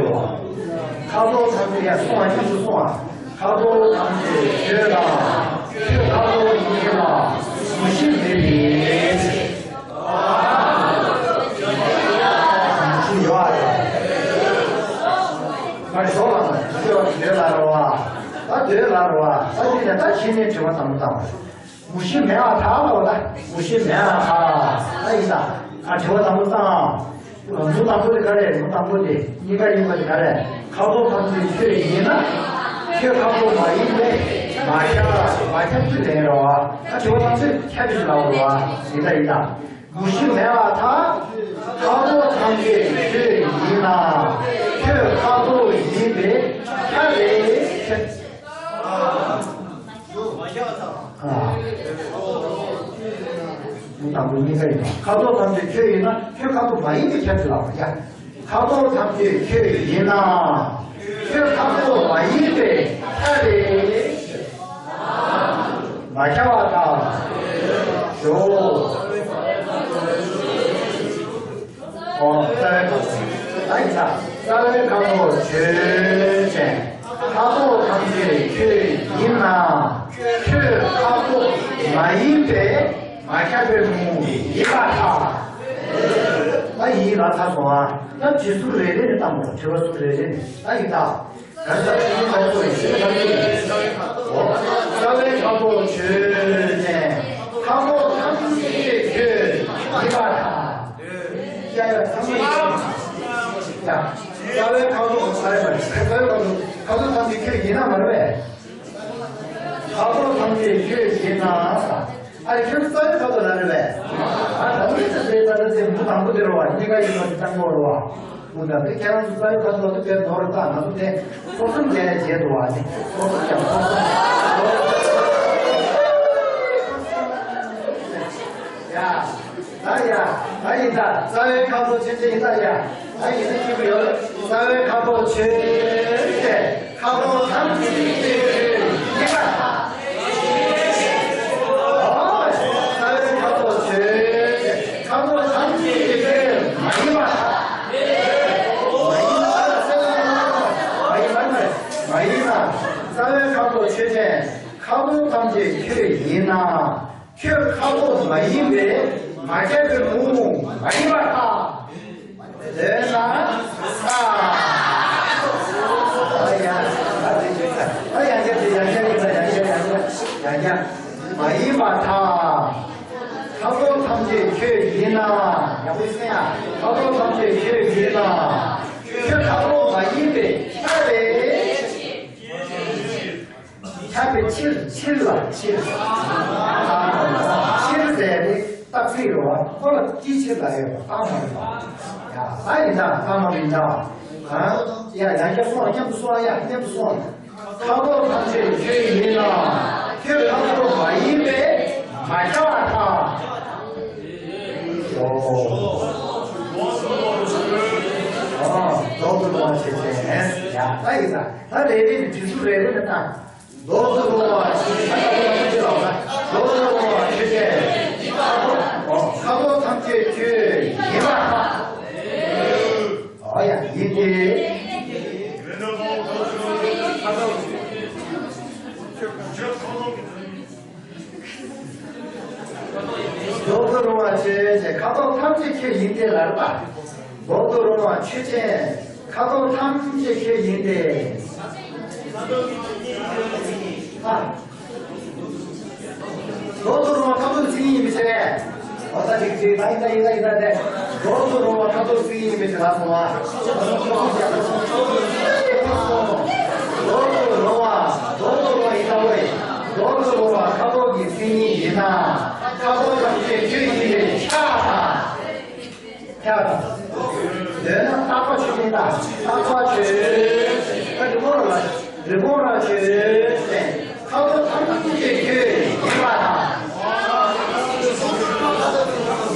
ཁ་དོག་ཐམས་ཅད། ཡ་སོང་བ། ཉམས་སུ་སོང་བ། ཁ་དོག་ཐམས་ཅད་ཁྱོད་དང་། ཁྱོད་ཁ་དོག་ཡིན་ལ་མུ་བཞི་མེད་པའི། མུ་བཞི་ཡོད་རེད། མ་རེད། ཞོག་ལ་མ་ཁྱོད་འདོད་ལ་རོ་བ། ད་འདོད་ལ་རོ་བ། ད་འདི་ནས་ད་ཕྱི་ནས་དྲི་བ་དང་པོ་དང་། མུ་བཞི་མེད་པར་ཐལ་ལོ། ད་མུ་བཞི་མེད་པར་ཐལ། ད་ཡིན་ད། ཨ། དྲི་བ་དང་པོ་བཏང་། མུ་དང་པོ་དེ་ག་རེ། མུ་དང་པོ་དེ་གཉིས་ཀ་ཡིན་པ་དེ་ག་རེ། ཁ་དོག་ཐམས་ཅད་ཁྱོད་ཡིན་ན། ཁྱོད་ཁ་དོག་མ་ཡིན་པས་མ་ཁྱབ། མ་ཁྱབ་ཚུལ་ལན་རོ། ཨ། དྲི་བ་ཐམས་ཅད་ཁྱབ་པའི་ལ་རོ། ཡིན་ད་ཡིན་ད། མུ་བཞི་མེད་པར་ཐལ། ཁ་དོག་ཐམས་ཅད་ཁྱོད་ཡིན་ན། ཁྱོད་ཁ་དོག་ཡིན་པས་ཁྱབ་པས། ཨ། མུ་དང་པོ་གཉིས་ཀ་ཡིན་པ། ཁ་དོག་ཐམས་ཅད་ཁྱོད་ཡིན་ན། ཁྱོད་ཁ་དོག་མ་ཡིན་པས་ཁྱབ་ཚུལ་ལ་རོ། ཡ། ཁ་དོག་ཐམས་ཅད་ཁྱོད་ཡིན་ན། ཁྱོད་ཁ་དོག་མ་ཡིན་པས་ཁྱབ་པས། མ་ཁྱབ་པར་ཐལ། ཞོག་ཨོ། རྩ་བའི་ཁ་དོག་ད་ཡིན་ད། རྩ་བའི་ཁ་དོག་ཆོས་ཅན། ཁ་དོག་ཐམས་ཅད་ཁྱོད་ཡིན་ན། ཁྱོད་ཁ་དོག་མ་ཡིན་པས་མ་ཁྱབ་པའི་མུ་ཡིན་པར་ཐལ། ད་ཡིན་ལ་ཐལ་སོང་ཨ། ད་དྲི་ཟུར་རེ་རེ་ནས་བཏང་དགོས། དྲི་བ་ཟུར་རེ་རེ་ནས། ད་ཡིན་ད། ག་རེ་ཟ། ཆུ་ཚོད་ག་རེ་ཟ་རེད། ཆུ་ཚོད་ག་རེ་ཟ་རེད། ཨོ། རྩ་བའི་ཁ་དོག་ཆོས་ཅན། ཁ་དོག་ཐམས་ཅད་ཁྱོད་ཡིན་པར་ཐལ། ཡ་ཡ། ཚང་མ་ཡིན། ཡ། རྩ་བའི་ཁ་དོག་ས་ཡ་མ་རེད། རྩ་བའི་ཁ་དོག་ཁ་དོག་ཐམས་ཅད་ཁྱོད་ཡིན་ན་མ་རེད་པས། ཁ་དོག་ཐམས་ཅད་ཁྱོད་ཡིན་ན། ཨ་རེ། ཁྱོད་རྩ་བའི་ཁ་དོག་ལ་རེད་པས། ཨ། ད་མི་ཚེ་ཟེར་ད་ད་ཟེར་མུ་དང་པོ་དེ་རེད་བ། གཉིས་ཀ་ཡིན་པ་དེ་བཏང་དགོས་རེད་བ། མུ་དང་པོ་ཁྱེད་རང་ཚོ་རྩ་བའི་ཁ་དོག་དེ་དཔེ་ནོར་ད། ང་ཚོ་དེ་སོ་སོ་འཇལ་བྱས་འདུག་བ། ནི་སོ་སོ་ཀྱང་སོ་སོ། ཡ། ད་ཡ། ད་ཡིན་ད། རྩ་བའི་ཁ་དོག་ཆོས་ཅན་ཡིན་ད་ཡ། ད་ཡིན་ད་གཅིག་པུ་ཡོད། རྩ་བའི་ཁ་དོག་ཆོས་ཅན། ཁ་དོག་ཐམས་ཅད་ཁྱོད་ཡིན་པར་ཐལ། ཨོ། རྩ་བའི་ཁ་དོག་ཆོས་ཅན། ཁ་དོག་ཐམས་ཅད་ཁྱོད་མ་ཡིན་པར་ཐལ། མ་ཡིན་པར་ཐལ། མ་ཡིན་པར་ཐལ། མ་ཡིན། ཁ་དོག་ཐམས་ཅད་ཁྱོད་ཡིན་ན། ཁྱོད་ཁ་དོག་མ་ཡིན་པས་མ་ཁྱབ་པའི་མུ་མུ་མ་ཡིན་པར་ཐལ། འདོད་ན་ཨ། ཨ་ཡ། ཨ་ཡ་ཡ་ཡ་ཡ་ཡ་ཡ་ཡ་ཡ་ཡ། མ་ཡིན་པར་ཐལ། ཁ་དོག་ཐམས་ཅད་ཁྱོད་ཡིན་ན། ཡག་པོ་གསན་ཡ། ཁ་དོག་ཐམས་ཅད་ཁྱོད་ཡིན་ན། ཁྱོད་ཁ་དོག་མ་ཡིན་པས་ཁྱབ་པས། ཁྱབ་པའི་ཕྱིར། ཕྱིར་ལ་ཕྱིར། ཕྱིར་ཟེར་ནི་རྟགས་ཚིག་རེད་བ། ཁོ་ལ་ཅིའི་ཕྱིར་ལ་ཡོད་པ་རྟགས་མ་རེད་བ། ཡ་ད་ཡིན་ད་རྟགས་མ་རེད་ད། ཨ་ཡ་ཡ་ཡ་སོང་། མཉམ་དུ་སོང་། ཡ་མཉམ་དུ་སོང་། ཁ་དོག་ཐམས་ཅད་ཁྱོད་ཡིན་ལ། ཁྱོད་ཁ་དོག་མ་ཡིན་པས་མ་ཁྱབ་པར་ཐལ། ཨོ། ཨོ། མདོག་ཏུ་རུང་བ་ཆོས་ཅན། ཡ་ད་ཡིན་ད། ད་རེ་རེ་ནས་དྲི་ཟུར་རེ་རེ་ནས་བཏང་། མདོག་ཏུ་རུང་བ་ཆོས་ཅན། ཁ་དོག་ཐམས་ཅད་ཁྱོད་ཡིན་པར་ཐལ། ཨོ་ཡ་ཡིན་ཏེ། མདོག་ཏུ་རུང་བ་ཆོས་ཅན། ཁ་དོག་ཐམས་ཅད་ཁྱོད་ཡིན་ཏེ་ལབ་པ། མདོག་ཏུ་རུང་བ་ཆོས་ཅན། ཁ་དོག་ཐམས་ཅད་ཁྱོད་ཡིན་ཏེ། ཨ། མདོག་ཏུ་རུང་བ་ཁ་དོག་གི་མཚན་ཉིད་ཡིན་པའི་ཕྱིར། འོ་ད་ཅིག་ཅིག་ད་ཡིན་ད་ཡིན་ད་ཡིན་ད་དེ། མདོག་ཏུ་རུང་བ་ཁ་དོག་གི་མཚན་ཉིད་ཡིན་པའི་ཕྱིར་ལ་སོང་བ། མདོག་ཏུ་རུང་བ། མདོག་ཏུ་རུང་བ་ཡིན་ད་འོ། མདོག་ཏུ་རུང་བ་ཁ་དོག་གི་མཚན་ཉིད་ཡིན་ན། ཁ་དོག་ཐམས་ཅད་ཁྱོད་ཡིན་པས་ཁྱབ་པར་ཐལ། ཁྱབ་པར་ཐལ། འདོད་ན་རྟག་པ་ཆོས་ཅན། ད་རྟག་པ་ཆོས་ཅན། རིགས་པ་རང་རིགས་པ་རང་ཆོས་ཅན། ཁ་དོག་ཐམས་ཅད་ཁྱོད་ཡིན་པར་ཐལ།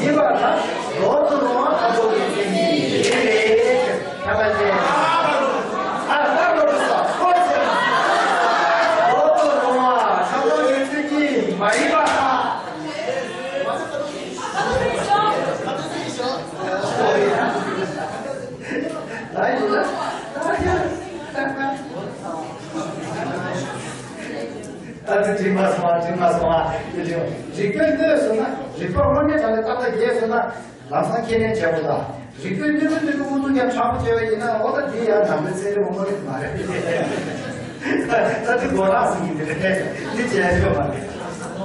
ཡིན་པར་ཐལ། མདོག་ཏུ་རུང་བ་ཁ་དོག་གི་མཚན་ཉིད་ཡིན་པས། ཁྱབ་པ་ཅན། ཨ་རྟག་པར་ཐལ། མདོག་ཏུ་རུང་བ་ཁ་དོག་གི་མཚན་ཉིད་མ་ཡིན་པར་ཐལ། ད་དེ་འགྲིག་མ་སོང་བ། འགྲིག་མ་སོང་བ། དེ་འགྲིག་རིགས་པས་གནོད་སོང་ན། རིགས་པ་དངོས་གནས་དྲང་གནས་རྟག་པ་རྒྱས་སོང་ན། ལམ་སང་ཁས་ལེན་བྱེད་དགོས་ད། རིགས་པས་གནོད་པའི་གནོད་པའི་དབུ་མཐུན་ཀྱང་དྲག་པོ་བྱས་པ་ཡིན་ན། འོ་ད་དེ་ཡང་ནང་པའི་ཚན་རིག་དབང་པོ་རེད་མ་རེད། ད་དེ་མགོ་ལག་ཟིན་གྱི་རེད། འདི་བྱས་ཆོག་མ་རེད།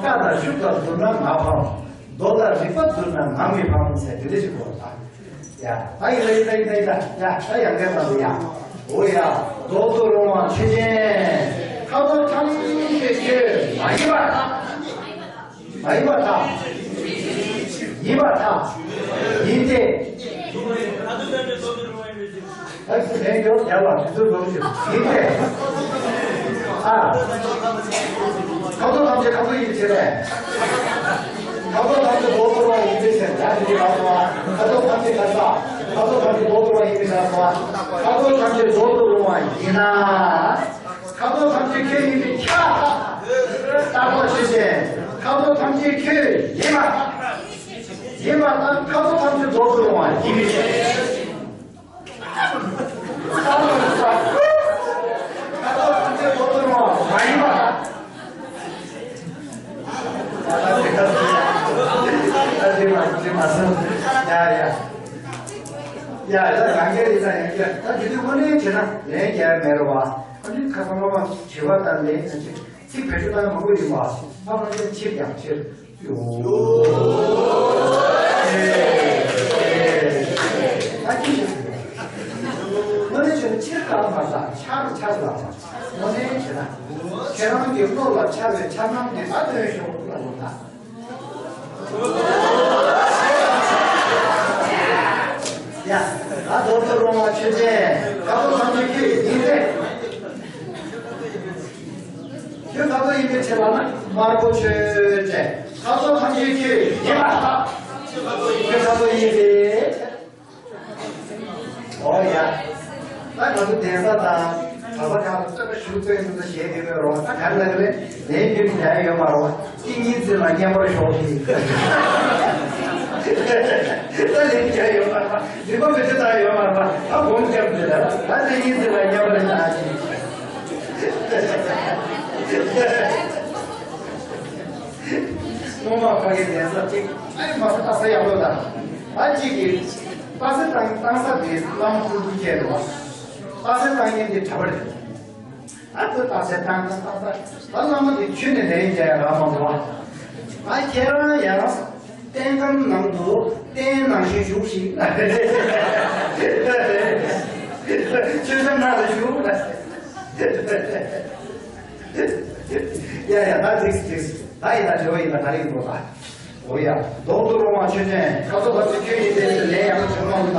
བཀའ་དང་ཤུགས་དང་བསྡུར་ན་ང་ཕམ། མདོ་དང་རིགས་པ་བསྡུར་ན་ང་མི་ཕམ་ཟེར་དེ་འདྲ་ཞིག་གོ་ད། ཡ་ད་ཡིན་ད་ཡིན་ད་ཡིན་ད། ཡ་ད་ཡང་བསྐྱར་ད་འདི་ཡ། འོ་ཡ། མདོག་ཏུ་རུང་བ་ཆོས་ཅན། ཁ་དོག་ཐམས་ཅད་ཁྱོད་མ་ཡིན་པར་ཐལ། མ་ཡིན་པར་ཐལ། ཡིན་པར་ཐལ། ཡིན་ཏེ། ཨ་ཙི་ལན་ཡོད་ཡ་ལ་དུས་ཚོད་འགོར་ཞིག་ཡིན་ཏེ། ཨ། ཁ་དོག་ཐམས་ཅད་ཁ་དོག་ཡིན་ཕྱིར། ཁ་དོག་ཐམས་ཅད་མདོག་ཏུ་རུང་བ་ཡིན་པའི་ཕྱིར། ཡ་དེ་ཅི་ལ་སོང་བ། ཁ་དོག་ཐམས་ཅད་ཁ་ས། ཁ་དོག་ཐམས་ཅད་མདོག་ཏུ་རུང་བ་ཡིན་པའི་ཕྱིར་སོང་བ། ཁ་དོག་ཐམས་ཅད་མདོག་ཏུ་རུང་བ་ཡིན་ན། ཁ་དོག་ཐམས་ཅད་ཁྱོད་ཡིན་པས་ཁྱབ་པར་ཐལ། རྟག་པ་ཆོས་ཅན། ཁ་དོག་ཐམས་ཅད་ཁྱོད་ཡིན་པར་ཐལ། ཡིན་པར་ཐལ། ཁ་དོག་ཐམས་ཅད་མདོག་ཏུ་རུང་བ་ཡིན་པའི་ཕྱིར། ཁ་དོག་ཐམས་ཅད་མདོག་ཏུ་རུང་བ་མ་ཡིན་པར་ཐལ། ཨ་ཙི་མ་ཙི་མ་སོང་། ཡ་ཡ། ཡ་ཡ་རང་རྒྱལ་ཡིན་ན་ཡང་རྒྱལ། ད་དེ་དུས་དངོས་གནས་བྱས་ན་ལན་རྒྱལ་མེད་རེད་བ། ཨ་ནི་ཁ་སང་མ་མ་དྲི་བ་དང་ལན་ཚིག་བེད་སྤྱོད་བཏང་ན་མང་པོ་ཡིན་པ། ཨ་མ་ནི་ཕྱིར་ཡང་ཕྱིར། ཡོ། ཨ་ཅི་ཞིག་དངོས་གནས་བྱས་ན་ཕྱིར་ལ་མ་ལ་ཆར་ཆར་ལ་མ། དངོས་གནས་བྱས་ན། ཁྱེད་རང་གི་བློ་ལ་འཆར་བའི་འཆར་སྣང་འདི་ལ་སྟོན་ཤོག་ལ་ལོ་ན། ཡ། ད་མདོག་ཏུ་རུང་བ་ཆོས་ཅན། ཁ་དོག་ཐམས་ཅད་ཁྱོད་ཡིན་ཏེ། ཁྱོད་ཁ་དོག་ཡིན་པའི་ཕྱིར་ལ་ན་དམར་པོ་ཆོས་ཅན། ཁ་དོག་ཐམས་ཅད་ཁྱོད་ཡིན་པར་ཐལ། ཁྱོད་ཁ་དོག་ཡིན་ཏེ། ཨོ་ཡ། ད་ང་ཚོ་གདན་ས་དང་གྲྭ་ས་ཁག་ལ་རྩོད་པ་ཞུ་རྩོད་ཡོང་ཚོ་བྱེད་དེ་མེད་རོགས། ད་ག་རེ་ལབ་ཀྱི་རེད། ལན་རྒྱུ་དེ་ཡང་ཡོད་མ་རོགས། ཏིང་ངེ་འཛིན་ལ་མཉམ་པར་ཞོག་ཞེས། ད་ལན་རྒྱག་ཡོད་མ་རེད་པ། རིག་པ་མི་ཚེ་ད་ཡོད་མ་རེད་པ། ད་སྒོམ་རྒྱབ་འདི་ལ་ད་ཏིང་ངེ་འཛིན་ལ་མཉམ་པར་བཞག་ཞེས། ཐོག་མར་ཕ་གིའི་གདན་ས་གཅིག་ཨེ་མ་ས་རྟགས་གསལ་ཡག་པོ་དང་། ད་གཅིག་གིས་རྟགས་གསལ་བཏང་བཏང་ས་དེ་བླ་མ་སྐུ་སྐུ་ཁྱེད་རེད་བ། རྟགས་གསལ་བཏང་མཁན་དེ་གྲྭ་པ་རེད། ཨ་ཁུ་རྟགས་གསལ་བཏང་ན་བཏང་ས་ད་བླ་མ་དེ་ཁྱོད་ནས་ལན་རྒྱག་ཡག་རག་མ་འདུག་བ། ཨ་ཁྱེད་རང་ཡང་རྟེན་ཁང་ནང་དུ་རྟེན་ནང་བཞིན་བཞུགས་ཤིག་ལ། མཆོད་བཤམས་ནང་ལ་བཞུགས་ལ། ཡ་ཡ་ད་འགྲིགས་འགྲིགས། ད་ཡིན་ན་དྲི་བ་ཡིན་ན་ག་རེ་ཡིན་འགྲོ་ད། འོ་ཡ། རྡོག་ཏུ་རུང་བ་ཆོས་ཅན། ཁ་དོག་ལ་སོགས་ཁྱོད་ཡིན་ཏེ་ཟེར་ལན་ཡག་པོ་བྱུང་མ་འདུག་ད།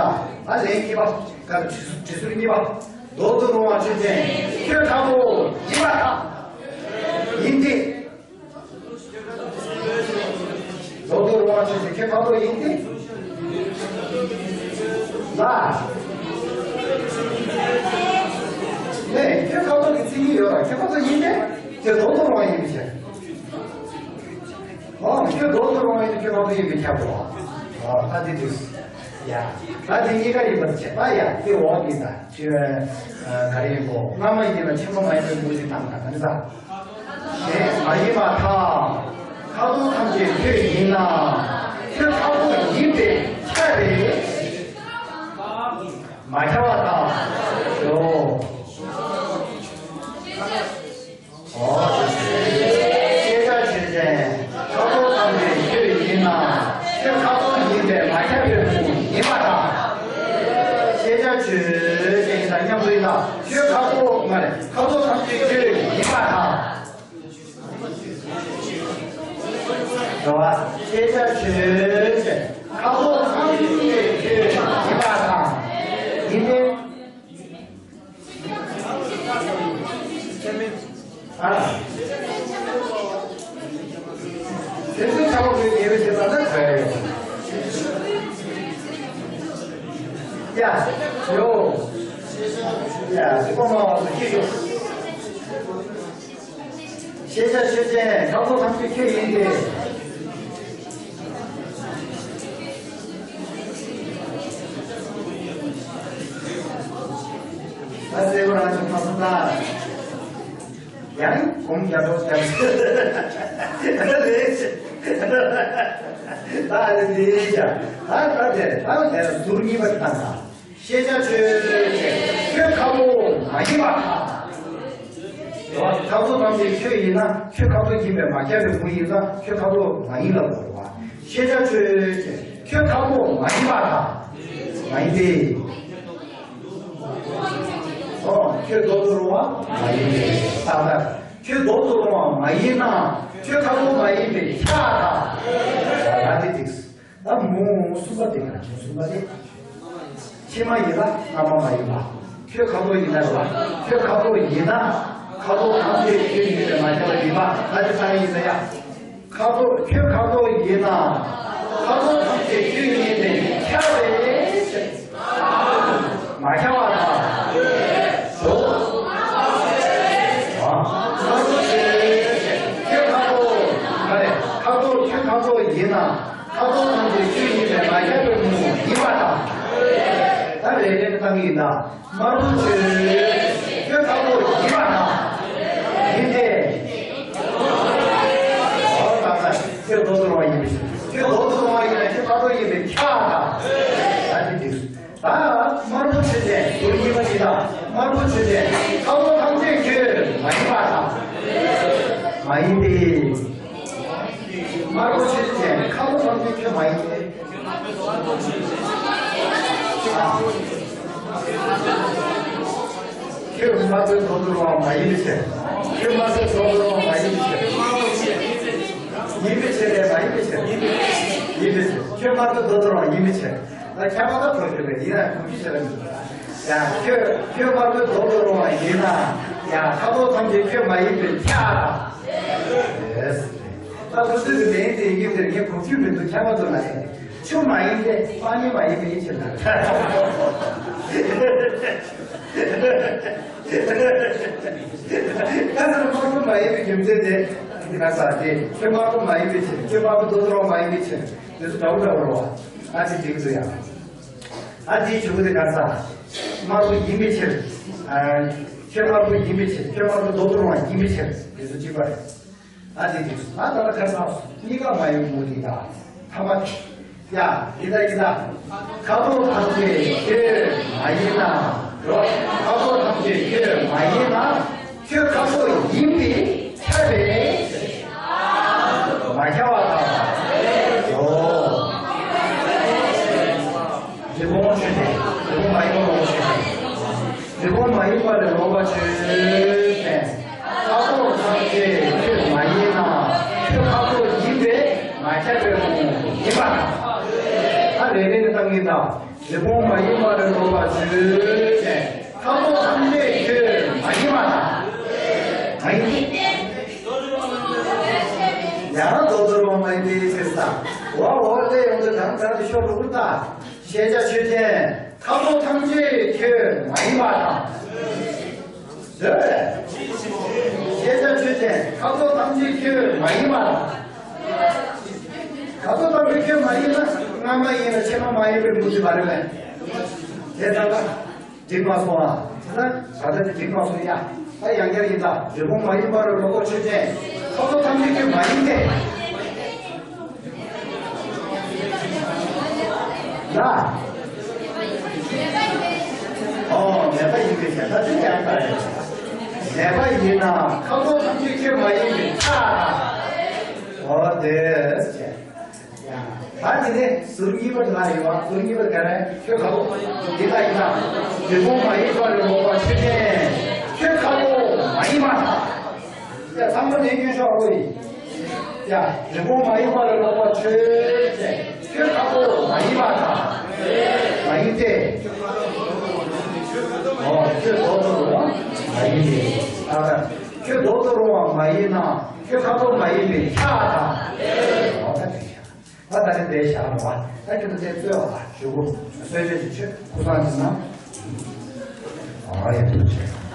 ད་ལན་གཉིས་པ། ཀ་དྲི་དྲི་ཟུར་གཉིས་པ། རྡོག་ཏུ་རུང་བ་ཆོས་ཅན། ཁྱོད་ཁ་དོག་ཡིན་པར་ཐལ། ཡིན་ཏེ། རྡོག་ཏུ་རུང་བ་ཆོས་ཅན། ཁྱོད་ཁ་དོག་ཡིན་ཏེ། ལ། ནས་ཁྱོད་ཁ་དོག་གི་ཚིག་གི་ཡོད་ར། ཁྱོད་ཁ་དོག་ཡིན་ཏེ། ཁྱོད་རྡོག་ཏུ་རུང་བ་ཡིན་པའི་ཕྱིར། ཨོ་ཁྱོད་རྡོག་ཏུ་རུང་བ་ཡིན་ན་ཁྱོད་ཁ་དོག་ཡིན་པས་ཁྱབ་འགྲོ། ཨོ་ད་དེ་འདུག་ཡ། ད་དེ་གཉིས་ཀ་ཡིན་པར་བྱེད་པ་ཡ་དེ་འོག་གི་ད་ཁྱོད་ག་རེ་ཡིན་གོ། སྔ་མ་ཡིན་ན་ཕྱི་མ་མ་ཡིན་པའི་མུ་ཞིག་བཏང་ན་ག་ནི་ད། གཞན་མ་ཡིན་པར་ཐལ། ཁ་དོག་ཐམས་ཅད་ཁྱོད་ཡིན་ན། ཁྱོད་ཁ་དོག་ཡིན་པས་ཁྱབ་པས། མ་ཁྱབ་པར་ཐལ། ཞོག་ཤེས་བྱ་ཆོས་ཅན། ཁ་དོག་ཐམས་ཅད་ཁྱོད་ཡིན་ན། ཁྱོད་ཁ་དོག་ཡིན་པས་མ་ཁྱབ་པའི་མུ་ཡིན་པར་ཐལ། ཤེས་བྱ་ཆོས་ཅན་ཡིན་ན་མཉམ་དུ་ཡིན་ལ། ཁྱོད་ཁ་དོག་མ་རེད། ཁ་དོག་ཐམས་ཅད་ཁྱོད་ཡིན་པར་ཐལ། འགྲོ་བ། ཤེས་བྱ་ཆོས་ཅན། ཁ་དོག་ཐམས་ཅད་ཁྱོད་ཡིན་པར་ཐལ། ཡིན་ཏེ། ཨ། དེ་ཚོའི་ཆ་བ་ཁོའི་ཉེ་རུ་བྱེད་པ་ན་ག་རེ་ཡོད། ཡ། ཡོ། ཡ། དེ་ཀོ་མ་བ་སུ་ཁྱི་ཡོ། ཤེས་བྱ་ཆོས་ཅན། ཁ་དོག་ཐམས་ཅད་ཁྱོད་ཡིན་ཏེ། ད་གསལ་པོ་རང་བྱུང་མ་སོང་ད། ཡང་གོང་རྒྱ་ཐོག་རྒྱ་ལས་ད་ཨ་ནི་དེ་ཡིན་ཀྱང་ད་ད་དེ་ད་དེ་ཟུར་གཉིས་པ་དེ་བཏང་ད། ཤེས་བྱ་ཆོས་ཅན། ཁྱོད་ཁ་དོག་མ་ཡིན་པར་ཐལ། ཁ་དོག་ཐམས་ཅད་ཁྱོད་ཡིན་ན་ཁྱོད་ཁ་དོག་ཡིན་པས་མ་ཁྱབ་པའི་མུ་ཡིན་ཙང་ཁྱོད་ཁ་དོག་མ་ཡིན་ལབ་དགོས་པ། ཤེས་བྱ་ཆོས་ཅན། ཁྱོད་ཁ་དོག་མ་ཡིན་པར་ཐལ། མ་ཡིན་ཏེ། ཨོ་ཁྱོད་རྡོག་ཏུ་རུང་བ་མ་ཡིན་པས་ཐལ། ཁྱོད་རྡོག་ཏུ་རུང་བ་མ་ཡིན་ན་ཁྱོད་ཁ་དོག་མ་ཡིན་པས་ཁྱབ་པར་ཐལ། ད་དེ་འགྲིགས། ད་མུ་གསུམ་པ་དེ་ག་རེ། མུ་གསུམ་པ་དེ། ཕྱི་མ་ཡིན་ལ་སྔ་མ་མ་ཡིན་པ། ཁྱོད་ཁ་དོག་ཡིན་ན་རེད་བ། ཁྱོད་ཁ་དོག་ཡིན་ན། ཁ་དོག་ཐམས་ཅད་ཁྱོད་ཡིན་པས་མ་ཁྱབ་པ་ཡིན་པ། ད་དེ་ས་ཡིན་ས་ཡ། ཁ་དོག་ཁྱོད་ཁ་དོག་ཡིན་ན། ཁ་དོག་ཐམས་ཅད་ཁྱོད་ཡིན་པས་ཁྱབ་པས་ཟེར། མ་ཁྱབ་པར་ཐལ། ཞོག་ཁ་དོག་ཁྱོད་ཁ་དོག་མ་རེད། ཁ་དོག་ཁྱོད་ཁ་དོག་ཡིན་ན། ཁ་དོག་ཐམས་ཅད་ཆོས་ཡིན་པས་མ་ཁྱབ་པའི་མུ་ཡིན་པར་ཐལ། ད་རེ་རེ་བཏང་གི་ཡིན་ད། དམར་པོ་ཆོས་ཅན། ཁྱོད་ཁ་དོག་ཡིན་པར་ཐལ། ཡིན་ཏེ། ཨོ་ད་ད་ཁྱོད་རྡོག་ཏུ་རུང་བ་ཡིན་པའི་ཕྱིར། ཁྱོད་རྡོག་ཏུ་རུང་བ་ཡིན་ན་ཁྱོད་ཁ་དོག་ཡིན་པས་ཁྱབ་པར་ཐལ། ད་དེ་འགྲིགས། ད་དམར་པོ་ཆོས་ཅན། ཟུར་གཉིས་པ་ཡིན་ད། དམར་པོ་ཆོས་ཅན། ཁ་དོག་ཐམས་ཅད་ཁྱོད་མ་ཡིན་པར་ཐལ། མ་ཡིན་ཏེ། དམར་པོ་ཆོས་ཅན། ཁ་དོག་ཐམས་ཅད་ཁྱོད་མ་ཡིན་ཏེ། ཁྱོད་དམར་པོའི་རྡོག་ཏུ་རུང་བ་མ་ཡིན་པའི་ཕྱིར། ཁྱོད་དམར་པོའི་རྡོག་ཏུ་རུང་བ་མ་ཡིན་པའི་ཕྱིར། ཡིན་པའི་ཕྱིར་ལས་མ་ཡིན་པའི་ཕྱིར། ཡིན་པའི་ཕྱིར། ཁྱོད་དམར་པོའི་རྡོག་ཏུ་རུང་བ་ཡིན་པའི་ཕྱིར། ད་ཁྱད་པར་ད་གོ་ཆོད་པས་ཡིན་ན་གོ་རྒྱུ་ཞེ་དྲག་མི་འདུག་ཡ་ཁྱོད་ཁྱོད་དམར་པོའི་རྡོག་ཏུ་རུང་བ་ཡིན་ན། ཡ་ཁ་དོག་ཐམས་ཅད་ཁྱོད་མ་ཡིན་པས་ཁྱབ་པར་ཐལ། ད་སོ་སོའི་གི་ལན་དེ་ཡིན་དེར་ངས་གོ་རྒྱུ་མི་འདུག་ཁྱད་པར་འདུག་ན་ཡང་། ཆུ་མ་ཡིན་ཏེ། པ་ནི་མ་ཡིན་པའི་ཕྱིར་ན། ད་ཚར་དམར་པོ་མ་ཡིན་པའི་རྒྱུ་མཚན་དེ། འདི་ག་ས་དེ་ཁྱོད་དམར་པོ་མ་ཡིན་པའི་ཕྱིར། ཁྱོད་དམར་པོ་རྡོག་ཏུ་རུང་བ་མ་ཡིན་པའི་ཕྱིར། འདི་ཚོ་འདྲ་བོ་འདྲ་བོ་རེད་བ། ཨ་ཙི་འགྲིག་འདུག་ཡ། ཨ་ཙི་ཆུ་བོ་དེ་ག་ས། དམར་པོ་ཡིན་པའི་ཕྱིར། ཨ། ཁྱོད་དམར་པོ་ཡིན་པའི་ཕྱིར། ཁྱོད་དམར་པོ་རྡོག་ཏུ་རུང་བ་ཡིན་པའི་ཕྱིར། འདི་ཚོ་གཅིག་པ་རེད། ད་དེ་དུས་ང་ད་ལྟ་ཁ་སང་གཉིས་ཀ་མ་ཡིན་མོ་དེ་ད་ཐ་མ་དེ། ཡ། ཡི་ད་ཡི་ད། ཁ་དོག་ཐམས་ཅད་ཁྱོད་མ་ཡིན་ན། རོ། ཁ་དོག་ཐམས་ཅད་ཁྱོད་མ་ཡིན་ན། ཁྱོད་ཁ་དོག་ཡིན་པས་ཁྱབ་པས། མ་ཁྱབ་པ་དང་། ཡོ། རི་བོང་ཆོས་ཅན། རི་བོང་མ་ཡིན་པ་ལོག་ཆོས་ཅན། རི་བོང་མ་ཡིན་པ་ལས་ལོག་པ་ཆོས་ཅན། ཁ་དོག་ཐམས་ཅད་ཁྱོད་མ་ཡིན་ན། ཁྱོད་ཁ་དོག་ཡིན་པས་མ་ཁྱབ་པའི་ཕུང་པོ་ཡིན་པ་དང་། ད་རེ་རེ་ནས་བཏང་གིན་དང་། རི་བོང་མ་ཡིན་པ་ལས་ལོག་པ་ཆོས་ཅན། ཁ་དོག་ཐམས་ཅད་ཁྱོད་མ་ཡིན་པ་དང་། མ་ཡིན་ཏེ། ཡང་མདོག་རྫོགས་རི་བོང་མ་ཡིན་ཏེ་ཟེར་ས། འོ་འོ་ལས་ཡོང་དུས་གང་གང་དུ་ཤོར་འགྲོ་གི་ད། ཤེས་བྱ་ཆོས་ཅན། ཁ་དོག་ཐམས་ཅད་ཁྱོད་མ་ཡིན་པ་དང་། ཟེར་བས། ཤེས་བྱ་ཆོས་ཅན། ཁ་དོག་ཐམས་ཅད་ཁྱོད་མ་ཡིན་པ་དང་། ཁ་དོག་ཐམས་ཅད་ཁྱོད་མ་ཡིན་ན་སྔ་མ་ཡིན་ལ་ཕྱི་མ་མ་ཡིན་པའི་མུ་མཐུད་པ་རེད་པས། དེ་ལྟར་ན་འགྲིག་མ་སོང་ཨ། དེ་ན་ད་ལྟ་དེ་འགྲིག་མ་སོང་ཡ། ད་ཡང་བསྐྱར་ཡིན་ད། རི་བོང་མ་ཡིན་པར་ལོག་པ་ཆོས་ཅན། ཁ་དོག་ཐམས་ཅད་ཁྱོད་མ་ཡིན་ཏེ། ལ། ཨོ། མེད་པ་ཡིན་པའི་ཕྱིར། ད་དེ་ཡང་དག་རེད། མེད་པ་ཡིན་ན་ཁ་དོག་ཐམས་ཅད་ཁྱོད་མ་ཡིན་པའི་ཕྱིར། ཨོ་དེ་བྱས། ཡང་། ད་དེ་ནས་ཟུར་གཉིས་པ་དེ་ལ་ཡོད་པ། ཟུར་གཉིས་པ་དེ་ག་རེ། ཁྱོད་ཁ་དོག་འདི་ལ་ཡིན་ན། རི་བོང་མ་ཡིན་པར་ལོག་པ་ཆོས་ཅན། ཁྱོད་ཁ་དོག་མ་ཡིན་པ་དང་། ཡ། ཚང་མ་ནས་སྐྱོན་ཤོག་ཨོ་ཡིན། ཡ། རི་བོང་མ་ཡིན་པར་ལོག་པ་ཆོས་ཅན། ཁྱོད་ཁ་དོག་མ་ཡིན་པ་དང་། མ་ཡིན་ཏེ། ཨོ། ཁྱོད་མདོག་ཏུ་རུང་བ་མ་ཡིན་ཏེ། ཨ། ཁྱོད་མདོག་ཏུ་རུང་བ་མ་ཡིན་ན། ཁྱོད་ཁ་དོག་མ་ཡིན་པའི་ཕྱིར་དང་། ཨོ། ད་དེ་བྱ། ད་ད་ནི་དེ་བཞག་རོགས། ད་ཁྱོད་ཚོ་དེ་རྩོད་པ་ཞུ་གོ། རྩོད་བྱེད་ཀྱི་ཆོས་ཀུན་བཟང་ཅིག་ན། ཨ་ཡ། ཐུགས་རྗེ་ཆེ།